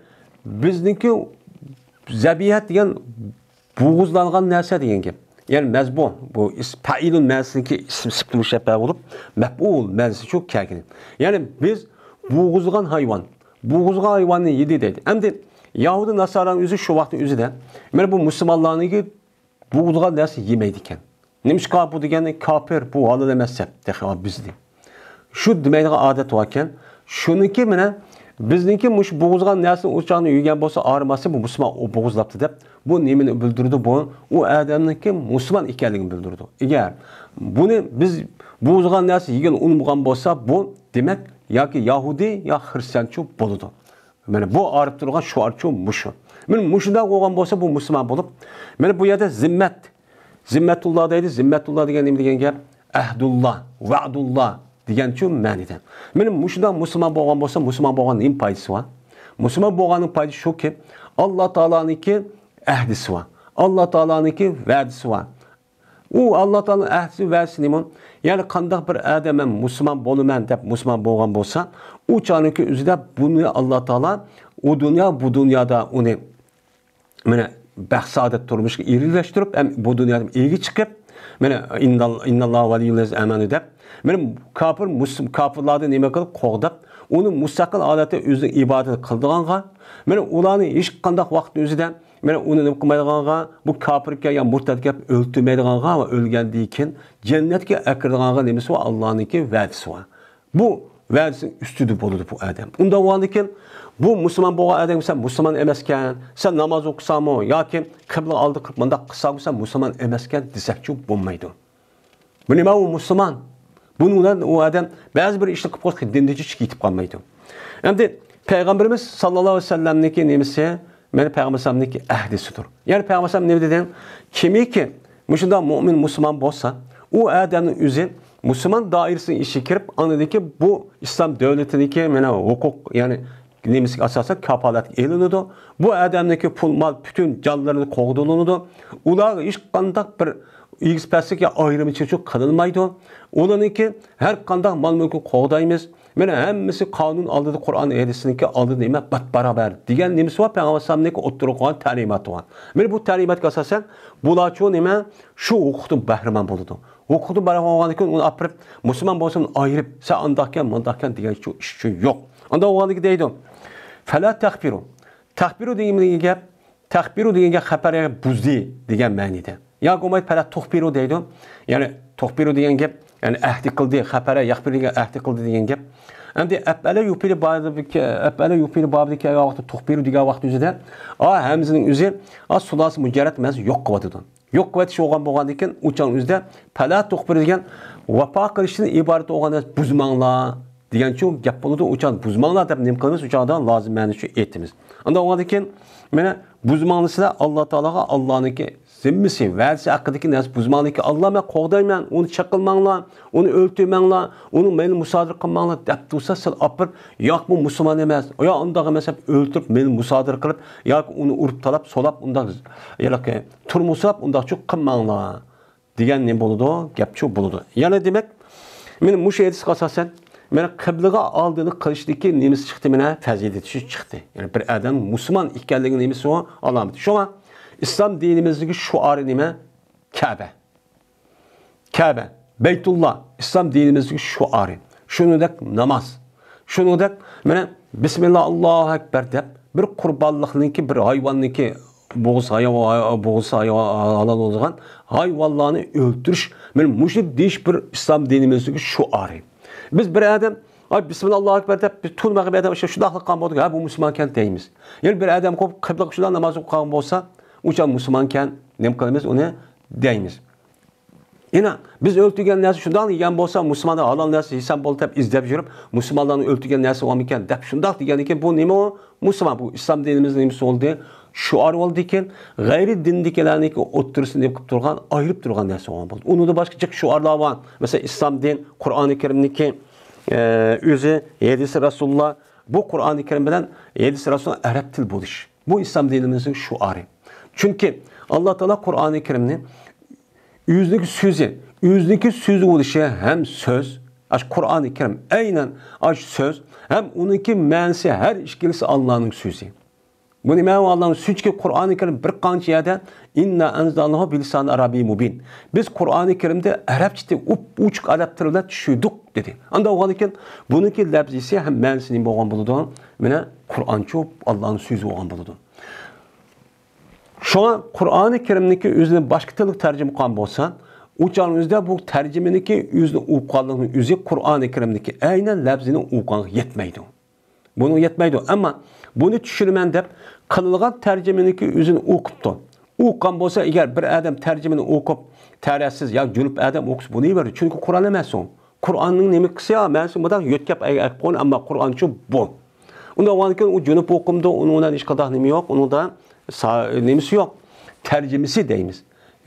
بىزنىڭكى زەبىھەت دېگەن بوغۇزلانغان نەرسە دېگەن گەپ. يەنى مەزبۇھ، بۇ ئىس-، پەئىلۇن مەنىسىدىكى ئىسىم سىپىتى مۇشەببەھ بولۇپ، مەپئۇل مەنىسى شۇ كەلگىنى. يەنى بىز بوغۇزلىغان ھايۋان، بوغۇزلىغان ھايۋاننى يېدى دەيدۇ. ئەمدى يەھۇدىي ناسارانىڭ ئۆزى شۇ ۋاقىتنىڭ ئۆزىدە، مانا بۇ مۇسۇلمانلارنىڭكى بوغۇزلىغان نەرسە يېمەيدىكەن. نېمىشقا بۇ دېگەننى كاپىر، بۇ ھالال ئەمەس دەپ، تېخى بىزنى. شۇ دېمەيدىغان ئادەت باركەن، شۇنىڭكى مانا بىزنىڭكى مۇشۇ بوغۇزلىغان نەرسىنى ئۇ چاغدا يېگەن بولسا، ئاغرىماسا، بۇ مۇسۇلمان ئوبوغۇزلاپتۇ دەپ، بۇ نېمىنى بىلدۈرىدۇ؟ بۇ ئۇ ئادەمنىڭكى مۇسۇلمان ئىكەنلىكىنى بىلدۈرىدۇ. ئەگەر بۇنى بىز بوغۇزلىغان نەرسە يېگىلى ئۇنىمىغان بولسا، بۇ دېمەك ياكى يەھۇدىي يا خىرىستىيانچۇ بولىدۇ. مانا بۇ ئايرىپ تۇرغان شوئارچۇ مۇشۇ. مانا مۇشۇنداق بولغان بولسا، بۇ مۇسۇلمان بولۇپ، مانا بۇ يەردە زىممەت، زىممەتۇللا دەيدۇ. زىممەتۇللا دېگەن نېمە دېگەن گەپ؟ ئەھدۇللا، ۋەئدۇللا دېگەنچۇ مەنىدە. مانا مۇشۇنداق مۇسۇلمان بولغان بولسا، مۇسۇلمان بولغان نېمە پايدىسى بار؟ مۇسۇلمان بولغاننىڭ پايدىسى شۇكى، ئاللا تائالانىڭكى ئەھدىسى بار. ئاللا تائالانىڭكى ۋەدىسى بار. ئۇ ئاللا تائالانىڭ ئەھدىسى، ۋەدىسى نېمە؟ يەنى قانداق بىر ئادەم مەن مۇسۇلمان بولىمەن دەپ مۇسۇلمان بولغان بولسا، ئۇ چاغنىڭكى ئۆزىدە بۇنى ئاللا تائالا ئۇ دۇنيا، بۇ دۇنيادا ئۇنى مانا بەخت سائادەت تۇرمۇشقا ئېرىشتۈرۈپ، ھەم بۇ دۇنيادا ئىگە چىقىپ، مانا ئىننال-، ئىنناللاھا ۋەلىييۇللەزىنە ئامانۇ دەپ، مانا كاپىر، مۇس-، كاپىرلاردىن نېمە قىلىپ قوغداپ، ئۇنى مۇستەقىل ھالەتتە ئۆزىنىڭ ئىبادىتى قىلىدىغانغا، مانا ئۇلارنى ھېچقانداق ۋاقىتنىڭ ئۆزىدە، مانا ئۇنى نېمە قىلمايدىغانغا، بۇ كاپىركەن يا مۇرتەتكەن ئۆلتۈرمەيدىغانغا ۋە ئۆلگەندىن كېيىن جەننەتكە ئەكىرىدىغانغا نېمىسى بار؟ ئاللانىڭكى ۋەدىسى بار. بۇ ۋەدىسىنىڭ ئۈستىدە بولىدۇ بۇ ئادەم. ئۇنداق بولغاندىكىن، بۇ مۇسۇلمان بولغان ئادەمگە سەن مۇسۇلمان ئەمەسكەن، سەن ناماز ئوقۇساڭمۇ ياكى قىبلىگە ئالدى قىلىپ مۇنداق قىلساڭمۇ سەن مۇسۇلمان ئەمەسكەن دېسەكچۇ بولمايدۇ. بۇ نېمە ئۇ مۇسۇلمان؟ بۇنىڭ بىلەن ئۇ ئادەم بەزى بىر ئىشنى قىلىپ قويسا دىندىن چىقىپ كېتىپ قالمايدۇ. ئەمدى پەيغەمبىرىمىز ساللاللاھۇ ئەلەيھى ۋەسەللەمنىڭكى نېمىسى؟ مانا پەيغەمبەر ئەلەيھىسسالامنىڭكى ئەھدىسىدۇر. يەنى پەيغەمبەر ئەلەيھىسسالام نېمە دېدى؟ كىمكى مۇشۇنداق مۆمىن مۇسۇلمان بولسا، ئۇ ئادەمنىڭ ئۆزى مۇسۇلمان دائىرىسىنىڭ ئىچىگە كىرىپ، ئاندىن كېيىن بۇ ئىسلام دۆلىتىنىڭكى مانا ھوقۇق، يەنى نېمىسىگە ئاساسەن كاپالەتكە ئېلىنىدۇ. بۇ ئادەمنىڭكى پۇل مال پۈتۈن جانلىرىنى قوغدىلىنىدۇ. ئۇلارغا ھېچقانداق بىر ئېگىز پەسلىك يا ئايرىمچىلىق قىلىنمايدۇ. ئۇلارنىڭكى ھەر قانداق مال مۈلكىنى قوغدايمىز. مانا ھەممىسى قانۇن ئالدىدا، قۇرئان ھەدىسنىڭكى ئالدىدا نېمە بات باراۋەر دېگەن نېمىسى بار، پەيغەمبەر ئەلەيھىسسالامنىڭكى ئوتتۇرىغا قويغان تەلىماتى بار. مانا بۇ تەلىماتقا ئاساسەن بۇلارچۇ نېمە شۇ ھوقۇقتىن بەھرىمەن بولىدۇ. ھوقۇقتىن بەھرىمەن بولغاندىن كېيىن ئۇنى ئاپىرىپ مۇسۇلمان بولسا ئۇنى ئايرىپ، سەن ئانداقكەن، مۇنداقكەن دېگەن شۇ ئىش ئۈچۈن يوق. ئانداق بولغاندىكىن دەيدۇ، فەلا تەخبىرۇ. تەخبىرۇ دېگەن گەپ، تەخبىرۇ دېگەن گەپ خەبەر بۇزدى دېگەن مەنىدە. ياكى بولمايدۇ، پەلا تۇخبىرۇ دەيدۇ. يەنى تۇخبىرۇ دېگەن گەپ، يەنى ئەھدى قىلدى، خەبەرە يەخبىرۇ دېگەن ئەھدى قىلدى دېگەن گەپ. ئەمدى ئەپئەلە يۇفىلۇ بابىدىكى، ئەپئەلە يۇفىلۇ بابىدىكى كەلگەن ۋاقىتتا تۇخبىرۇ دېگەن ۋاقىت ئۆزىدە، ئا، ھەمزىنىڭ ئۆزى، ئا، سۇلاسى مۇجەررەت مەنىسى يوق قىلىۋاتىدۇ. يوق قىلىۋېتىش بولغان بولغاندىن كېيىن، ئۇ چاغ ئۆزىدە پەلا تۇخبىر دېگەن ۋەپا قىلىشتىن ئىبارەت بولغان نەرسە بۇزماڭلار دېگەنچۇ گەپ بولىدۇ. ئۇ چاغدا بۇزماڭلار دەپ نېمە قىلىمىز؟ ئۇ چاغدا لازىم مەنىسى شۇ ئېيتىمىز. ئاندىن بولغاندىن كېيىن، مانا بۇزماڭلار سىلەر ئاللا تائالاغا، ئاللانىڭكى زىممىسى، ۋەدىسى ھەققىدىكى نەرسە بۇزماڭلار، ئاللا مەن قوغدايمەن، ئۇنى چېقىلماڭلار، ئۇنى ئۆلتۈرمەڭلار، ئۇنى مەيلى مۇسادىرە قىلماڭلار دەپ تۇرسا، سىلەر ئاپىرىپ، ياق بۇ مۇسۇلمان ئەمەس، يا ئانداق ئەمەس دەپ ئۆلتۈرۈپ، مەيلى مۇسادىرە قىلىپ، ياكى ئۇنى ئۇرۇپ تالاپ، سولاپ، ئۇنداق ھېلىقى تۇرمۇسلاپ ئۇنداقچۇ قىلماڭلار دېگەن نېمە بولىدۇ؟ گەپچۇ بولىدۇ. يەنى دېمەك، مانا مۇشۇ ھەدىسكە ئاساسەن، مانا قىبلىغا ئالدىنى قىلىشتىكى نېمىسى چىقتى؟ مانا پەزىلىتى شۇ چىقتى. يەنى بىر ئادەم مۇسۇلمان ئىكەنلىكىنىڭ نېمىسى ئۇ؟ ئالامىتى. شۇڭا ئىسلام دىنىمىزدىكى شوئارى نېمە؟ كەبە. كەبە، بەيتۇللا، ئىسلام دىنىمىزدىكى شوئارى. شۇنىڭدەك ناماز. شۇنىڭدەك، مانا، بىسمىللا، ئاللاھۇ ئەكبەر دەپ، بىر قۇربانلىقنىڭكى، بىر ھايۋاننىڭكى، بوغۇز ھايۋان، بوغۇز ھايۋان، ھالال بولىدىغان ھايۋانلارنى ئۆلتۈرۈش، مانا، مۇشۇ دېيىش بىر ئىسلام دىنىمىزدىكى شوئارى. بىز بىر ئادەم، ئاي، بىسمىللا، ئاللاھۇ ئەكبەر دەپ، بىز تونۇمىغان بىر ئادەم شۇنداق قىلغان بولدۇق، ھە، بۇ مۇسۇلمانكەن دەيمىز. يەنە بىر ئادەم قويۇپ، قىبلىغا شۇنداق ناماز ئوقۇغان بولسا، ئۇ چاغ مۇسۇلمانكەن، نېمە قىلىمىز، ئۇنى دەيمىز. ئىنا، بىز ئۆلتۈرگەن نەرسە شۇنداق دېگەن بولسا، مۇسۇلماندا ھالال نەرسە يېسەم بولدى دەپ ئىزدەپ يۈرۈپ، مۇسۇلمانلارنى ئۆلتۈرگەن نەرسە بولمىكەن دەپ شۇنداق دېگەندىكىن، بۇ نېمە ئۇ؟ مۇسۇلمان، بۇ ئىسلام دىنىمىزنىڭ نېمىسى بولدى؟ شوئار بولدىكىن، غەيرىي دىندىكىلەرنىڭكى ئوتتۇرىسىنى نېمە قىلىپ تۇرغان، ئايرىپ تۇرغان نەرسە بولغان بولدى. ئۇنىڭدا باشقا جىق شوئارلار بار. مەسىلەن، ئىسلام دىن، قۇرئانى كەرىمنىكى، ئە، ئۆزى، ھەدىسى رەسۇلۇللا، بۇ قۇرئانى كەرىم بىلەن ھەدىسى رەسۇلۇللا ئەرەب تىل بولۇش. بۇ ئىسلام دىنىمىزنىڭ شوئارى. چۈنكى ئاللا تائالا قۇرئانى كەرىمنى ئۆزىنىڭكى سۆزى، ئۆزىنىڭكى سۆزى بولۇشى ھەم سۆز، ئاشۇ قۇرئانى كەرىم ئەينەن ئاشۇ سۆز، ھەم ئۇنىڭكى مەنىسى ھەر ئىككىلىسى ئاللانىڭ سۆزى. بۇ نېمە؟ ئاللانىڭ سۆزى، چۈنكى قۇرئانى كەرىم بىر قانچە يەردە، ئىننا ئەنزەلناھۇ بىلىسانى ئارابىي مۇبىن. بىز قۇرئانى كەرىمدە ئەرەبچە، ئۇپ-ئوچۇق ئەرەب تىلى بىلەن چۈشۈردۇق دېدى. ئانداق بولغاندىكىن بۇنىڭكى لەپزىسى ھەم مەنىسى نېمە بولغان بولىدۇ؟ مانا قۇرئانچۇ ئاللانىڭ سۆزى بولغان بولىدۇ. شۇڭا قۇرئانى كەرىمنىڭكى ئۆزىنى باشقا تىلغا تەرجىمە قىلغان بولسا، ئۇ چاغنىڭ ئۆزىدە بۇ تەرجىمىنىڭكى ئۆزىنى ئوقۇغانلىقنىڭ ئۆزى قۇرئانى كەرىمنىڭكى ئەينەن لەپزىنى ئوقۇغانغا يەتمەيدۇ. بۇنىڭغا يەتمەيدۇ. ئەمما بۇنى چۈشىنىمەن دەپ قىلىنغان تەرجىمىنىڭكى ئۆزىنى ئوقۇپتۇ. ئوقۇغان بولسا، ئەگەر بىر ئادەم تەرجىمىنى ئوقۇپ، تەرەتسىز يا جۈنۈپ ئادەم ئوقۇسا، بۇنى بېرىدۇ. چۈنكى قۇرئان ئەمەس ئۇ. قۇرئاننىڭ نېمە قىلسا، مەنىسى مۇنداق يۆتكەپ ئەگەپ قويغان، ئەمما قۇرئانچۇ بۇ. ئۇنداق بولغاندىكىن ئۇ جۈنۈپ ئوقۇمدۇ، ئۇنىڭ بىلەن ھېچقانداق نېمە يوق، ئۇنىڭدا سا-، نېمىسى يوق، تەرجىمىسى دەيمىز.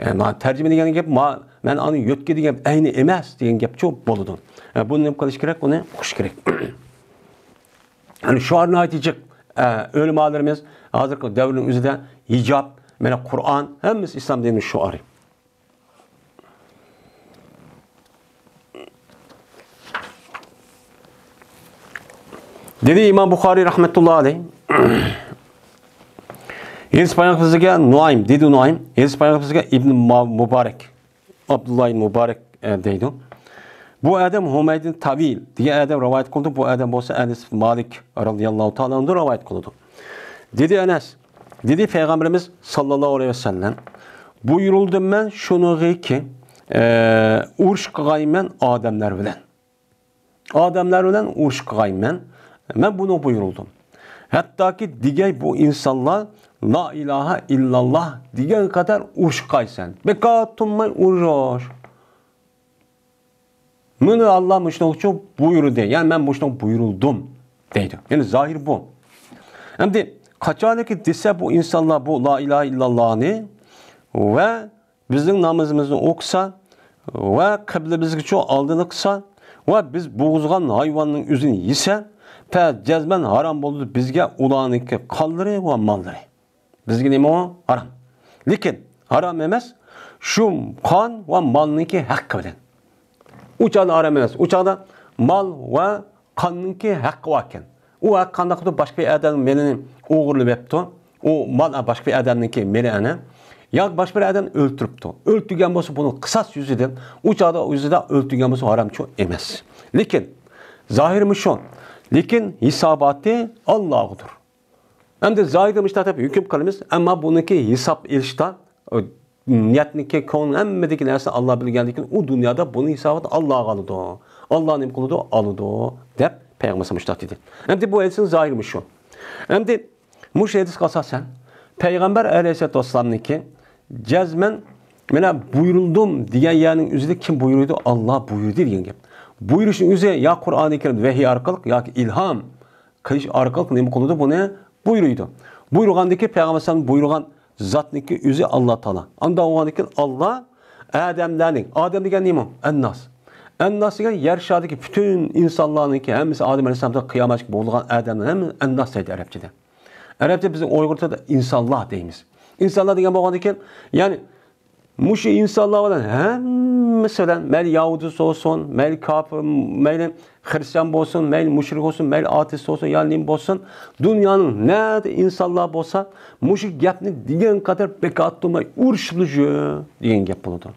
ئە، ما-، تەرجىمە دېگەن گەپ، ما-، مەن ئانى يۆتكە دېگەن گەپ ئەينى ئەمەس دېگەن گەپچۇ بولىدۇ. ئە، بۇنى نېمە قىلىش كېرەك؟ ئۇنى ئۇقۇش كېرەك. يەنى شوئار ناھايىتى جىق. ئە، ئۆلىمالىرىمىز ھازىرقى دەۋرنىڭ ئۆزىدە ھىجاب، مانا قۇرئان، ھەممىسى ئىسلام دىنىنىڭ شوئارى. دېدى ئىمام بۇخارىي رەھمەتۇللا ئەلەيھ. ھەدىس بايان قىلغۇچىسىگە نۇئايم، دېدى نۇئايم. ھەدىس بايان قىلغۇچىسىگە ئىبن ما-، مۇبارەك، ئابدۇللا ئىبن مۇبارەك، ئە، دەيدۇ. بۇ ئادەم ھۇمەيدىن تاۋىل دېگەن ئادەم رىۋايەت قىلدى. بۇ ئادەم بولسا ئەنەس ئىبن مالىك رەزىياللاھۇ تائالا ئەنھۇ رىۋايەت قىلىدۇ. دېدى ئەنەس، دېدى پەيغەمبىرىمىز ساللاللاھۇ ئەلەيھى ۋەسەللەم، بۇيرۇلدۇم مەن شۇنىڭغىكى، ئە، ئۇرۇش قىلغايمەن ئادەملەر بىلەن. ئادەملەر بىلەن ئۇرۇش قىلغايمەن. مەن بۇنى بۇيرۇلدۇم. ھەتتاكى دېگەي بۇ ئىنسانلار لا ئىلاھە ئىللاللا دېگەن قەدەر ئۇرۇش قىلغايسەن. بىكار تۇرماي ئۇرۇش. مۇنى ئاللا مۇشۇنىڭ ئۈچۈن بۇيرۇدى. يەنى مەن مۇشۇنىڭ بۇيرۇلدۇم دەيدۇ. يەنى زاھىر بۇ. ئەمدى قاچانكى دېسە بۇ ئىنسانلار بۇ لا ئىلاھە ئىللاللانى ۋە بىزنىڭ نامىزىمىزنى ئوقۇسا ۋە قىبلىمىزگىچۇ ئالدىنى قىلسا ۋە بىز بوغۇزغان ھايۋاننىڭ ئۆزىنى يېسە، پە جەزمەن ھارام بولىدۇ بىزگە ئۇلارنىڭكى قانلىرى ۋە ماللىرى. بىزگە نېمە ئۇ؟ ھارام. لېكىن ھارام ئەمەس، شۇ قان ۋە مالنىڭكى ھەققى بىلەن. ئۇ چاغدا ھارام ئەمەس. ئۇ چاغدا مال ۋە قاننىڭكى ھەققى بار ئىكەن. ئۇ ھەق قانداق قىلىپ باشقا بىر ئادەمنىڭ مېلىنى ئوغرىلاپ ئەپتۇ. ئۇ مال باشقا بىر ئادەمنىڭكى مېلى ئەنە. ياكى باشقا بىر ئادەمنى ئۆلتۈرۈپتۇ. ئۆلتۈرگەن بولسا بۇنىڭ قىساس يۈزىدىن، ئۇ چاغدا يۈزىدە ئۆلتۈرگەن بولسا ھارامچۇ ئەمەس. لېكىن زاھىرمۇ شۇ. لېكىن ھېساباتى ئاللاغىدۇر. ئەمدى زاھىردا مۇشۇنداق دەپ ھۆكۈم قىلىمىز، ئەمما بۇنىڭكى ھېساب ئېلىشتا، ئۇ نىيەتنىڭكى، كۆڭۈل ھەممىدىكى نەرسىنى ئاللا بىلگەندىكىن، ئۇ دۇنيادا بۇنىڭ ھېسابىنى ئاللا ئالىدۇ. ئاللا نېمە قىلىدۇ؟ ئالىدۇ، دەپ پەيغەمبەر مۇشۇنداق دېدى. ئەمدى بۇ ھەدىسنىڭ زاھىرى مۇشۇ. ئەمدى مۇشۇ ھەدىسكە ئاساسەن، پەيغەمبەر ئەلەيھىسسالاتۇ ۋەسسالامنىڭكى جەزمەن مانا بۇيرۇلدۇم دېگەن يەرنىڭ ئۆزىدە كىم بۇيرۇيدۇ؟ ئاللا بۇيرۇدى دېگەن گەپ. بۇيرۇشنىڭ ئۆزى يا قۇرئانى كەرىم ۋەھىي ئارقىلىق ياكى ئىلھام قىلىش ئارقىلىق نېمە قىلىدۇ؟ بۇنى بۇيرۇيدۇ. بۇيرۇغاندىكى پەيغەمبەر ئەلەيھىسسالام بۇيرۇغان زاتنىڭكى ئۆزى ئاللا تائالا. ئانداق بولغاندىكىن ئاللا ئادەملەرنىڭ، ئادەم دېگەن نېمە؟ ئەنناس. ئەنناس دېگەن يەر شارىدىكى پۈتۈن ئىنسانلارنىڭكى ھەممىسى ئادەم ئەلەيھىسسالامدىن قىيامەتكە بولغان ئادەملەر ھەممە ئەنناس دەيدۇ ئەرەبچىدە. ئەرەبچە بىز ئۇيغۇر تىلىدا ئىنسانلار دەيمىز. ئىنسانلار دېگەن بولغاندىكىن، يەنى مۇشۇ ئىنسانلار بىلەن ھەممىسى بىلەن، مەيلى ياھۇدىيسى بولسۇن، مەيلى كاپىر، مەيلى خرىستىيان بولسۇن، مەيلى مۇشرىك بولسۇن، مەيلى ئاتېئىست بولسۇن، يا نېمە بولسۇن، دۇنيانىڭ نەدە ئىنسانلار بولسا، مۇشۇ گەپنى دېگەن قەدەر بىكار تۇرماي ئۇرۇشۇپلا يۈر دېگەن گەپ بولىدۇ.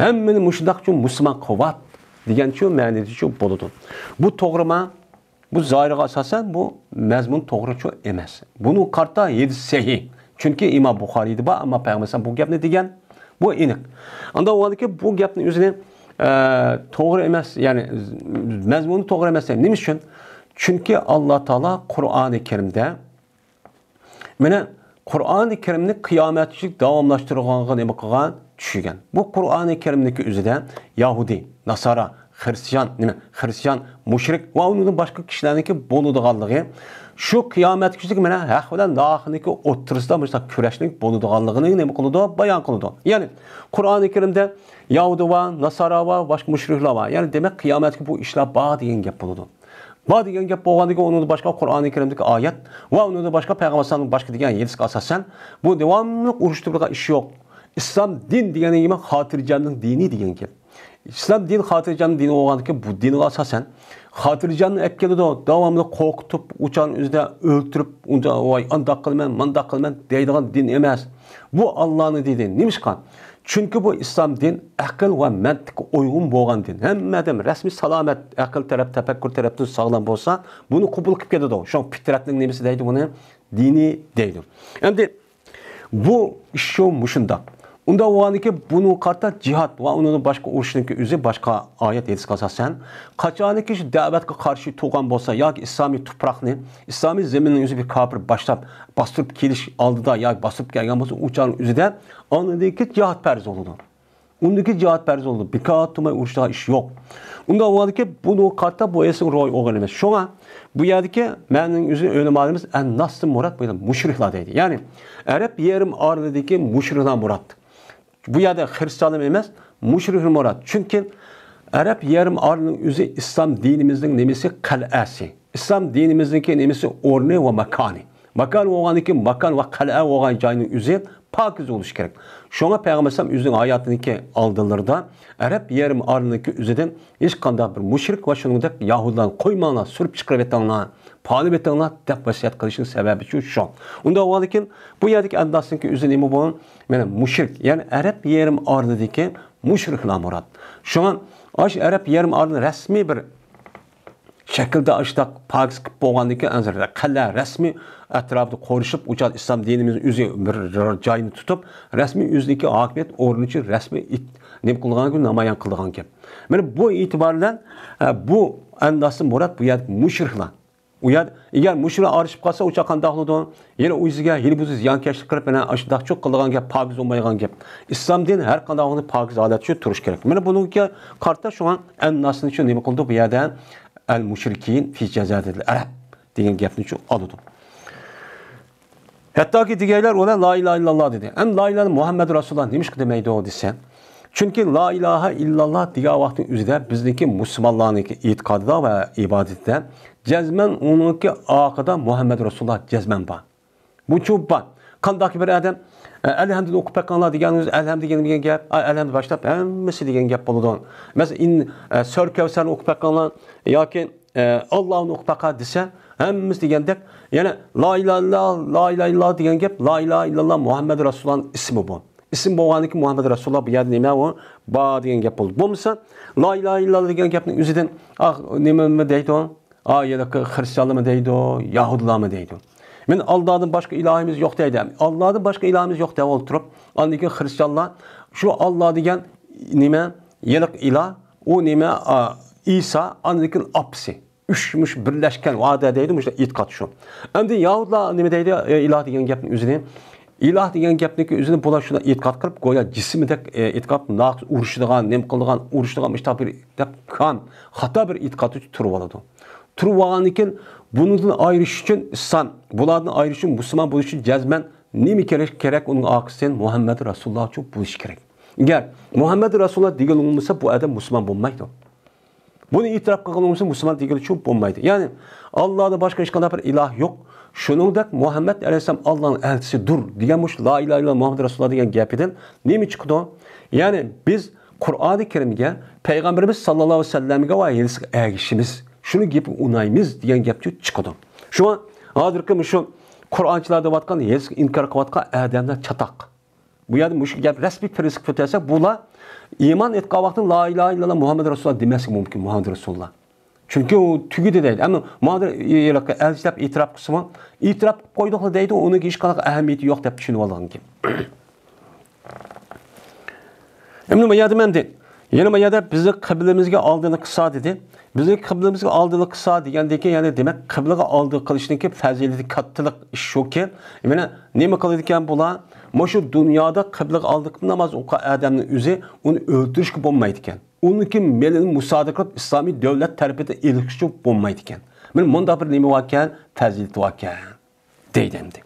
ھەممىنى مۇشۇنداقچۇ مۇسۇلمان قىلىۋات دېگەنچۇ مەنىدىچۇ بولىدۇ. بۇ توغرىما؟ بۇ زاھىرغا ئاساسەن بۇ مەزمۇن توغرىچۇ ئەمەس. بۇنىڭغا قارىتا ھەدىس سەھىھ. چۈنكى ئىمام بۇخارىيدا بار، ئەمما پەيغەمبەر بۇ گەپنى دېگەن، بۇ ئېنىق. ئاندا ئۇ بۇ گەپنى ئۆزىنى، ئە، توغرا ئەمەس، يەنى مەزمۇنى توغرا ئەمەس دەيدۇ. نېمە ئۈچۈن؟ چۈنكى ئاللا تائالا قۇرئانى كەرىمدە مانا قۇرئانى كەرىمنى قىيامەتكىچە داۋاملاشتۇرغانغا نېمە قىلغان؟ چۈشۈرگەن. بۇ قۇرئانى كەرىمنىڭكى ئۆزىدە يەھۇدىي، ناسارا، خرىستىيان، نېمە، خرىستىيان، مۇشرىك ۋە ئۇنىڭدىن باشقا كىشىلەرنىڭكى بولىدىغانلىقى، شۇ قىيامەتكىچىلىك مانا ھەق بىلەن ناھەقنىڭكى ئوتتۇرىسىدا مۇشۇنداق كۈرەشنىڭ بولىدىغانلىقىنى نېمە قىلىدۇ؟ بايان قىلىدۇ. يەنى قۇرئانى كەرىمدە يەھۇدىي بار، ناسارا بار، باشقا مۇشرىكلار بار. يەنى دېمەك قىيامەتكە بۇ ئىشلار بار دېگەن گەپ بولىدۇ. بار دېگەن گەپ بولغاندىكىن ئۇنىڭدىن باشقا قۇرئانى كەرىمدىكى ئايەت ۋە ئۇنىڭدىن باشقا پەيغەمبەر ئەلەيھىسسالامنىڭ باشقا دېگەن ھەدىسكە ئاساسەن، بۇ داۋاملىق ئۇرۇشۇپ تۇرىدىغان ئىش يوق. ئىسلام دىن دېگەن نېمە؟ خاتىرجەمنىڭ دىنى دېگەن گەپ. ئىسلام دىن خاتىرجەمنىڭ دىنى بولغاندىكىن بۇ دىنغا ئاساسەن خاتىرجەمنى ئەپ كېلىدۇ. داۋاملىق قورقۇتۇپ، ئۇچارنىڭ ئۆزىدە ئۆلتۈرۈپ، ئۇنچە ۋاي ئانداق قىلىمەن، مانداق قىلىمەن دەيدىغان دىن ئەمەس. بۇ ئاللانىڭ دىنى. نېمىشقا؟ چۈنكى بۇ ئىسلام دىن ئەقىل ۋە مەنتىققە ئۇيغۇن بولغان دىن. ھەممە ئادەم رەسمىي سالامەت، ئەقىل تەرەپ، تەپەككۇر تەرەپتىن ساغلام بولسا، بۇنى قوبۇل قىلىپ كېتىدۇ. شۇڭا پىترەتنىڭ نېمىسى دەيدۇ بۇنى؟ دىنى دەيدۇ. ئەمدى بۇ ئىش شۇ مۇشۇنداق. ئۇنداق بولغاندىكىن بۇنىڭغا قارىتا جىھاد ۋە ئۇنىڭدىن باشقا ئۇرۇشنىڭكى ئۆزى باشقا ئايەت ھەدىسكە ئاساسەن، قاچانكى شۇ دەۋەتكە قارشى تۇرغان بولسا ياكى ئىسلامىي تۇپراقنى، ئىسلامىي زېمىننىڭ ئۆزى بىر كاپىر باشلاپ باستۇرۇپ كېلىش ئالدىدا ياكى باستۇرۇپ كەلگەن بولسا، ئۇ چاغنىڭ ئۆزىدە ئاندىن كېيىن جىھاد پەرز بولىدۇ. ئۇندىكى جىھاد پەرز بولىدۇ. بىكار تۇرماي ئۇرۇشىدىغان ئىش يوق. ئۇنداق بولغاندىكىن بۇنىڭغا قارىتا بۇ ھەدىسنىڭ روھى ئوغرىنى ئەمەس. شۇڭا بۇ يەردىكى مەنىنىڭ ئۆزى ئۆلىمالىرىمىز ئەنناسنى مۇراد بۇ يەردە مۇشرىكلار دەيدۇ. يەنى ئەرەب يېرىم ئارىلىدىكى مۇشرىكلار مۇراد. بۇ يەردە خرىستىيانلار ئەمەس، مۇشرىكلار مۇراد. چۈنكى ئەرەب يېرىم ئارىلىنىڭ ئۆزى ئىسلام دىنىمىزنىڭ نېمىسى؟ قەلئەسى. ئىسلام دىنىمىزنىڭكى نېمىسى؟ ئورنى ۋە ماكانى. ماكان بولغاندىكىن ماكان ۋە قەلئە بولغان جاينىڭ ئۆزى پاكىز بولۇشى كېرەك. شۇڭا پەيغەمبەر ئەلەيھىسسالام ئۆزىنىڭ ھاياتىنىڭكى ئالدىلىرىدا ئەرەب يېرىم ئارىلىنىڭكى ئۆزىدىن ھېچقانداق بىر مۇشرىك ۋە شۇنىڭدەك يەھۇدىيلارنى قويماڭلار، سۈرۈپ چىقىرىۋېتىڭلار، پالىۋېتىڭلار دەپ ۋەسىيەت قىلىشنىڭ سەۋەبى شۇ. شۇ. ئۇنداق بولغاندىكىن بۇ يەردىكى ئەنناسنىڭكى ئۆزى نېمە بۇ؟ مانا مۇشرىك، يەنى ئەرەب يېرىم ئارىلىدىكى مۇشرىكلار مۇراد. شۇڭا ئاشۇ ئەرەب يېرىم ئارىلىنى رەسمىي بىر شەكىلدە ئاشۇنداق پاكىز قىلىپ بولغاندىن كېيىن، ھازىر قەلئە رەسمىي ئەتراپىدا قورشىلىپ، ئۇ چاغدا ئىسلام دىنىمىز ئۆزى بىر جاينى تۇتۇپ، رەسمىي ئۆزىنىڭكى ھاكىمىيەت ئورنىچۇ رەسمىي ئىت-، نېمە قىلغان گەپ، نامايان قىلىدىغان گەپ. مانا بۇ ئېتىبار بىلەن، ئە، بۇ ئەنناسى مۇراد بۇ يەردىكى مۇشرىكلار. ئۇ يەر، ئەگەر مۇشرىكلار ئايرىشىپ قالسا، ئۇ چاغ قانداق بولىدۇ؟ يەنە ئۆزىگە ھىيلە-بۇزا زىيانكەشلىك قىلىپ، يەنە ئاشۇنداقچۇ قىلىدىغان گەپ، پاكىز بولمايدىغان گەپ. ئىسلام دىنى ھەر قانداق ۋاقىتتا پاكىز ھالەتتە تۇرۇش كېرەك. مانا بۇنىڭغا قارىتا شۇڭا ئەنناسنى شۇ نېمە قىلدى بۇ يەردە؟ ئەل مۇشرىكىن فى جەزىرەتىل ئەرەب دېگەن گەپنى شۇ ئالىدۇ. ھەتتاكى دېگەيلەر ئۇلار لا ئىلاھە ئىللاللا دېدى. ئەمدى لا ئىلاھە مۇھەممەد رەسۇلۇللا نېمىشقا دېمەيدۇ دېسە، چۈنكى لا ئىلاھە ئىللاللا دېگەن ۋاقىتنىڭ ئۆزىدە بىزنىڭكى مۇسۇلمانلارنىڭكى ئېتىقادىدا ۋە ئىبادىتىدە جەزمەن ئۇنىڭكى ئارقىدا مۇھەممەد رەسۇلۇللا جەزمەن بار. بۇچۇ بار. قانداق بىر ئادەم، ئە، ئەلھەمدۇنى ئوقۇپ بېقىڭلار دېگەنىڭىز، ئەلھەمدۇ دېگەن، دېگەن گەپ، ئا، ئەلھەمدۇ باشلاپ ھەممىسى دېگەن گەپ بولىدۇ. مەسىلەن، ئىن-، ئە، سۈرە كەۋسەرنى ئوقۇپ بېقىڭلار ياكى، ئە، ئاللاھنى ئوقۇپ بېقىڭ دېسە، ھەممىسى دېگەندەك، يەنە لا ئىلاھە ئىللا، لا ئىلاھە ئىللا دېگەن گەپ، لا ئىلاھە ئىللاللا مۇھەممەد رەسۇلۇللانىڭ ئىسمى بۇ. ئىسىم بولغاندىكىن مۇھەممەد رەسۇلۇللا بۇ يەردە نېمە ئۇ؟ بار دېگەن گەپ بولىدۇ. بولمىسا، لا ئىلاھە ئىللاللا دېگەن گەپنىڭ ئۆزىدىن، ئا، نېمە، نېمە دەيدۇ؟ ئا، يەنە خرىستىيانلارمۇ دەيدۇ، يەھۇدىيلارمۇ دەيدۇ. مەن ئاللادىن باشقا ئىلاھىمىز يوق دەيدۇ. ئاللادىن باشقا ئىلاھىمىز يوق دەپ ئولتۇرۇپ، ئاندىن كېيىن خرىستىيانلار شۇ ئاللا دېگەن نېمە؟ يېلىق ئىلاھ، ئۇ نېمە؟ ئا، ئىسا، ئاندىن كېيىن ئاپىسى. ئۈچ مۇشۇ بىرلەشكەن ۋادە دەيدۇ، مۇشۇ ئېتىقاد شۇ. ئەمدى يەھۇدىيلار نېمە دەيدۇ؟ ئە، ئىلاھ دېگەن گەپنىڭ ئۆزىنى. ئىلاھ دېگەن گەپنىڭكى ئۆزىنى بۇلار شۇنداق ئېتىقاد قىلىپ، گويا جىسمىدەك، ئە، ئېتىقاد، ناقىس ئۇرۇشىدىغان، نېمە قىلىدىغان، ئۇرۇشىدىغان مۇشۇنداق بىر دەپ كام خاتا بىر ئېتىقاد تۇرۇۋالىدۇ. تۇرۇۋالغاندىن كېيىن بۇنىڭدىن ئايرىش ئۈچۈن ئىسلام، بۇلاردىن ئايرىش ئۈچۈن مۇسۇلمان بولۇش ئۈچۈن جەزمەن نېمە كېرەك؟ كېرەك ئۇنىڭ ئارقىسىدىن مۇھەممەد رەسۇلۇللاچۇ بولۇش كېرەك. ئەگەر مۇھەممەد رەسۇلۇللا دېگىلى بولمىسا، بۇ ئادەم مۇسۇلمان بولمايدۇ. بۇنى ئېتىراپ قىلغىنى بولمىسا مۇسۇلمان دېگىلى چوق بولمايدۇ. يەنى، ئاللادىن باشقا ھېچقانداق بىر ئىلاھ يوق. شۇنىڭدەك مۇھەممەد ئەلەيھىسسالام ئاللانىڭ ئەلچىسىدۇر دېگەن مۇشۇ لا ئىلاھە ئىللاللا مۇھەممەد رەسۇلۇللا دېگەن گەپىدىن نېمە چىقىدۇ؟ يەنى بىز قۇرئانى كەرىمگە، پەيغەمبىرىمىز ساللاللاھۇ ئەلەيھى ۋەسەللەمگە ۋە ھەدىسىگە ئەگىشىمىز. شۇنى گېپىگە ئۇنايمىز دېگەن گەپ چىقىدۇ. شۇڭا ھازىرقى مۇشۇ قۇرئانچىلار دەۋاتقان، ھەدىسكە ئىنكار قىلىۋاتقان ئادەملەر چاتاق. بۇ يەردە مۇشۇ گەپ رەسمىي پىرىنسىپقا ئۆتەلسەك، بۇلار ئىمان ئېيتقان ۋاقتىدا لا ئىلاھە ئىللاللا مۇھەممەد رەسۇلۇللا دېمەسلىكى مۇمكىن، مۇھەممەد رەسۇلۇللا. چۈنكى ئۇ تۈگىدى دەيدۇ. ئەمما ماڭا ئېلىشتاپ ئېتىراپ قىلسىمۇ، ئېتىراپ قىلىپ قويدۇقلا دەيدۇ، ئۇنىڭ ھېچقانداق ئەھمىيىتى يوق دەپ چۈشىنىۋالغان گەپ. ئەمدى بۇ يەردە مەندە، يەنە بۇ يەردە بىزنى قىبلىمىزگە ئالدىنى قىلسا دېدى. بىزنى قىبلىمىزگە ئالدىنى قىلسا دېگەندىكى، يەنى دېمەك، قىبلىغا ئالدى قىلىشنىڭكى پەزىلىتى كاتتىلىق ئىش شۇكى، مانا نېمە قىلىدىكەن بۇلار؟ مۇشۇ دۇنيادا قىبلىغا ئالدى قىلىپ ناماز ئوقۇغان ئادەمنىڭ ئۆزى ئۇنى ئۆلتۈرۈشكە بولمايدىكەن. ئۇنىڭكى مېلىنى مۇسادىرە قىلىپ، ئىسلامىي دۆلەت تەرىپىدىن ئېلىشقا بولمايدىكەن. مانا مۇنداق بىر نېمە باركەن، پەزىلىتى باركەن، دەيدۇ ئەمدى.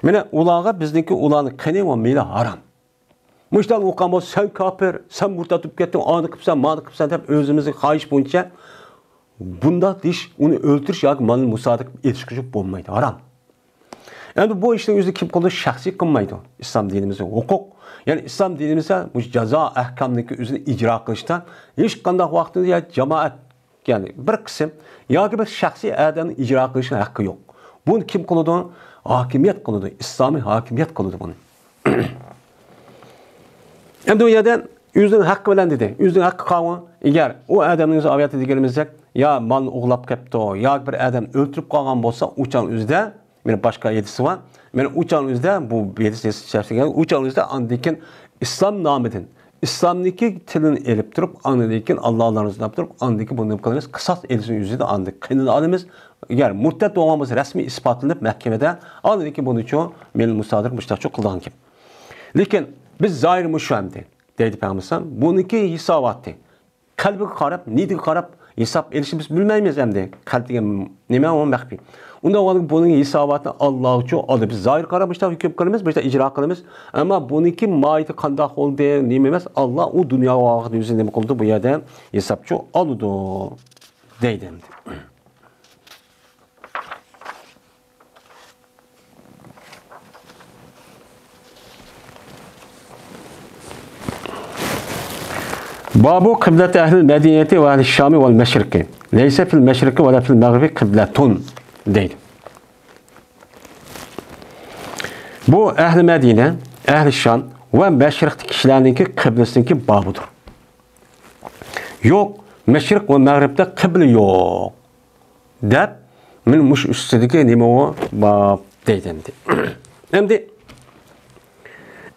مانا ئۇلارغا بىزنىڭكى ئۇلارنىڭ قېنى ۋە مېلى ھارام. مۇشۇنداق ئوقۇغان بولسا، سەن كاپىر، سەن مۇرتەت بولۇپ كەتتىڭ، ئانى قىپسەن، مانى قىپسەن دەپ ئۆزىمىزنىڭ خاھىشى بويىچە بۇنداق دېيىش، ئۇنى ئۆلتۈرۈش ياكى مالنى مۇسادىرە قىلىپ ئېلىشقا بولمايدۇ، ھارام. ئەمدى بۇ ئىشنى ئۆزى كىم قىلىدۇ؟ شەخسىي قىلمايدۇ. ئىسلام دىنىمىزدا ھوقۇق، يەنى ئىسلام دىنىمىزدا مۇشۇ جازا ئەھكامنىڭكى ئۆزىنى ئىجرا قىلىشتا ھېچقانداق ۋاقىتتا يا جامائەت، يەنى بىر قىسىم ياكى بىر شەخسىي ئادەمنىڭ ئىجرا قىلىشىنىڭ ھەققى يوق. بۇنى كىم قىلىدۇ؟ ھاكىمىيەت قىلىدۇ، ئىسلامىي ھاكىمىيەت قىلىدۇ بۇنى. ئەمدى ئۇ يەردە ئۆزىنىڭ ھەققى بىلەن دېدى. ئۆزىنىڭ ھەققى قالغان. ئەگەر ئۇ ئادەمنىڭ ئۆزى ئاۋىيەتتە دېگىنىمىزدەك، يا مالنى ئوغرىلاپ كەپتۇ، ياكى بىر ئادەم ئۆلتۈرۈپ قالغان بولسا، ئۇ چاغ ئۆزىدە، مانا باشقا ھەدىسى بار. مانا ئۇ چاغ ئۆزىدە، بۇ ھەدىس، ئۇ چاغ ئۆزىدە ئاندىن كېيىن ئىسلام نامىدىن، ئىسلامنىڭكى تىلىنى ئېلىپ تۇرۇپ، ئاندىن كېيىن ئاللا، ئاللا رازى بولۇپ تۇرۇپ، ئاندىن كېيىن بۇنى نېمە قىلىمىز؟ قىساس ئېلىشنى ئۆزىدە ئاندىن قېنىنى ئالىمىز. ئەگەر مۇرتەت بولغان بولسا، رەسمىي ئىسپاتلىنىپ مەھكىمىدە، ئاندىن كېيىن بۇنىچۇ مېلى مۇسادىرە مۇشتاقچۇ قىلىدىغان گەپ. لېكىن بىز زاھىر مۇشۇ ئەمدى، دەيدۇ پەيغەمبەر ئەلەيھىسسالام. بۇنىڭكى ھېساباتى. قەلبىگە قاراپ، نىيىتىگە قاراپ ھېساب ئېلىشنى بىز بىلمەيمىز ئەمدى. قەلب دېگەن نېمە، ئۇ مەخپىي. ئۇنداق بولغاندا بۇنىڭ ھېساباتىنى ئاللاچۇ ئالدى. بىز زاھىر قاراپ مۇشۇنداق ھۆكۈم قىلىمىز، مۇشۇنداق ئىجرا قىلىمىز. ئەمما بۇنىڭكى ماھىيىتى قانداق بولدى، نېمە ئەمەس، ئاللا ئۇ دۇنيا ۋاقىت يۈزى نېمە قىلىدۇ، بۇ يەردە ھېسابچۇ ئالىدۇ، دەيدۇ ئەمدى. بابۇ قىبلەتى ئەھلىل مەدىنەتى ۋە ئەھلى شامى ۋەل مەشرىقى. لەيسە فىل مەشرىقى ۋە لە فىل مەغرىبى قىبلەتۇن، دەيدۇ. بۇ ئەھلى مەدىنە، ئەھلى شام ۋە مەشرىقتىكى كىشىلەرنىڭكى قىبلىسىنىڭكى بابىدۇر. يوق، مەشرىق ۋە مەغرىبتە قىبلە يوق، دەپ، مانا مۇشۇ ئۈستىدىكى نېمە ئۇ؟ باب دەيدۇ ئەمدى. ئەمدى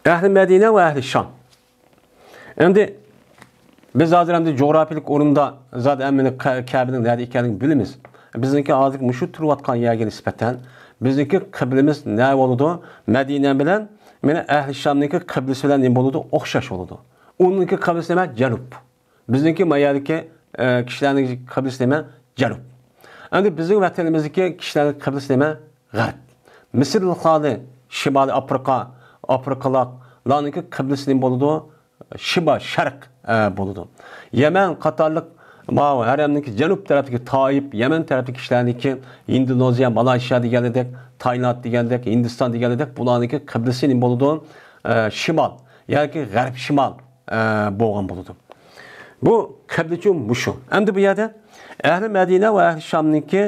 ئەھلى مەدىنە ۋە ئەھلى شام. ئەمدى بىز ھازىر ئەمدى جۇغراپىيىلىك ئورۇندا زادى ھەممىنى كە-، كەبىنىڭ نەدە ئىكەنلىكىنى بىلىمىز. بىزنىڭكى ھازىرقى مۇشۇ تۇرۇۋاتقان يەرگە نىسبەتەن بىزنىڭكى قىبلىمىز نە بولىدۇ؟ مەدىنە بىلەن مانا ئەھلى شامنىڭكى قىبلىسى بىلەن نېمە بولىدۇ؟ ئوخشاش بولىدۇ. ئۇنىڭكى قىبلىسى نېمە؟ جەنۇب. بىزنىڭكى ما يەردىكى، ئە، كىشىلەرنىڭ قىبلىسى نېمە؟ جەنۇب. ئەمدى بىزنىڭ ۋەتىنىمىزدىكى كىشىلەرنىڭ قىبلىسى نېمە؟ غەرب. مىسىرلىقلارنى، شىمالىي ئافرىقا، ئافرىقىلارنىڭكى قىبلىسى نېمە بولىدۇ؟ شىمال، شەرق، ئە، بولىدۇ. يەمەن قاتارلىق ماۋۇ ھەرەمنىڭكى جەنۇب تەرەپتىكى تائىپ، يەمەن تەرەپتىكى كىشىلەرنىڭكى، ئىندونېزىيە، مالايشىيا دېگەنلىدەك، تايلاند دېگەنلىدەك، ھىندىستان دېگەنلىدەك، بۇلارنىڭكى قىبلىسى نېمە بولىدۇ؟ ئە، شىمال ياكى غەرب شىمال، ئە، بولغان بولىدۇ. بۇ قىبلىچۇ مۇشۇ. ئەمدى بۇ يەردە ئەھلى مەدىنە ۋە ئەھلى شامنىڭكى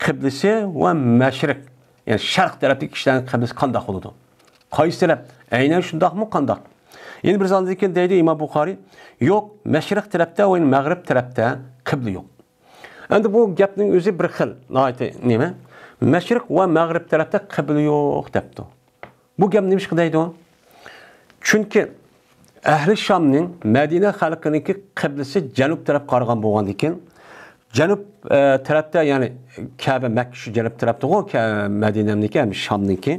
قىبلىسى ۋە مەشرىق، يەنى شەرق تەرەپتىكى كىشىلەرنىڭ قىبلىسى قانداق بولىدۇ؟ قايسى تەرەپ؟ ئەينەن شۇنداقمۇ قانداق؟ يەنە بىر زالدىن كېيىن دەيدۇ ئىمام بۇخارىي، يوق، مەشرىق تەرەپتە ۋە مەغرىب تەرەپتە قىبلە يوق. ئەمدى بۇ گەپنىڭ ئۆزى بىر خىل، ناھايىتى نېمە؟ مەشرىق ۋە مەغرىب تەرەپتە قىبلە يوق دەپتۇ. بۇ گەپ نېمىشقا دەيدۇ؟ چۈنكى ئەھلى شامنىڭ، مەدىنە خەلقىنىڭكى قىبلىسى جەنۇب تەرەپ قارىغان بولغاندىكىن، جەنۇب، ئە، تەرەپتە، يەنى كەبە، مەككە شۇ جەنۇب تەرەپتىغۇ، كە-، مەدىنەمنىكى ھەم شامنىڭكى.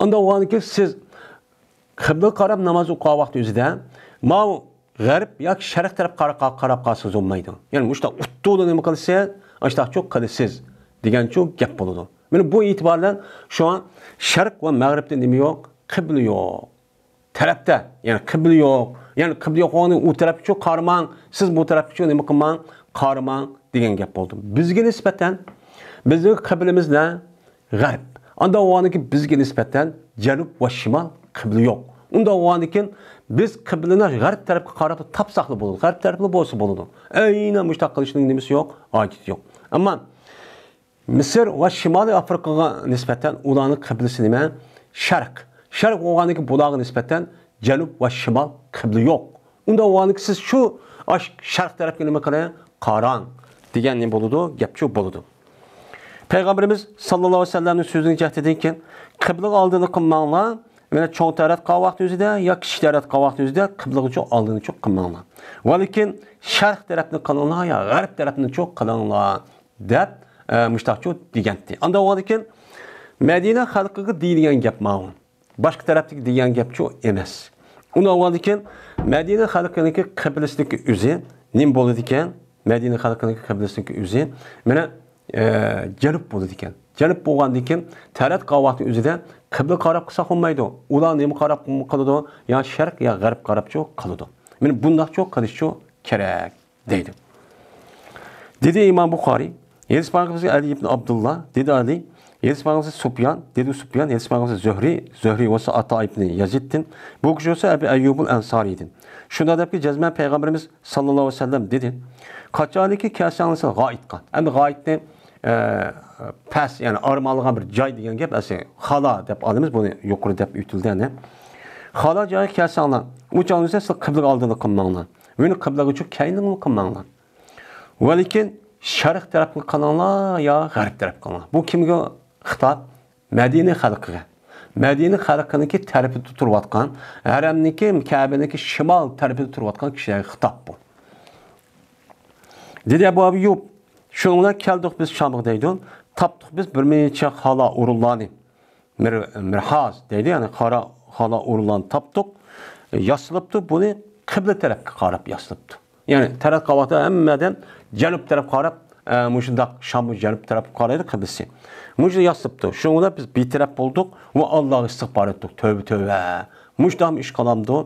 ئۇنداق بولغاندىكىن سىز قىبلىگە قاراپ ناماز ئوقۇغان ۋاقتى ئۆزىدە ماۋۇ غەرب ياكى شەرق تەرەپ قارا-، قا-، قاراپ قالسىڭىز بولمايدۇ. يەنى مۇشۇنداق ئۇتتۇرىدا نېمە قىلىسىز، ئاشۇنداقچۇ قىلىسىز دېگەنچۇ گەپ بولىدۇ. مانا بۇ ئېتىبار بىلەن شۇڭا شەرق ۋە مەغرىبتە نېمە يوق؟ قىبلە يوق. تەرەپتە، يەنى قىبلە يوق، يەنى قىبلە يوق بولغاندىن ئۇ تەرەپكىچۇ قارىماڭ، سىز بۇ تەرەپكىچۇ نېمە قىلماڭ، قارىماڭ دېگەن گەپ بولدى. بىزگە نىسبەتەن بىزنىڭ قىبلىمىز نە؟ غەرب. ئانداق بولغاندىكىن بىزگە نىسبەتەن جەنۇب ۋە شىمال قىبلە يوق. ئۇنداق بولغاندىكىن بىز قىبلىنى غەرب تەرەپكە قاراپ تاپساقلا بولىدۇ. غەرب تەرەپلا بولسا بولىدۇ. ئەينەن مۇشۇنداق قىلىشنىڭ نېمىسى يوق، ھاجىتى يوق. ئەمما مىسىر ۋە شىمالىي ئافرىقىغا نىسبەتەن ئۇلارنىڭ قىبلىسى نېمە؟ شەرق. شەرق بولغاندىكىن بۇلارغا نىسبەتەن جەنۇب ۋە شىمال قىبلە يوق. ئۇنداق بولغاندىكىن سىز شۇ ئاش-، شەرق تەرەپكە نېمە قىلىڭ؟ قاراڭ دېگەن نېمە بولىدۇ؟ گەپچۇ بولىدۇ. پەيغەمبىرىمىز ساللاللاھۇ ئەلەيھى ۋەسەللەمنىڭ سۆزىنىڭ جەھىتىدىن كېيىن قىبلىغا ئالدىنى قىلماڭلار. مانا چوڭ تەرەت قاۋاقنى ئۆزىدە يا كىچىك تەرەت قاۋاقنى ئۆزىدە قىبلىغىچۇ ئالدىنىچۇ قىلماڭلار. ۋەلىكىن شەرق تەرەپنى قىلىڭلار يا غەرب تەرەپنىچۇ قىلىڭلار دەپ، ئە، مۇشتاقچۇ دېگەنتى. ئانداق بولغاندىكىن مەدىنە خەلقىگە دېيىلگەن گەپ ماۋۇ. باشقا تەرەپتىكى دېگەن گەپچۇ ئەمەس. ئۇنى ئاۋۋالدىكىن مەدىنە خەلقىنىڭكى قىبلىسىدىكى ئۆزى نېمە بولىدىكەن؟ مەدىنە خەلقىنىڭكى قىبلىسىدىكى ئۆزى مانا، ئە، جەنۇب بولىدىكەن. جەنۇب بولغاندىكىن تەرەت قاۋاقنىڭ ئۆزىدە قىبلە قاراپ قىلساق بولمايدۇ. ئۇلار نېمە قاراپ قىلىدۇ؟ يا شەرق يا غەرب قاراپچۇ قىلىدۇ. مانا بۇنداقچۇ قىلىشچۇ كېرەك دەيدۇ. دېدى ئىمام بۇخارىي، ھېدىس بارغىسى ئەلى ئىبن ئابدۇللا، دېدى ئەلى، ھېدىس بارغىسى سۇپيان، دېدى سۇپيان، ھېدىس بارغىسى زۆھرى، زۆھرى بولسا ئاتا ئىبنى يەزىدتىن، بۇ كىشى بولسا ئەبى ئەييۇبۇل ئەنسارىيدىن. شۇنداق دەپكى جەزمەن پەيغەمبىرىمىز ساللاللاھۇ ئەلەيھى ۋەسەللەم دېدى، قاچانكى كەلسەڭلار سىلەر غائىتقا. ئەمدى غائىتنى، ئە، پەس، يەنى ئارام ئالغان بىر جاي دېگەن گەپ ئەسلى. خالا دەپ ئالىمىز بۇنى، يۇقىرى دەپ ئۆتۈلدى ئەنە. خالا جايغا كەلسەڭلار، ئۇ چاغدا سىلەر قىبلىگە ئالدىنى قىلماڭلار. ۋە قىبلىگىچۇ كەينىڭلار قىلماڭلار. ۋەلىكىن شەرق تەرەپكە قىلىڭلار يا غەرب تەرەپكە قىلىڭلار. بۇ كىمگە خىتاب؟ مەدىنە خەلقىگە. مەدىنە خەلقىنىڭكى تەرىپىدە تۇرۇۋاتقان، ھەرەمنىڭكى، كەبىنىڭكى شىمال تەرىپىدە تۇرۇۋاتقان كىشىلەرگە خىتاب بۇ. دېدى ئەبۇ ئەييۇب، شۇنىڭ بىلەن كەلدۇق بىز شامغا دەيدۇ. تاپتۇق بىز بىر نەچچە خالا ئورۇنلارنى. مىر-، مىرھاز دەيدۇ، يەنى خارا-، خالا ئورۇنلارنى تاپتۇق. ياسىلىپتۇ، بۇنى قىبلە تەرەپكە قاراپ ياسىلىپتۇ. يەنى تەرەت قاۋاقتا ھەممىدىن جەنۇب تەرەپ قاراپ، ئە، مۇشۇنداق شاممۇ جەنۇب تەرەپكە قارايدۇ قىبلىسى. مۇشۇ ياسىلىپتۇ. شۇنىڭ بىلەن بىز بىتەرەپ بولدۇق ۋە ئاللاغا ئىستىغپار ئەتتۇق. تۆۋە، تۆۋە. مۇشۇنداقمۇ ئىش قالامدۇ؟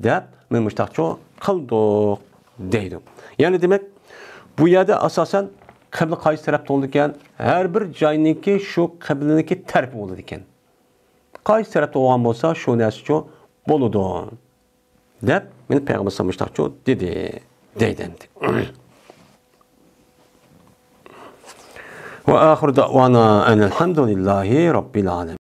دەپ، مانا مۇشتاقچۇ قىلدۇق دەيدۇ. يەنى دېمەك، بۇ يەردە ئاساسەن قىبلە قايسى تەرەپتە بولىدىكەن؟ ھەر بىر جاينىڭكى شۇ قىبلىنىڭكى تەرىپى بولىدىكەن. قايسى تەرەپتە بولغان بولسا، شۇ نەرسىچۇ بولىدۇ دەپ، مانا پەيغەمبەر مۇشتاقچۇ دېدى دەيدۇ ئەمدى. وآخر دعوانا أن الحمد لله رب العالمين.